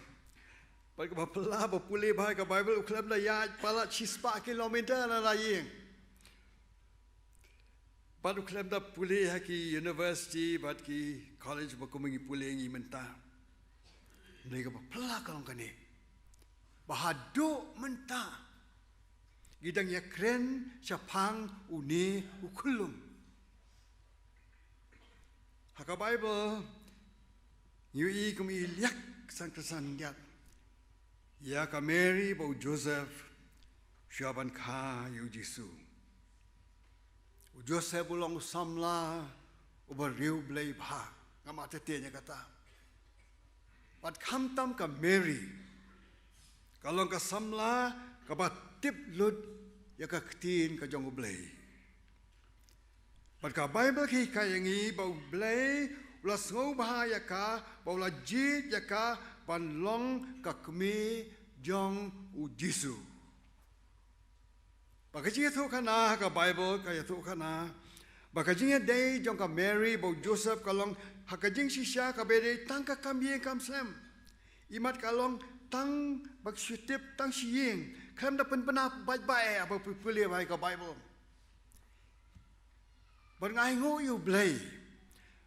Bad kaba phylla ba pule bha ïa ka Bible, u khlem da ïaid palat shispah kilometer na la ïing. Bad u khlem da pule ha ki university bad ki college ba kumba ngi pule ngi mynta. Hynrei kaba phylla ka long kane, ba haduh mynta ngi dang ïakren shaphang une u khyllung. Ha ka Bible ngi ïohi kum i liak san kyrsan ïa ka Mary bad u Joseph shuwa ban kha ïa u Jisu. U Joseph u long u samla uba riewblei bha, ngam artatien ïa kata. Bad khamtam ka Mary ka long ka samla kaba tip lut ïa ka ktien ka jong U Blei. Bad ka Bible ka hikai ïa ngi ba U Blei u la sngewbha ïa ka, ba u la jied ïa ka ban long ka kmie jong u Jisu. Ba ka jingïathuhkhana ha ka Bible ka ïathuhkhana ba ka jingïadei jong ka Mary bad u Joseph ka long ha ka jingshisha kaba dei tang ka kam ïing kam sem. Imat ka long tang ba ka shu tip tang shi ïing, khlem da pynbna bad ba eh, haba pule bha ïa ka Bible. Bad nga ainguh ïa U Blei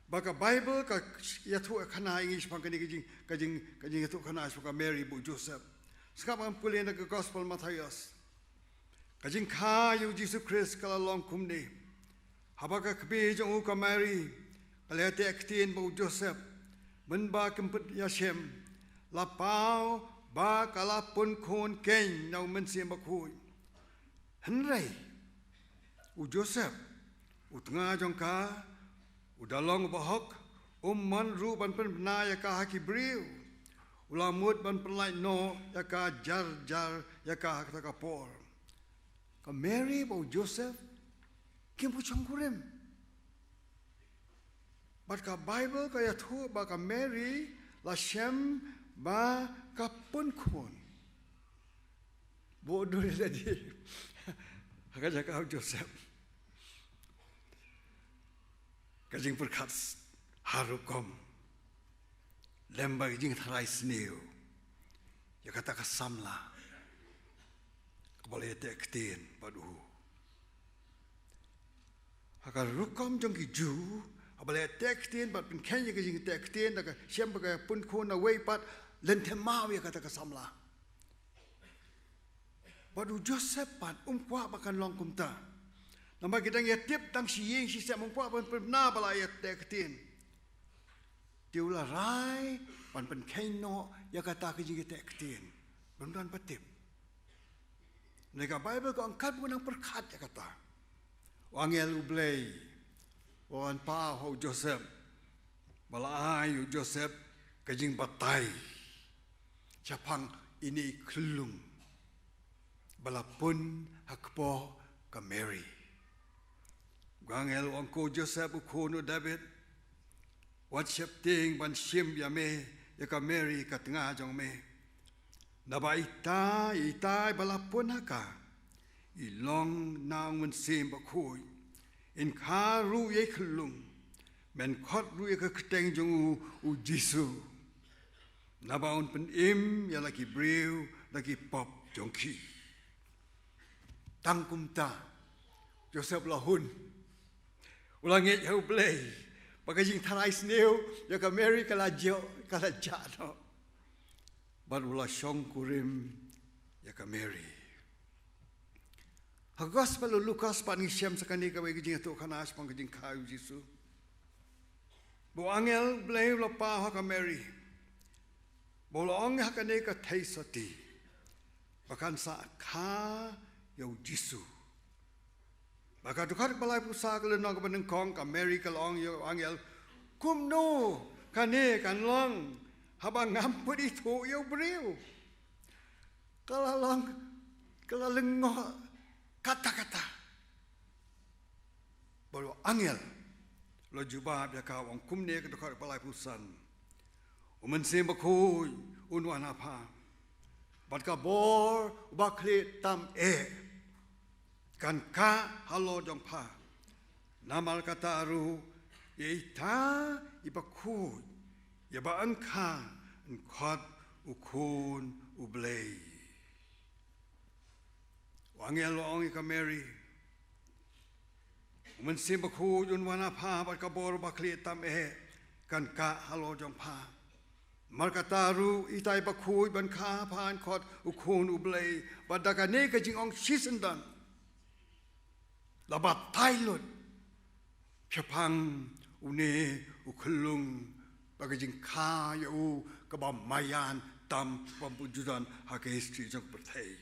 ba ka Bible ka ïathuhkhana ïa ngi shaphang kane ka jing, ka jing, ka jingïathuhkhana shaphang ka Mary bad u Joseph. Sngap ngan pule na ka Gospel Mathaios. Ka jingkha ïa u Jisu Khrist ka la long kumne. Haba ka kmie jong u ka Mary ka la ïateh ktien bad u Joseph, mynba kim pat ïashem, la paw ba ka la pun khun keiñ na U Mynsiem Bakhuid. Hynrei u Joseph, u tnga jong ka, u da long uba hok, um mon ruh ban pynbna ïa ka ha ki briew. U la mut ban pynlait noh ïa ka jar jar ïa ka ha kata ka por. Ka Mary bad u Joseph kim pu shongkurim. Bad ka Bible ka ïathuh ba ka Mary la shem ba ka pun khun. Bad u dei lade ha ka jaka u Joseph. Ka jingpyrkhat ha rukom lem bad ka jingtharai sniew ïa kata ka samla kaba la ïateh ktien bad u. Ha ka rukom jong ki Jiw, haba la ïateh ktien bad pynkheiñ ïa ka jingteh ktien, da ka shem ba ka pun khun, na wei pat lynthem maw ïa kata ka samla. Bad u Joseph pat um kwah ba kan long kumta. Namar ki dang ïatip tang shi ïing shi sem, um kwah ban pynbna ba la ïateh ktien. Te u la rai ban pynkheiñ noh ïa kata ka jingïateh ktien. Ban don ba tip. Hynrei ka Bible ka ong katba u nang pyrkhat ïa kata, u angel U Blei u wan paw ha u Joseph, ba la ai u Joseph ka jingbatai shaphang ine i khyllung ba la pun ha kpoh ka Mary. U angel u ong ko Joseph u khun u David, wat sheptieng ban shim ïa me, ïa ka Mary ka tnga jong me. Naba ita, ita ba la pun ha ka i long na U Mynsiem Bakhuid. In kha ruh ïa i khyllung, men khot ruh ïa ka kyrteng jong u u Jisu. Naba un pynim ïa la ki briew na ki pop jong ki. Tang kumta Joseph la hun. U la ngeit ha U Blei ba ka jingtharai sniew ïa ka Mary ka la jia, ka la jah noh. Bad u la shongkurim ïa ka Mary. Ha Gospel u Lukas pat ngi shem sa kane kawei ka jingïathuhkhana shaphang ka jingkha u Jisu. Ba u angel Blei u la paw ha ka Mary, ba u la ong ha kane ka theisotti ba kan sa kha ïa u Jisu. Ba ka dkhot ba laiphew saw ka lynnong kaba nyngkong, ka Mary ka la ong ïa u angel, kumno kane kan long haba ngam pat ithuh ïa u briew? Ka la long, ka la lyngngoh katta katta. Ba u angel u la jubab ïa ka, u ong kumne, ka dkhot ba laiphew san: U Mynsiem Bakhuid un wan ha pha, bad ka bor uba khlieh tam eh kan kah halor jong pha. Namar kata ruh, ïa ita iba khuid ïa ba yn kha yn khot u Khun u Blei. U angel u ong ïa ka Mary, U Mynsiem Bakhuid un wan ha pha, bad ka bor uba khlieh tam eh kan kah halor jong pha. Namar kata ruh, ita iba khuid ban kha ha pha yn khot u Khun u Blei. Bad da kane ka jingong shisyndon, la batai lut shaphang une u khyllung, ba ka jingkha ïa u kaba maïan tam, bym pu ju don ha ka history jong ka pyrthei.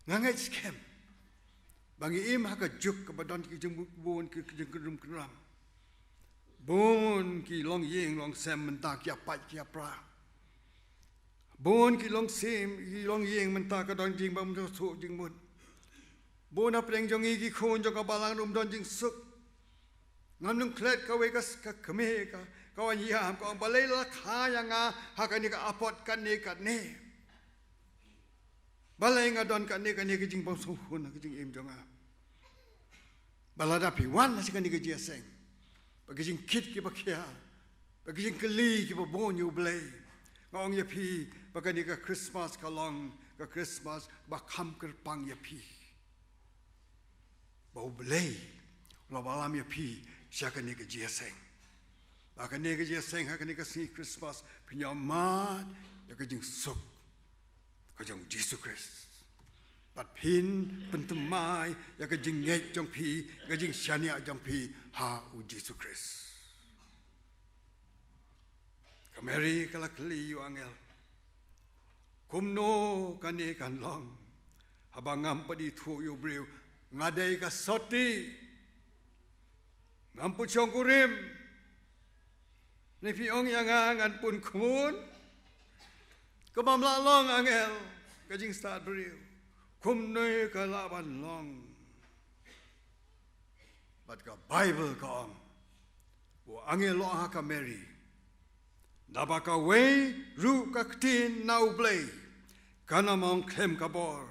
Nga ngeit skhem ba ngi im ha ka juk kaba don ki jingbun, ki jingkynrum kynram. Bun ki longïing longsem mynta ki ïa pait ki ïa pra. Bun ki longsem, ki longïing mynta ka don jingbymjukut jingmut. Bun hapdeng jong ngi ki khun jong ka balang ruh ym don jingsuk. Ngam nang klet kawei ka, ka kmie ka, ka wan ïam, ka ong, balei la kha ïa nga ha kane ka apot kane kane? Balei nga don kane kane ka jingbymsngewkhun ha ka jingim jong nga? Ba lada phi wan ha kane ka jingïaseng, ba ka jingkit kiba khia, ba ka jingkylli kiba bun ïa u Blei, nga ong ïa phi ba kane ka Christmas ka long ka Christmas ba kham kyrpang ïa phi. Ba u Blei u la wallam ïa phi sha kane ka jingïaseng. Ba kane ka jingïaseng ha kane ka sngi Christmas phin ïohmad ïa ka jingsuk ka jong u Jisu Khrist. Bad phin pynthymmai ïa ka jingngeit jong phi, ïa ka jingshaniah jong phi ha u Jisu Khrist. Ka Mary ka la kylli ïa u angel, kumno kane kan long haba ngam pat ithuh ïa u briew? Nga dei ka sotti, ngam pu shongkurim. Ne phi ong ïa nga ngan pun khun? Ka bym lah long angel, ka jingstad briew. Kumno ka lah ban long? Bad ka Baibl ka ong, u angel u ong ha ka Mary, naba kawei ruh ka ktien na u Blei kan ym long khlem ka bor.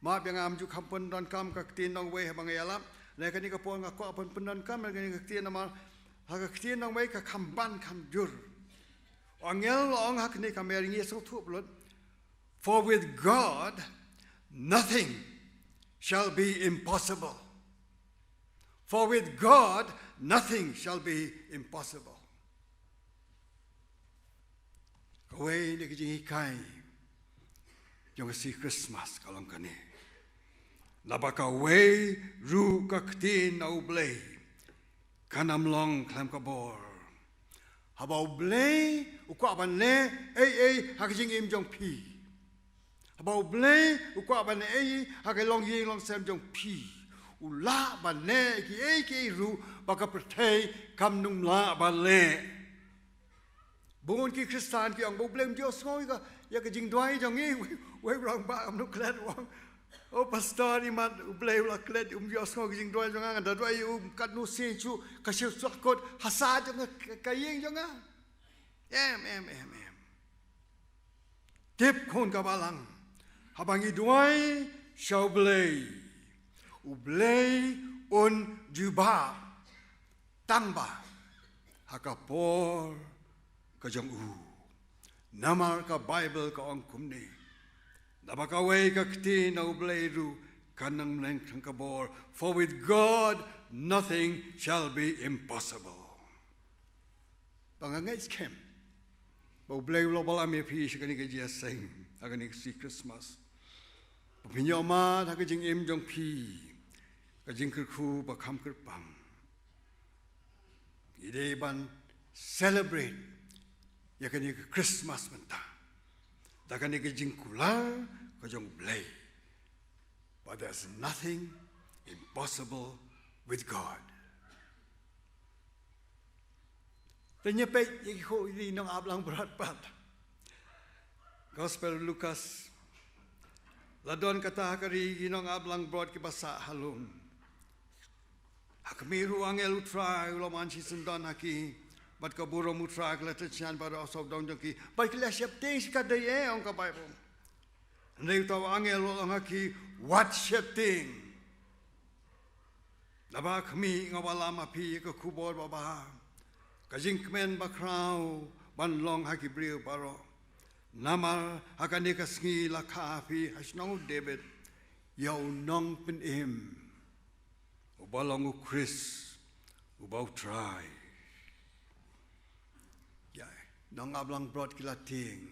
Map ïa nga, ngam ju kham pyndonkam ka ktien nongwei haba nga ïalap. Lane kane ka por nga kwah ban pyndonkam ïa kane ka ktien namar ha ka ktien nongwei ka kham ban kham jur. U angel u ong ha kane ka Mary, ngi sngewthuh blut. For with God nothing shall be impossible. For with God nothing shall be impossible. Kawei na ki jinghikai jong ka sngi Christmas ka long kane. Naba kawei ruh ka ktien na u Blei kan ym long khlem ka bor. Haba u Blei u kwah ban leh ei ei ha ka jingim jong phi, haba u Blei u kwah ban leh ei ei ha ka longïing longsem jong phi, u lah ban leh kiei kiei ruh ba ka pyrthei kam nang lah ban leh. Bun ki Khristan ki ong ba u Blei um ju sngew ïa ka, ïa ka jingduwai jong ngi. Wei, wei u rangbah, um, nang klet, u ong, o pastor, imat u Blei u la klet, um ju sngew ïa ka jingduwai jong nga, nga da duwai ïa u katno sien shuh, ka shu suk kut ha sah jong ka, ka ïing jong nga. Em, em, em, em. Tip khun ka balang, haba ngi duwai sha u Blei, u Blei un jubab tang ba ha ka por ka jong u. Namar ka Baibl ka ong kumne, naba kawei ka ktien na u Blei ruh kan ym long khlem ka bor. For with God nothing shall be impossible. Ba nga ngeit skhem ba u Blei u la wallam ïa phi sha kane ka jingïaseng ha kane ka sngi Christmas, ba phin ïohmad ha ka jingim jong phi ka jingkyrkhu ba kham kyrpang. Dei ban celebrate ïa kane ka Christmas mynta da kane ka jingkular ka jong U Blei. But there's nothing impossible with God. Te ngi peit ïa ki khun, ïa ki nongap langbrot pat. Gospel Lukas. La don kata ha ka ri ki nongap langbrot kiba sah ha lum. Ha khmih ruh u angel U Trai u la wan shisyndon ha ki, bad ka burom U Trai ka la tyngshaiñ baroh sawdong jong ki. Bad ki la sheptieng shikatdei, ong ka Baibl. Hynrei uta u angel u la ong ha ki, wat sheptieng. Naba ha khmih nga wallam ha phi ïa ka khubor babha, ka jingkmen bakhraw ban long ha ki briew baroh. Namar ha kane ka sngi la kha ha phi ha shnong u David ïa u nongpynim, uba long u Khrist, uba U Trai. Ïa, nongap langbrot ki la tieng.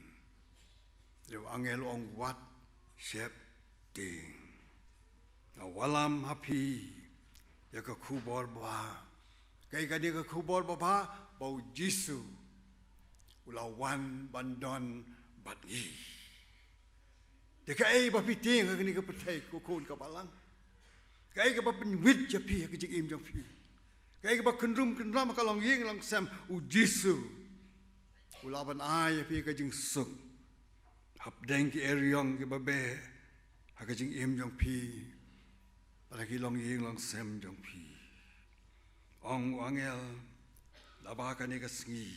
Ïa, u angel u ong, wat sheptieng. Nga wallam ha phi ïa ka khubor babha. Kaei kane ka khubor babha? Ba U Jisu u la wan ban don bad ngi. Te kaei ba phi tieng ha kane ka pyrthei, ko khun ka balang? Kaei kaba pynwit ïa phi ha ka jingim jong phi? Kaei kaba kynrum kynram ha ka longïing longsem? U Jisu u lah ban ai ïa phi ka jingsuk hapdeng ki eriong kiba beh ha ka jingim jong phi, ha ki longïing longsem jong phi. Ong u angel, naba ha kane ka sngi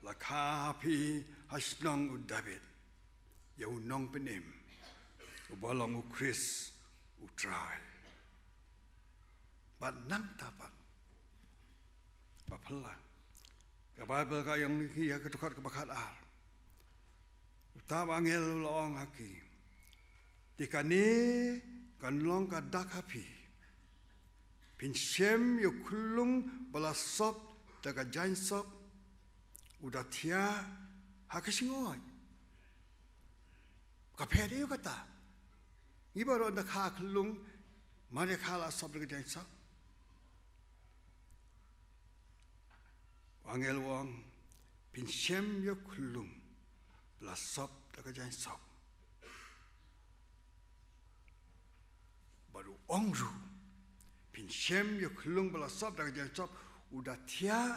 la kha ha phi ha shnong u David ïa u nongpynim, uba long u Khrist U Trai. Bad nangta pat, ba phylla, ka Baibl ka ong ïa ki ha ka dkhot kaba khatar, uta u angel u la ong ha ki, te kane kan long ka dak ha phi. Phin shem ïa u khyllung ba la sop da ka jaiñsop, u da thiah ha ka shngoid. Ka pher ïa u kata. Ngi baroh da kha khyllung, mar ïa kha la sop da ka jaiñsop. U angel u ong, phin shem ïa u khyllung ba la sop da ka jaiñsop. Bad u ong ruh, phin shem ïa u khyllung ba la sop da ka jaiñsop, u da thiah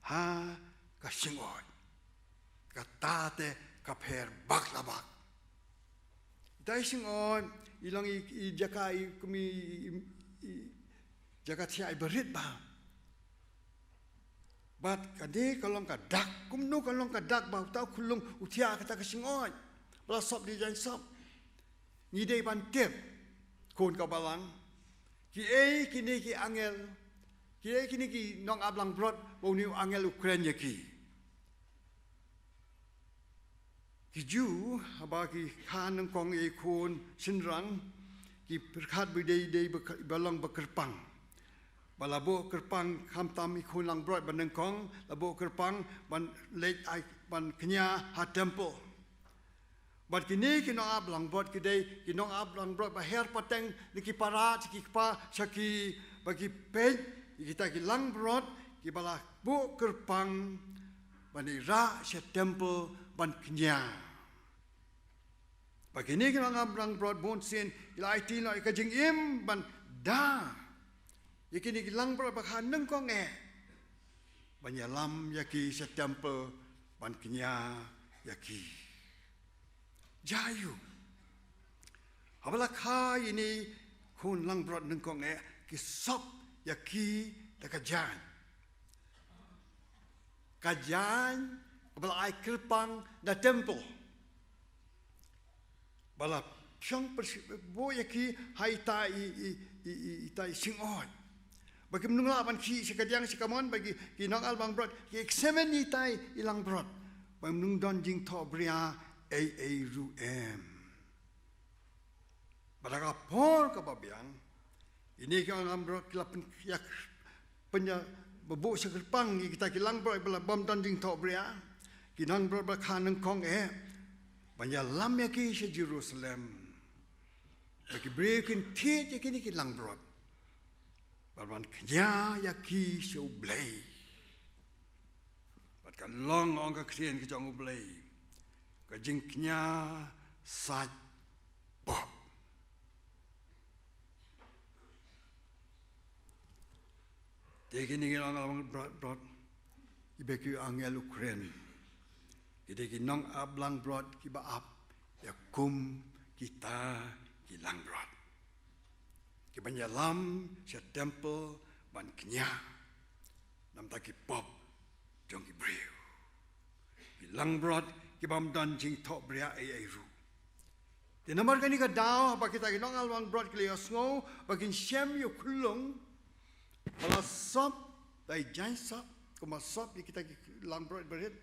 ha ka shngoid. Kata te ka pher bak la bak. Ita i shngoid i long i, i jaka i, kum i, i, i jaka thiah iba rit bha. Bad kane ka long ka dak, kumno ka long ka dak ba uta u khyllung u thiah ha kata ka shngoid ba la sop da ka jaiñsop? Ngi dei ban tip, khun ka balang, kiei kine ki angel, kiei kine ki nongap langbrot ba une u angel u kren ïa ki. Ki Jiw, haba ki kha nyngkong ïa i khun shynrang, ki pyrkhat ba dei, dei ba, ba long ba kyrpang. Ba la buh kyrpang khamtam i khun langbrot ba nyngkong, la buh kyrpang ban leit ai, ban kñia ha temple. Bad kine ki nongap langbrot ki dei ki nongap langbrot ba her pateng na ki para sha ki kpa sha ki, ba ki peit ïa kita ki langbrot kiba la buh kyrpang ban ïarah sha temple ban kñia. Ba kine ki nongap langbrot bunsien ki la aiti noh ïa ka jingim ban da ïa kine ki langbrot ba kha nyngkong eh ban ïalam ïa ki sha temple ban kñia ïa ki. Jia aiu? Haba la kha ïa kine khun langbrot nyngkong eh, ki sop ïa ki da ka jaiñ. Ka jaiñ kaba la ai kyrpang na temple. Ba la pynshong pyrshah buh ïa ki ha ita i, i, i, i, ita i shngoid. Ba kim nang lah ban khih sha kadiang sha kamon, ba ki, ki nongap langbrot ki examine ita i langbrot. Ba kim nang don jingthohbria ei ei ruh em. Bad ha ka por kaba biang, ine ki nongap langbrot ki la pyn, ïa, pynïa, ba buh sha kyrpang ïa kita ki langbrot ba la bym don jingthohbria, ki nongap langbrot ba kha nyngkong eh, ban ïalam ïa ki sha Jerusalem. Ba ki briew kin thied ïa kine ki langbrot. Bad ban kñia ïa ki sha U Blei. Ka long, ong ka ktien ka jong U Blei, ka jingkñia sait pop. Te kine ki nongaplangbrot, brot, kiba ki angel u kren, ki dei ki nongaplangbrot kiba ap ïa kum kita ki langbrot, kiban ïalam sha temple ban kñia namar ki pop jong ki briew. Ki langbrot ki bym don jingthohbria ei ei ruh. Te namar kane ka daw, haba kita ki nongaplangbrot ki la ïohsngew ba kin shem ïa u khyllung, ba la sop, da i jaiñsop, kumba sop ïa kita ki langbrot barit,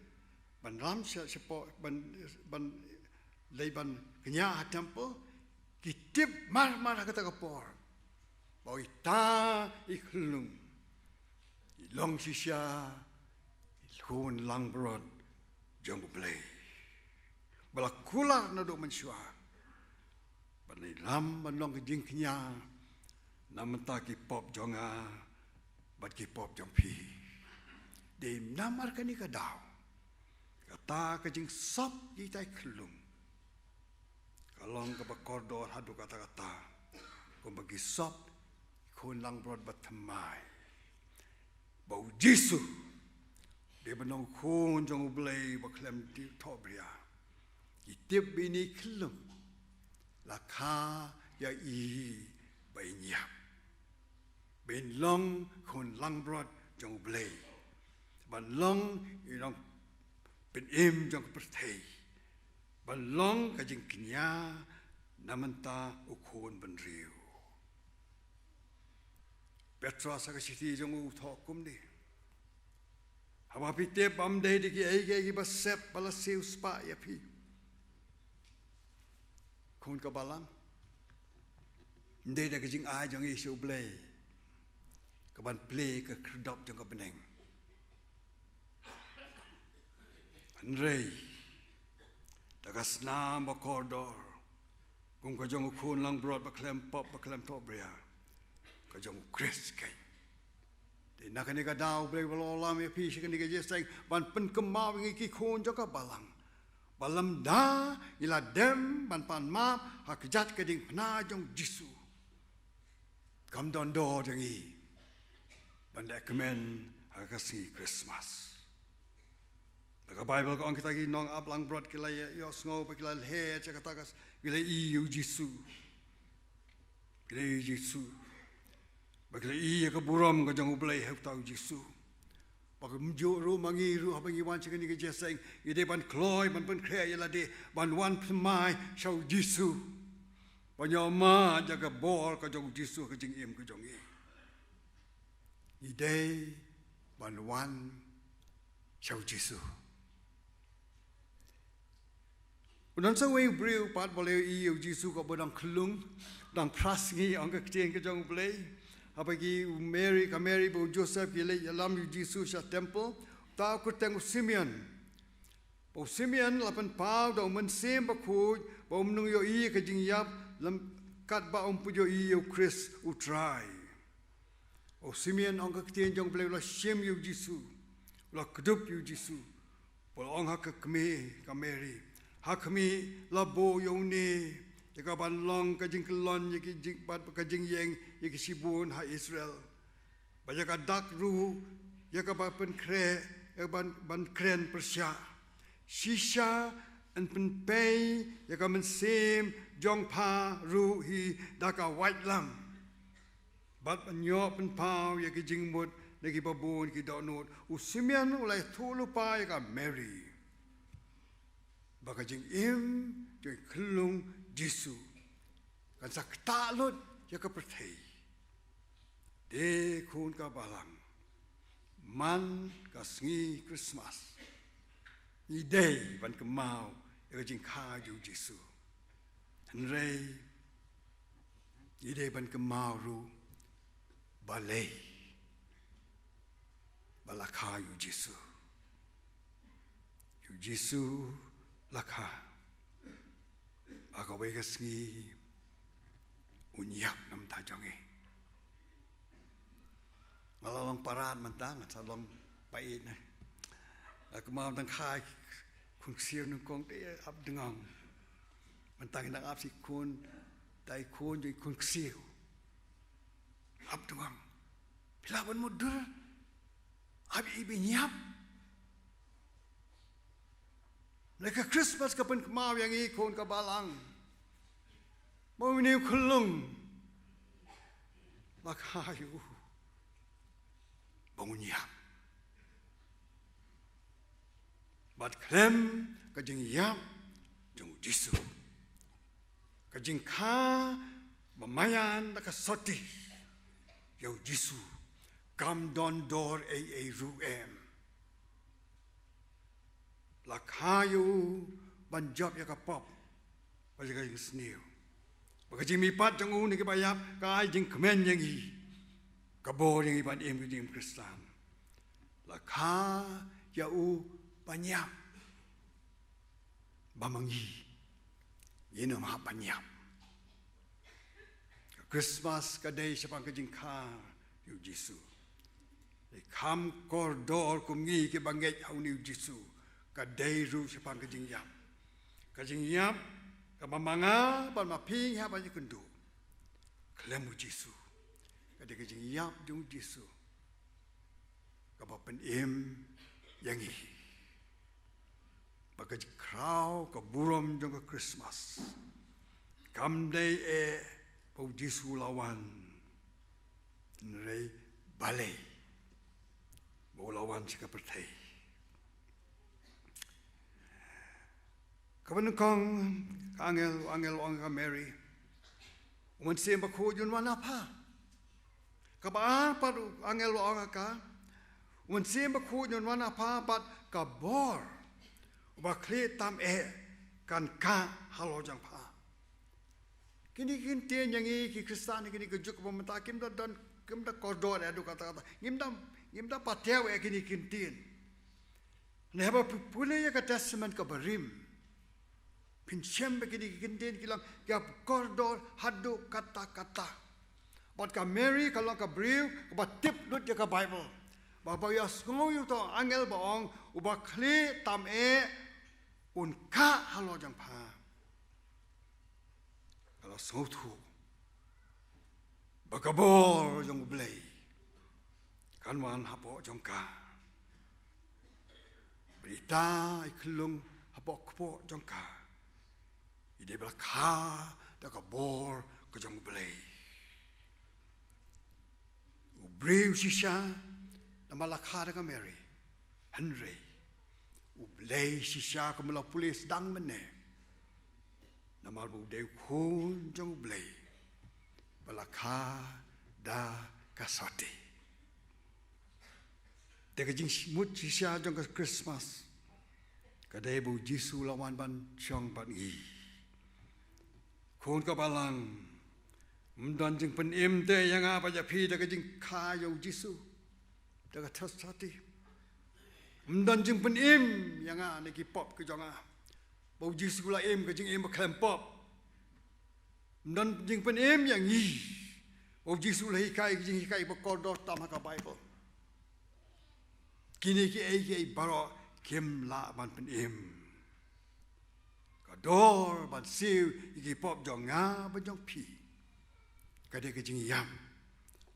ban ram sha, shapoh, ban, ban, leit ban kñia ha temple, ki tip mar mar ha kata ka por ba ita i khyllung i long shisha i khun langbrot jong U Blei, ba la kular naduh mynshuwa ban ïalam ban long ka jingkñia namar ki pop jong nga bad ki pop jong phi. Dei namar kane ka daw, kata ka jingsop ïa ita i khyllung ka long kaba kordor haduh katta katta, kumba ki sop i khun langbrot bathymmai ba U Jisu dei ban long u Khun jong U Blei ba khlem thohbria. Ki tip ba ine i khyllung la kha ïa i ba in ïap, ba in long khun langbrot jong U Blei, ban long i nongpynim jong ka pyrthei, ban long ka jingkñia namar u khun bynriew. Petros ha ka shithi jong u u thoh kumne: Haba phi tip ba ym dei da kiei kiei kiba sep ba la siew spah ïa phi, khun ka balang, ym dei da ka jingai jong ngi sha U Blei kaban plie ka khyrdop jong ka bneng. Hynrei da ka snam ba kordor, kum ka jong u khun langbrot ba khlem pop ba khlem thohbria, ka jong U Khrist keiñ. Te na kane ka daw U Blei u la ïalam ïa phi sha kane ka jingïaseng ban pynkynmaw ïa ngi ki khun jong ka balang ba lymda ngi la dem ban pan map ha ka kjat ka diengphna jong U Jisu, kam don dor jong ngi ban leh kmen ha ka sngi Christmas. Na ka Baibl ka ong kita ki nongaplangbrot ki la ïohsngew ba ki la leh sha kata ka s-, ki la ïohi ïa U Jisu. Ki la ïohi ïa U Jisu. Ba ki la ïohi ïa ka burom ka jong U Blei ha uta U Jisu. Ba kumjuh ruh ma ngi ruh haba ngi wan sha kane ka jingïaseng, ngi dei ban kloi, ban pynkhreh ïa lade, ban wan thymmai sha U Jisu, ban ïohmad ïa ka bor ka jong U Jisu ha ka jingim ka jong ngi. Ngi dei ban wan sha U Jisu. U don sa uwei u briew pat ba la ïohi ïa U Jisu kaba dang khyllung, dang phra sngi, ong ka ktien ka jong U Blei. Haba ki, u Mary, ka Mary bad u Joseph ki leit ïalam ïa U Jisu sha temple, uta u kyrteng u Simeon. Ba u Simeon la pynpaw da U Mynsiem Bakhuid ba um nang ïohi ïa ka jingïap lem katba um pynïohi ïa U Khrist U Trai. U Simeon, ong ka ktien jong U Blei, u la shim ïa U Jisu, u la kdup ïa U Jisu. Bad u la ong ha ka kmie ka Mary: Ha khmih, la buh ïa une ïa kaban long ka jingkyllon ïa ki jing, bad ka jingïeng ïa ki shibun ha Israel, bad ïa ka dak ruh ïa kaba pynkhreh, ïa kaban, ban kren pyrshah. Shisha yn pynpei ïa ka mynsiem jong pha ruh hi da ka waitlam, bad ban ïoh pynpaw ïa ki jingmut na kiba bun ki dohnud. U Simeon u la ïathuh lypa ïa ka Mary ba ka jingim jong i khyllung Jisu kan sa ktah lut ïa ka pyrthei. Te khun ka balang, man ka sngi Christmas, ngi dei ban kynmaw ïa ka jingkha jong u Jisu. Hynrei ngi dei ban kynmaw ruh balei ba la kha ïa u Jisu. Ïa u Jisu la kha ba kawei ka sngi un ïap na bynta jong ngi. Nga la long parad mynta, nga sa long pait ne. Ak ma tang khai khun ksiew nung kong te ap dngong. Man tang dang ap si khun tai khun jui khun ksiew. Ap dngong. Phi lah ban mutdur. Ap i bin ïap. Lada ka Christmas ka pynkynmaw ïa ngi khun ka balang. Ba u ni u khyllung. Ba kha ïa u. Ba un ïap. Bad khlem ka jingïap jong u Jisu. Ka jingkha ba maïan da ka sati ïa u Jisu kam don dor ei ei ruh em. La kha ïa u ban jop ïa ka pop bad ïa ka jingsniew. Bad ka jingmihpat jong u na kiba ïap ka ai jingkmen ïa ngi. Ka bor ïa ngi ban im ka jingim Khristan. La kha ïa u ban ïap. Ba ma ngi ngin ym hap ban ïap. Ka Christmas ka dei shaphang ka jingkha ïa u Jisu. Te kham kordor kum ngi kiba ngeit ha une u Jisu. Ka dei ruh shaphang ka jingïap. Ka jingïap kaba ma nga bad ma phi ngi hap ban ïakynduh. Khlem u Jisu. Ka dei ka jingïap jong u Jisu. Kaba pynim ïa ngi. Ba ka jingkhraw ka burom jong ka Christmas. Kam dei eh ba u Jisu u la wan. Hynrei balei ba u la wan sha ka pyrthei. Kaba nyngkong ka angel, u angel u ong ka Mary. U Mynsiem Bakhuid un wan ha pha. Kaba ar pat u angel u ong ha ka. U Mynsiem Bakhuid un wan ha pha bad ka bor. Uba khlieh tam eh kan kah halor jong pha. Kine ki ktien ïa ngi ki Khristan kine ki juk ba mynta kim da don kim da kordor eh haduh katta katta. Ngim da ngim da patiaw eh kine ki ktien. Naba phi pule ïa ka Testament kaba rim. Phin shem ba kine ki ktien ki long ki hap kordor haduh katta katta. Bad ka Mary ka long ka briew kaba tip lut ïa ka Bible. Ba ba ïa sngew ïa uto u angel ba ong uba khlieh tam eh un kah halor jong pha. Ka la sngewthuh ba ka bor jong U Blei kan wan hapoh jong ka. Ba ita i khyllung hapoh kpoh jong ka i dei ba la kha da ka bor ka jong U Blei. U briew shisha namar la kha da ka Mary. Hynrei U Blei shisha kumba la pule sdang mynne. Namar ba u dei u khun jong U Blei ba la kha da ka sati. Te ka jingmut shisha jong ka Christmas ka dei ba u Jisu la wan ban shong bad ngi. Khun ka balang, ym don jingpynim te ïa nga bad ïa phi da ka jingkha ïa u Jisu da ka sati. Ym don jingpynim ïa nga na ki pop ki jong nga. Ba u Jisu la im ka jingim ba khlem pop. Ym don jingpynim ïa ngi ba u Jisu la hikai ka jinghikai ba kordor tam ha ka Bible. Kine kiei kiei baroh kim lah ban pynim. Ka dor ban siew ïa ki pop jong nga bad jong phi ka dei ka jingïap.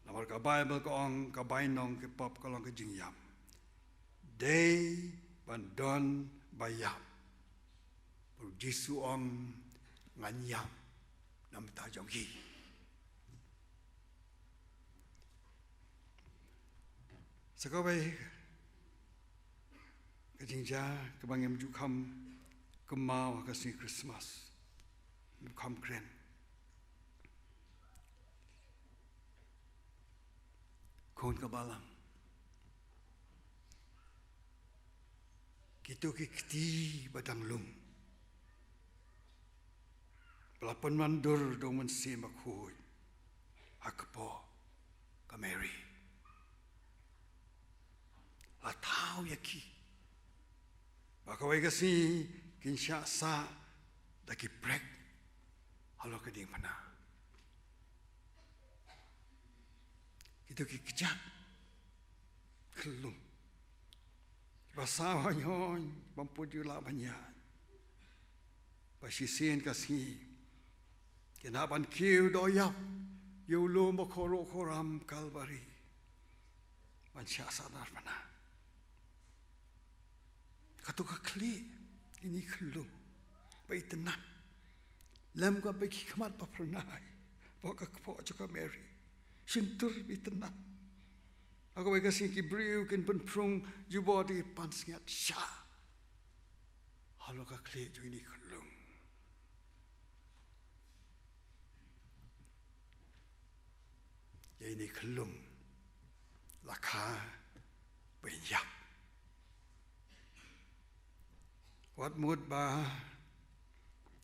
Namar ka Bible ka ong ka bainong ki pop ka long ka jingïap. Dei ban don ba ïap. Ba u Jisu u ong ngan ïap na bynta jong ki. Sa kawei ka jingjia kaba ngim ju kham kynmaw ha ka sngi Christmas. Ngim kham kren. Khun ka balang. Kito ki kti ba dang lung ba la pynwandur da u Mynsiem Bakhuid ha kpoh ka Mary. La thaw ïa ki ba kawei ka sngi kin shah sah da ki prek halor ka diengphna. Kito ki kjat khyllung ki Ba saw ha ñion, bym pat ju lah ban ïaid. Ba shisien ka sngi, ki nang ban kiew doh ïap ïa u lum ba khuid ruh khuid ram Kalbari. Ban shah sahnarphna. Kato ka khlieh, ine i khyllung ba itynnad. Lem ka ba ki khmat ba phyrnai, ba ka kpoh jong ka Mary. Shyntur ba itynnad. Ha kawei ka sngi ki briew kin pynphrung jubor da ki pansngiat shah halor ka khlieh jong ine i khyllung. Ïa ine i khyllung la kha ban ïap. Wat mut ba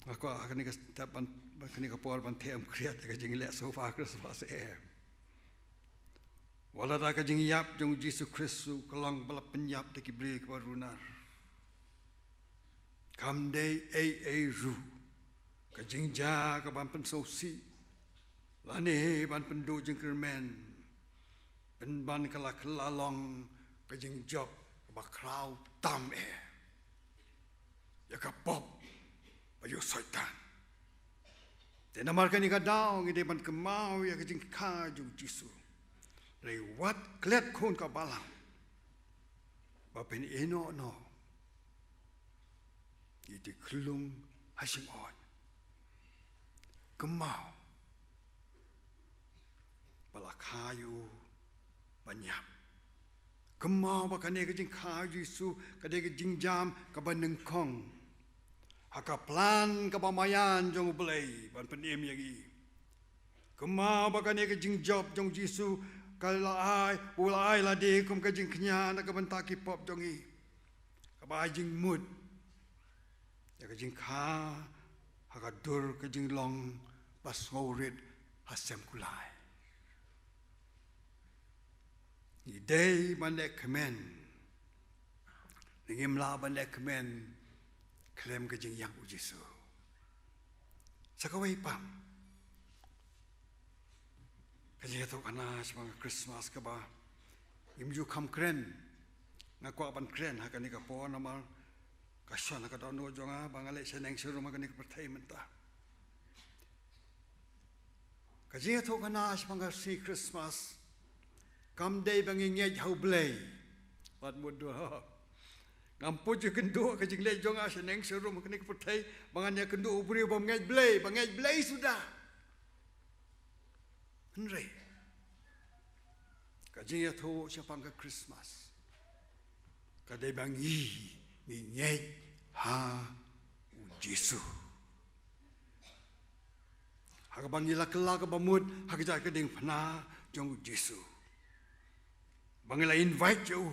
nga kwah ha kane ka step ban, ban kane ka por ban them khriat ïa ka jingleh sofa Christmas em. Wat la da ka jingïap jong u Jisu Khrist ruh ka long ba la pynïap da ki briew kiba runar. Kam dei ei ei ruh ka jingjia ka ban pynsngewsih lane ban pynduh jingkyrmen. Pynban ka la kylla long ka jingjop kaba khraw tam eh ïa ka pop bad ïa u Soitan. Te namar kane ka daw ngi dei ban kynmaw ïa ka jingkha jong u Jisu. Hynrei wat klet khun ka balang ba phin ïehnoh noh ïa ine i khyllung ha shnong. Kynmaw ba la kha ïa u ban ïap. Kynmaw ba kane ka jingkha u Jisu ka dei ka jingjam kaba nyngkong ha ka plan kaba maïan jong U Blei ban pynim ïa ngi. Kynmaw ba kane ka jingjop jong u Jisu ka la ai, u la ai lade kum ka jingkñia na ka bynta ki pop jong ngi. Kaba ai jingmut ïa ka jingkha ha ka dur ka jinglong ba sngewrit ha sem kulai. Ngi dei ban leh kmen, ne ngim lah ban leh kmen khlem ka jingïap u Jisu. Sa kawei pat ka jingïathuhkhana shaphang ka Christmas kaba ngim ju kham kren. Nga kwah ban kren ha kane ka por namar ka shon ha ka dohnud jong nga ba nga leit shaneng sharum ha kane ka pyrthei mynta. Ka jingïathuhkhana shaphang ka sngi Christmas kam dei ba ngi ngeit ha U Blei. Wat mut duh. Ngam pat ju kynduh ka jingleit jong nga shaneng sharum ha kane ka pyrthei ba ngan ïakynduh u briew bym ngeit Blei, ba ngeit Blei suda. Hynrei ka jingïathuh shaphang ka Christmas ka dei ba ngi, ngi ngeit ha u Jisu. Ha kaba ngi la kylla kaba mut ha ka jaka diengphna jong u Jisu. Ba ngi la invite ïa u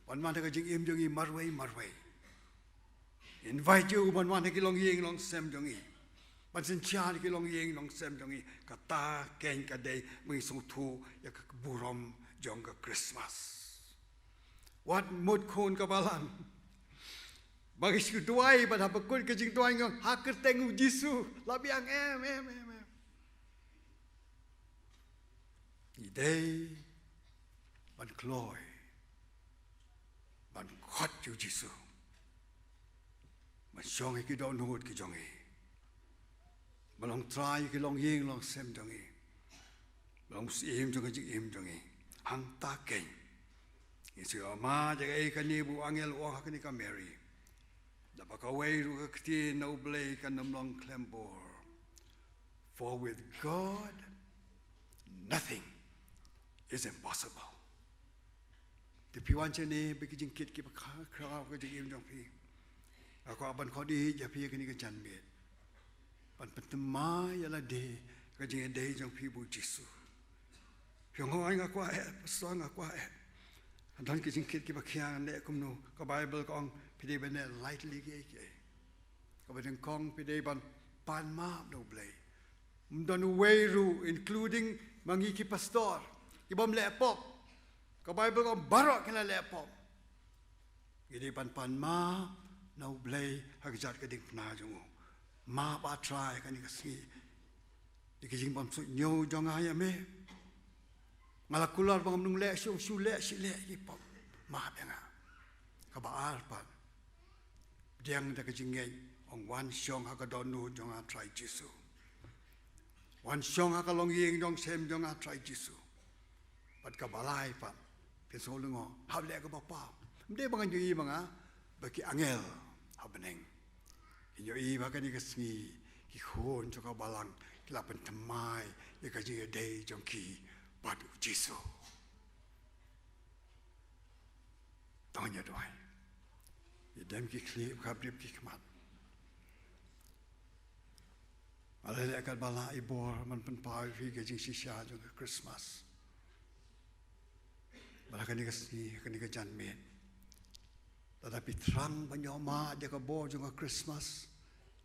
ban wan ha ka jingim jong ngi marwei marwei. Invite ïa u ban wan ha ki longïing longsem jong ngi, ban synshar ïa ki longïing longsem jong ngi. Kata keiñ ka dei ba ngi sngewthuh ïa ka burom jong ka Christmas. Wat mut khun ka balang ba ngi shu duwai, ban hap ba kut ka jingduwai ngi ong ha kyrteng u Jisu, la biang em em em em. Ngi dei ban kloi ban khot ïa u Jisu ban shong ha ki dohnud ki jong ngi, ban long trai ïa ki longïing longsem jong ngi, ban long syiem jong ka jingim jong ngi. Hangta keiñ ngin sa ïohmad ïa kaei kane ba u angel u ong ha kane ka Mary. Da ba kawei ruh ka ktien na U Blei kan ym long khlem bor. For with God nothing is impossible. Te phi wan shane bad ki jingkit kiba khraw ha ka jingim jong phi, nga kwah ban khot ïa phi ha kane ka janmiet ban pynthymmai ïa lade ha ka jingïadei jong phi bad u Jisu. Phi ong, hooid nga kwah eh, pastor, nga kwah eh. Don ki jingkit kiba khia, ngan leh kumno? Ka Baibl ka ong phi dei ban leh lightly kiei kiei. Kaba nyngkong phi dei ban pan map na U Blei. Ym don uwei ruh, including ma ngi ki pastor, ki bym leh pop. Ka Baibl ka ong baroh kin leh pop. Ngi dei ban pan map na U Blei ha kjat ka diengphna jong u. Map, A Trai, ha kane ka sngi ïa ki jingbymsuidñiew jong nga ïa me. Nga la kular ba ngam nang leh shuh shuh, leh shuh leh ki pop. Map ïa nga. Ka Ba ar pat, pdiang da ka jingngeit, ong wan shong ha ka dohnud jong nga Trai Jisu. Wan shong ha ka longïing jong sem jong nga Trai Jisu. Bad kaba lai pat, phin sngew lyngngoh, hap leh kaba paw. Ym dei ba ngan ïohi ma nga, ba ki angel ha bneng kin ïohi ba kane ka sngi ki khun jong ka balang ki la pynthymmai ïa ka jingïadei jong ki bad U Jisu. To ngin ïa duwai. Ïa dem ki khlieh, khapdip ki khmat. Ale leh katba lah i bor ban pynpaw ïa phi ka jingshisha jong ka Christmas. Ba la kane ka sngi, kane ka janmiet, lada phi thrang ban ïoh mad ïa ka bor jong ka Christmas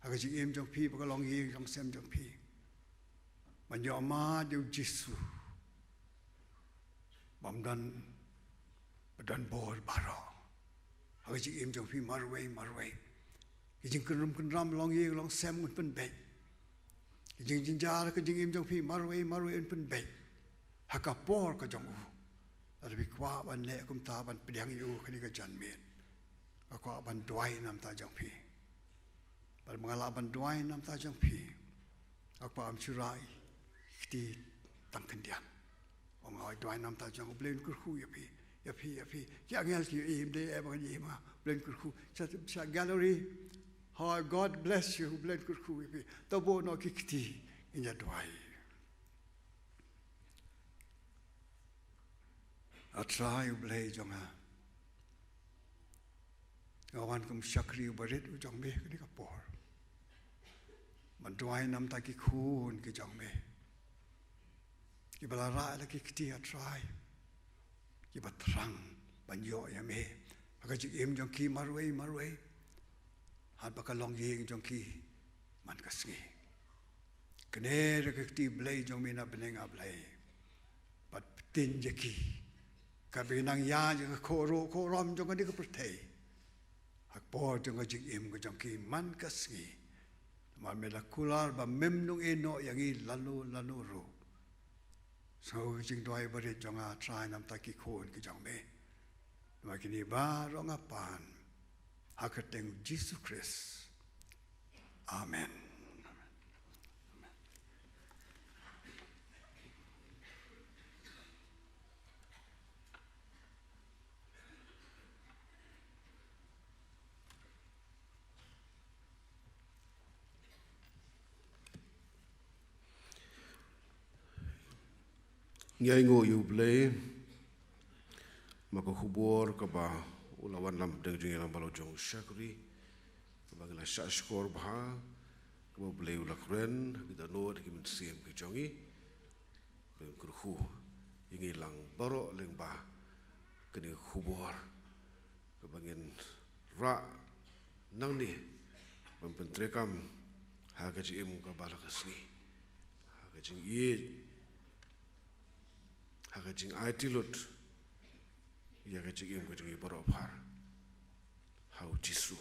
ha ka jingim jong phi, ba ka longïing longsem jong phi, ban ïoh mad ïa U Jisu, bym don, ba don bor baroh ha ka jingim jong phi marwei marwei. Ki jingkynrum kynram longïing longsem un pynbeit. Ki jingjynjar ha ka jingim jong phi marwei marwei un pynbeit ha ka por ka jong U. Lada phi kwah ban leh kumta, ban pdiang ïa U ha kane ka janmiet, nga kwah ban duwai namar jong phi. Bad ma nga lah ban duwai namar jong phi, nga kwah ban shu rah ïa ki kti tang khyndiat. Ong, nga duwai namar jong U Blei un kyrkhu ïa phi, ïa phi, ïa phi. Ki angel ki ïohi, ym dei eh ba ngan ïohi ma nga. U Blei un kyrkhu. Sha, sha gallery. Hi, God bless you. U Blei un kyrkhu ïa phi. To buh noh ki kti, ngin ïa duwai. A Trai U Blei jong nga, nga wan kum u shakri uba rit u jong Me ha kane ka por. Nga duwai namar ki khun ki jong Me, kiba la rah la ki kti, a Trai, kiba thrang ban ïoh ïa Me ha ka jingim jong ki marwei marwei, ha kaba ka longïing jong ki man ka sngi. Kane ruh ka kti Blei jong Me na bneng, a Blei. Bad pyntin ïa ki, kaba nang ïaid ïa ka khyndew khynrem jong kane ka pyrthei, ha ka por jong ka jingim ka jong ki man ka sngi. Namar Me la kular ba Mem nang ïehnoh ïa ngi lano lano ruh. Sngew ka jingduwai barit jong nga, a Trai, namar ki khun ki jong Me. Namar kine baroh nga pan ha ka kyrteng U Jisu Khrist. Amen. Ngi ainguh ïa U Blei, namar ka khubor kaba u la wanlam hapdeng jong ngi lyngba la u jong u shakri, kaba ngi la shahshkor bha, kaba U Blei u la kren ha ki dohnud ki mynsiem ki jong ngi. Blei un kyrkhu ïa ngi lang baroh lyngba kane ka khubor kaba ngin rah nangne ban pyntreikam ha ka jingim kaba la ka sngi, ha ka jingïeit, ha ka jingaiti lut ïa ka jingim ka jong ngi baroh phar ha U Jisu.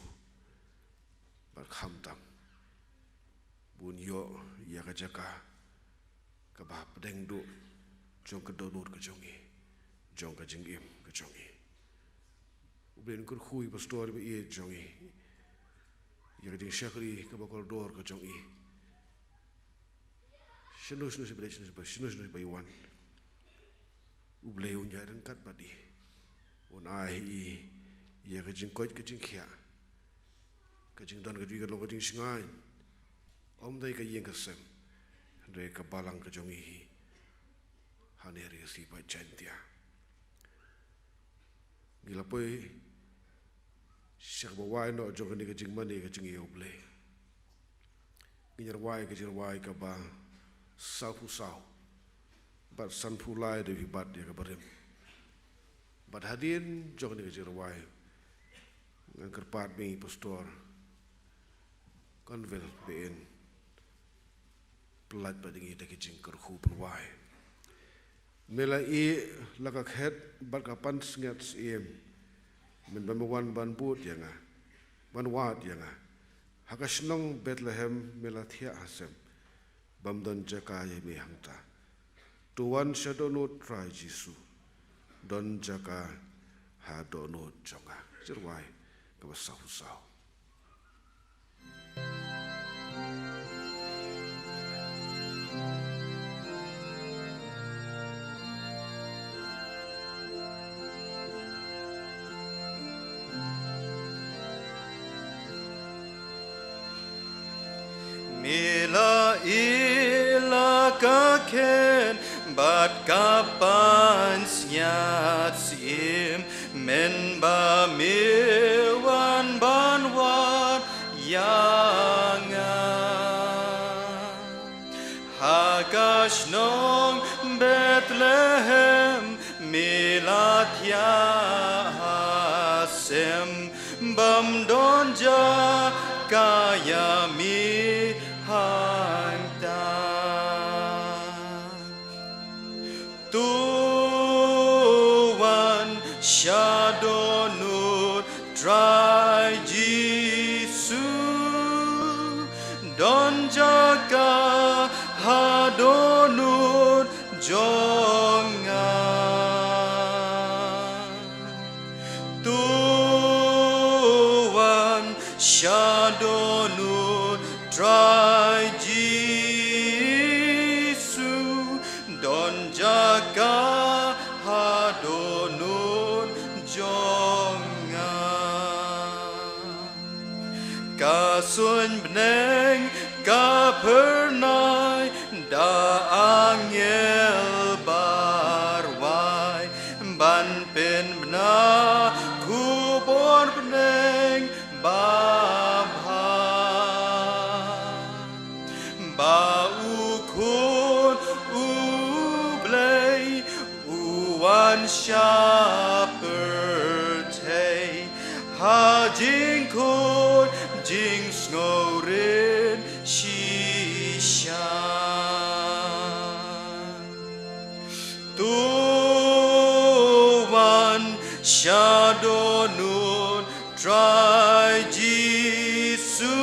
Bad khamtam bun ïoh ïa ka jaka kaba hapdeng duh jong ka dohnud ka jong ngi, jong ka jingim ka jong ngi. U Blei un kyrkhu ïa i pastor ba ïeit jong ngi, ïa ka jingshakri kaba kordor ka jong i. Shano shano shi ba dei, shano shano shi ba, shano shano shi ba i wan, U Blei un ïaid ryngkat bad i. Un ai i ïa ka jingkoit ka jingkhiah, ka jingdon ka jingkit long ka jingshngaiñ. Ym dei ka ïing ka sem, hynrei ka balang ka jong i hi hangne ha ri Khasi Paid Jaiñtia. Ngi la poi sha kaba wai noh jong kane ka jingmane ka jong ngi ïa U Blei. Ngin ïa rwai ka jingrwai kaba sawphew saw, bad sanphew lai da phi bat ïa kaba rim. Bad hadien jong kane ka jingrwai, ngan kyrpad ba i Pastor Conville ba in pyllait bad ngi da ka jingkyrkhu pynwai. Me la ïeh la ka khet bad ka pansngiat syiem, mynba me wan ban bud ïa nga, ban wad ïa nga. Ha ka shnong Bethlehem me la thiah ha sem, bym don jaka ïa me hangta. To wan sha dohnud Trai Jisu, don jaka ha dohnud jong nga. Shyrwai kaba sawphew saw. Me la ïohi la ka khein bad ka pansngiat syiem, mynba me wan ban wad ïa nga. Ha ka shnong Bethlehem me la thiah ha sem, bym don jaka ïa me hangta. To wan sha dohnud Trai Jisu, don jaka ha dohnud jong nga. To wan sha dohnud Trai Jisu, don jaka ha dohnud jong nga. Ka suiñ bneng ka phyrnai da angel barwai ban pynbna khubor bneng babha, ba U Khun U Blei u wan sha pyrthei ha jingkhun jingsngewrit shisha. To wan sha dohnud Trai Jisu,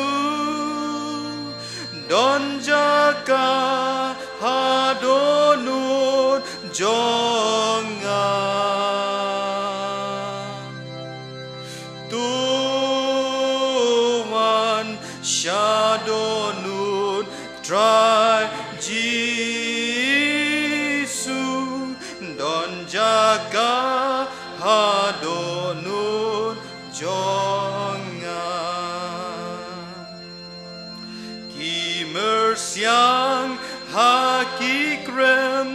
don jaka ha dohnud jong nga. To wan sha dohnud Trai Jisu, don jaka ha dohnud jong nga. Ki myrsiang ha ki krem,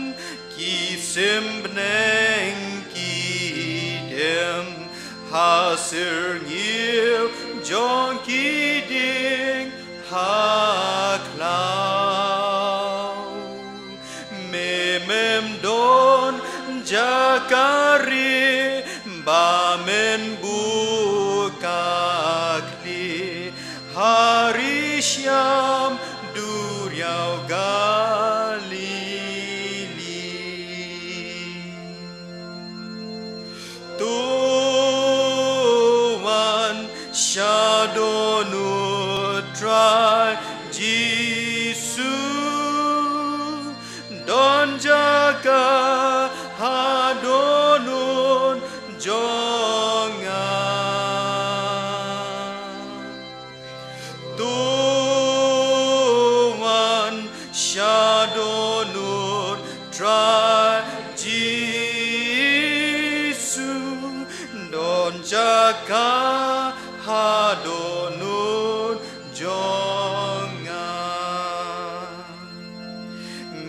ki sim bneng ki dem, ha syrngiew jong ki dieng ha khlaw. Me mem don jaka rieh ba men buh ka khlieh ha ri shiam duriaw Galili. To wan sha dohnud Trai Jisu, don jaka ha dohnud jong nga. To wan sha dohnud Trai Jisu, don jaka ha dohnud jong nga.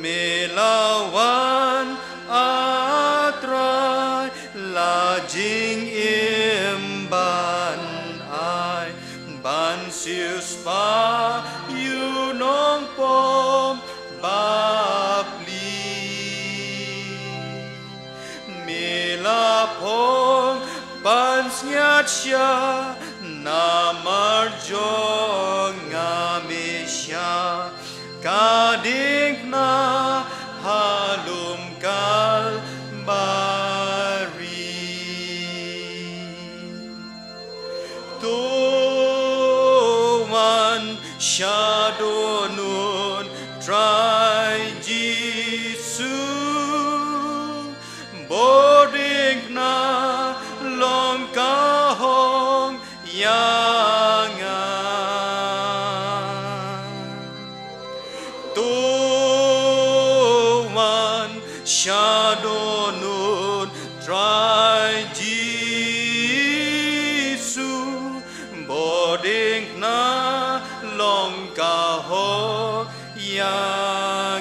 Me la wan, A Trai, la jingim ban ai, ban siewspah ïa u nongpop bapli. Me la phong pansngiat shisha, namar jong nga me shah ka diengphna ha lum Kalbari. To wan sha dohnud Trai Jisu, bor diengphna long ïa nga. To wan sha dohnud Trai Jisu, bad dang na long ka hok ïa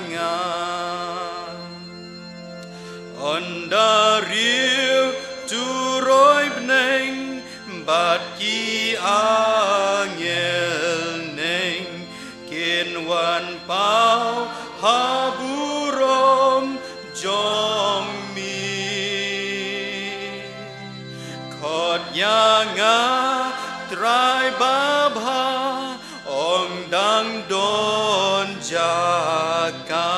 nga. Ynda riew turoi bneng bad ki angel neng kin wan paw ha burom jong me. Khot ïa nga Trai babha, ong dang don jaka,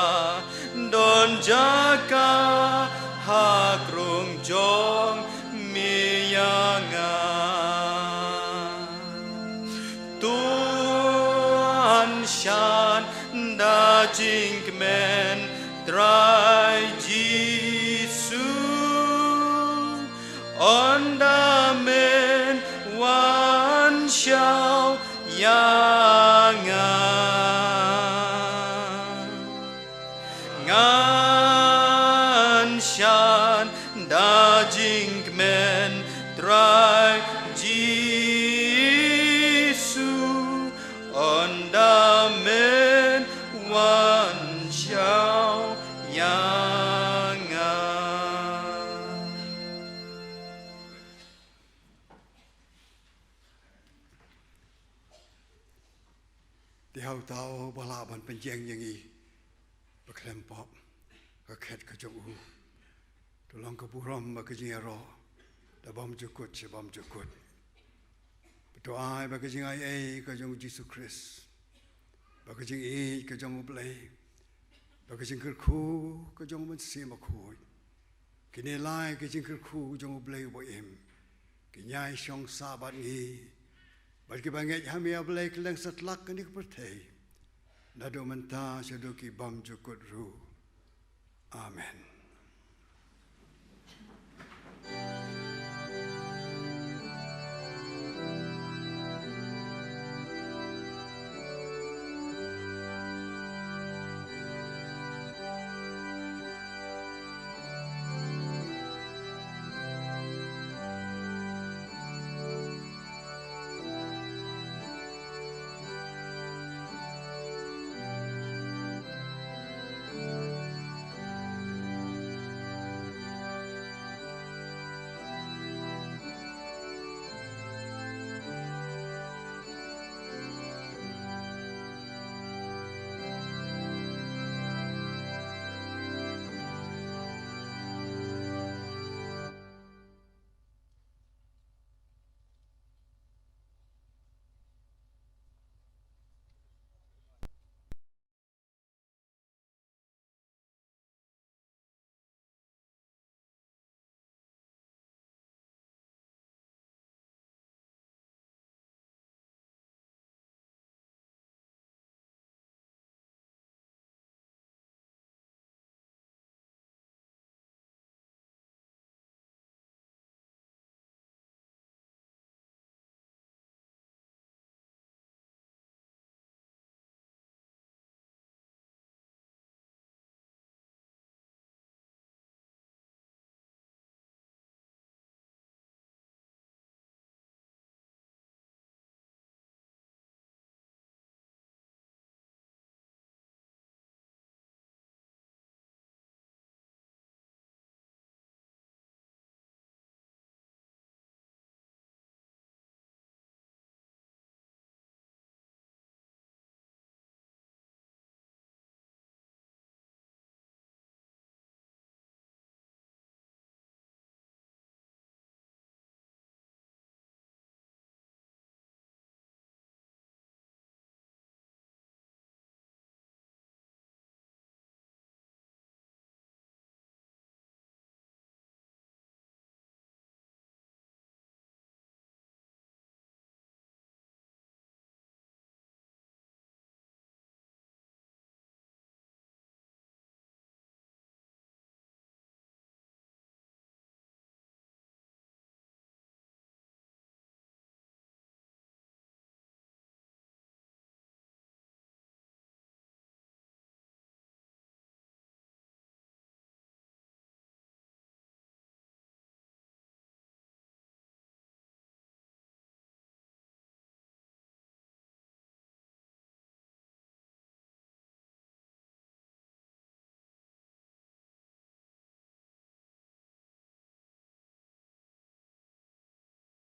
don jaka ha krung jong me ïa nga. To wan sha da jingkmen Trai Jisu, ynda men wan shaw ïa nga. Ngan shan da jingkmen Trai Jisu, ynda men wan shaw ïa nga. Te ha uta u ba lah ban pynjeng ïa ngi ba khlem pop ka khet ka jong u. To long ka burom bad ka jingïaroh da bymjukut sha bymjukut. Bad to ai ba ka jingaiei ka jong u Jisu Khrist, ba ka jingïeit ka jong u Blei, ba ka jingkyrkhu ka jong u Mynsiem Bakhuid, kine lai ki jingkyrkhu jong u Blei uba im, kin ïai shong sah bad ngi bad kiba ngeit ha me, A Blei, kylleng satlak kane ka pyrthei, naduh mynta shaduh ki bymjukut ruh. Amen.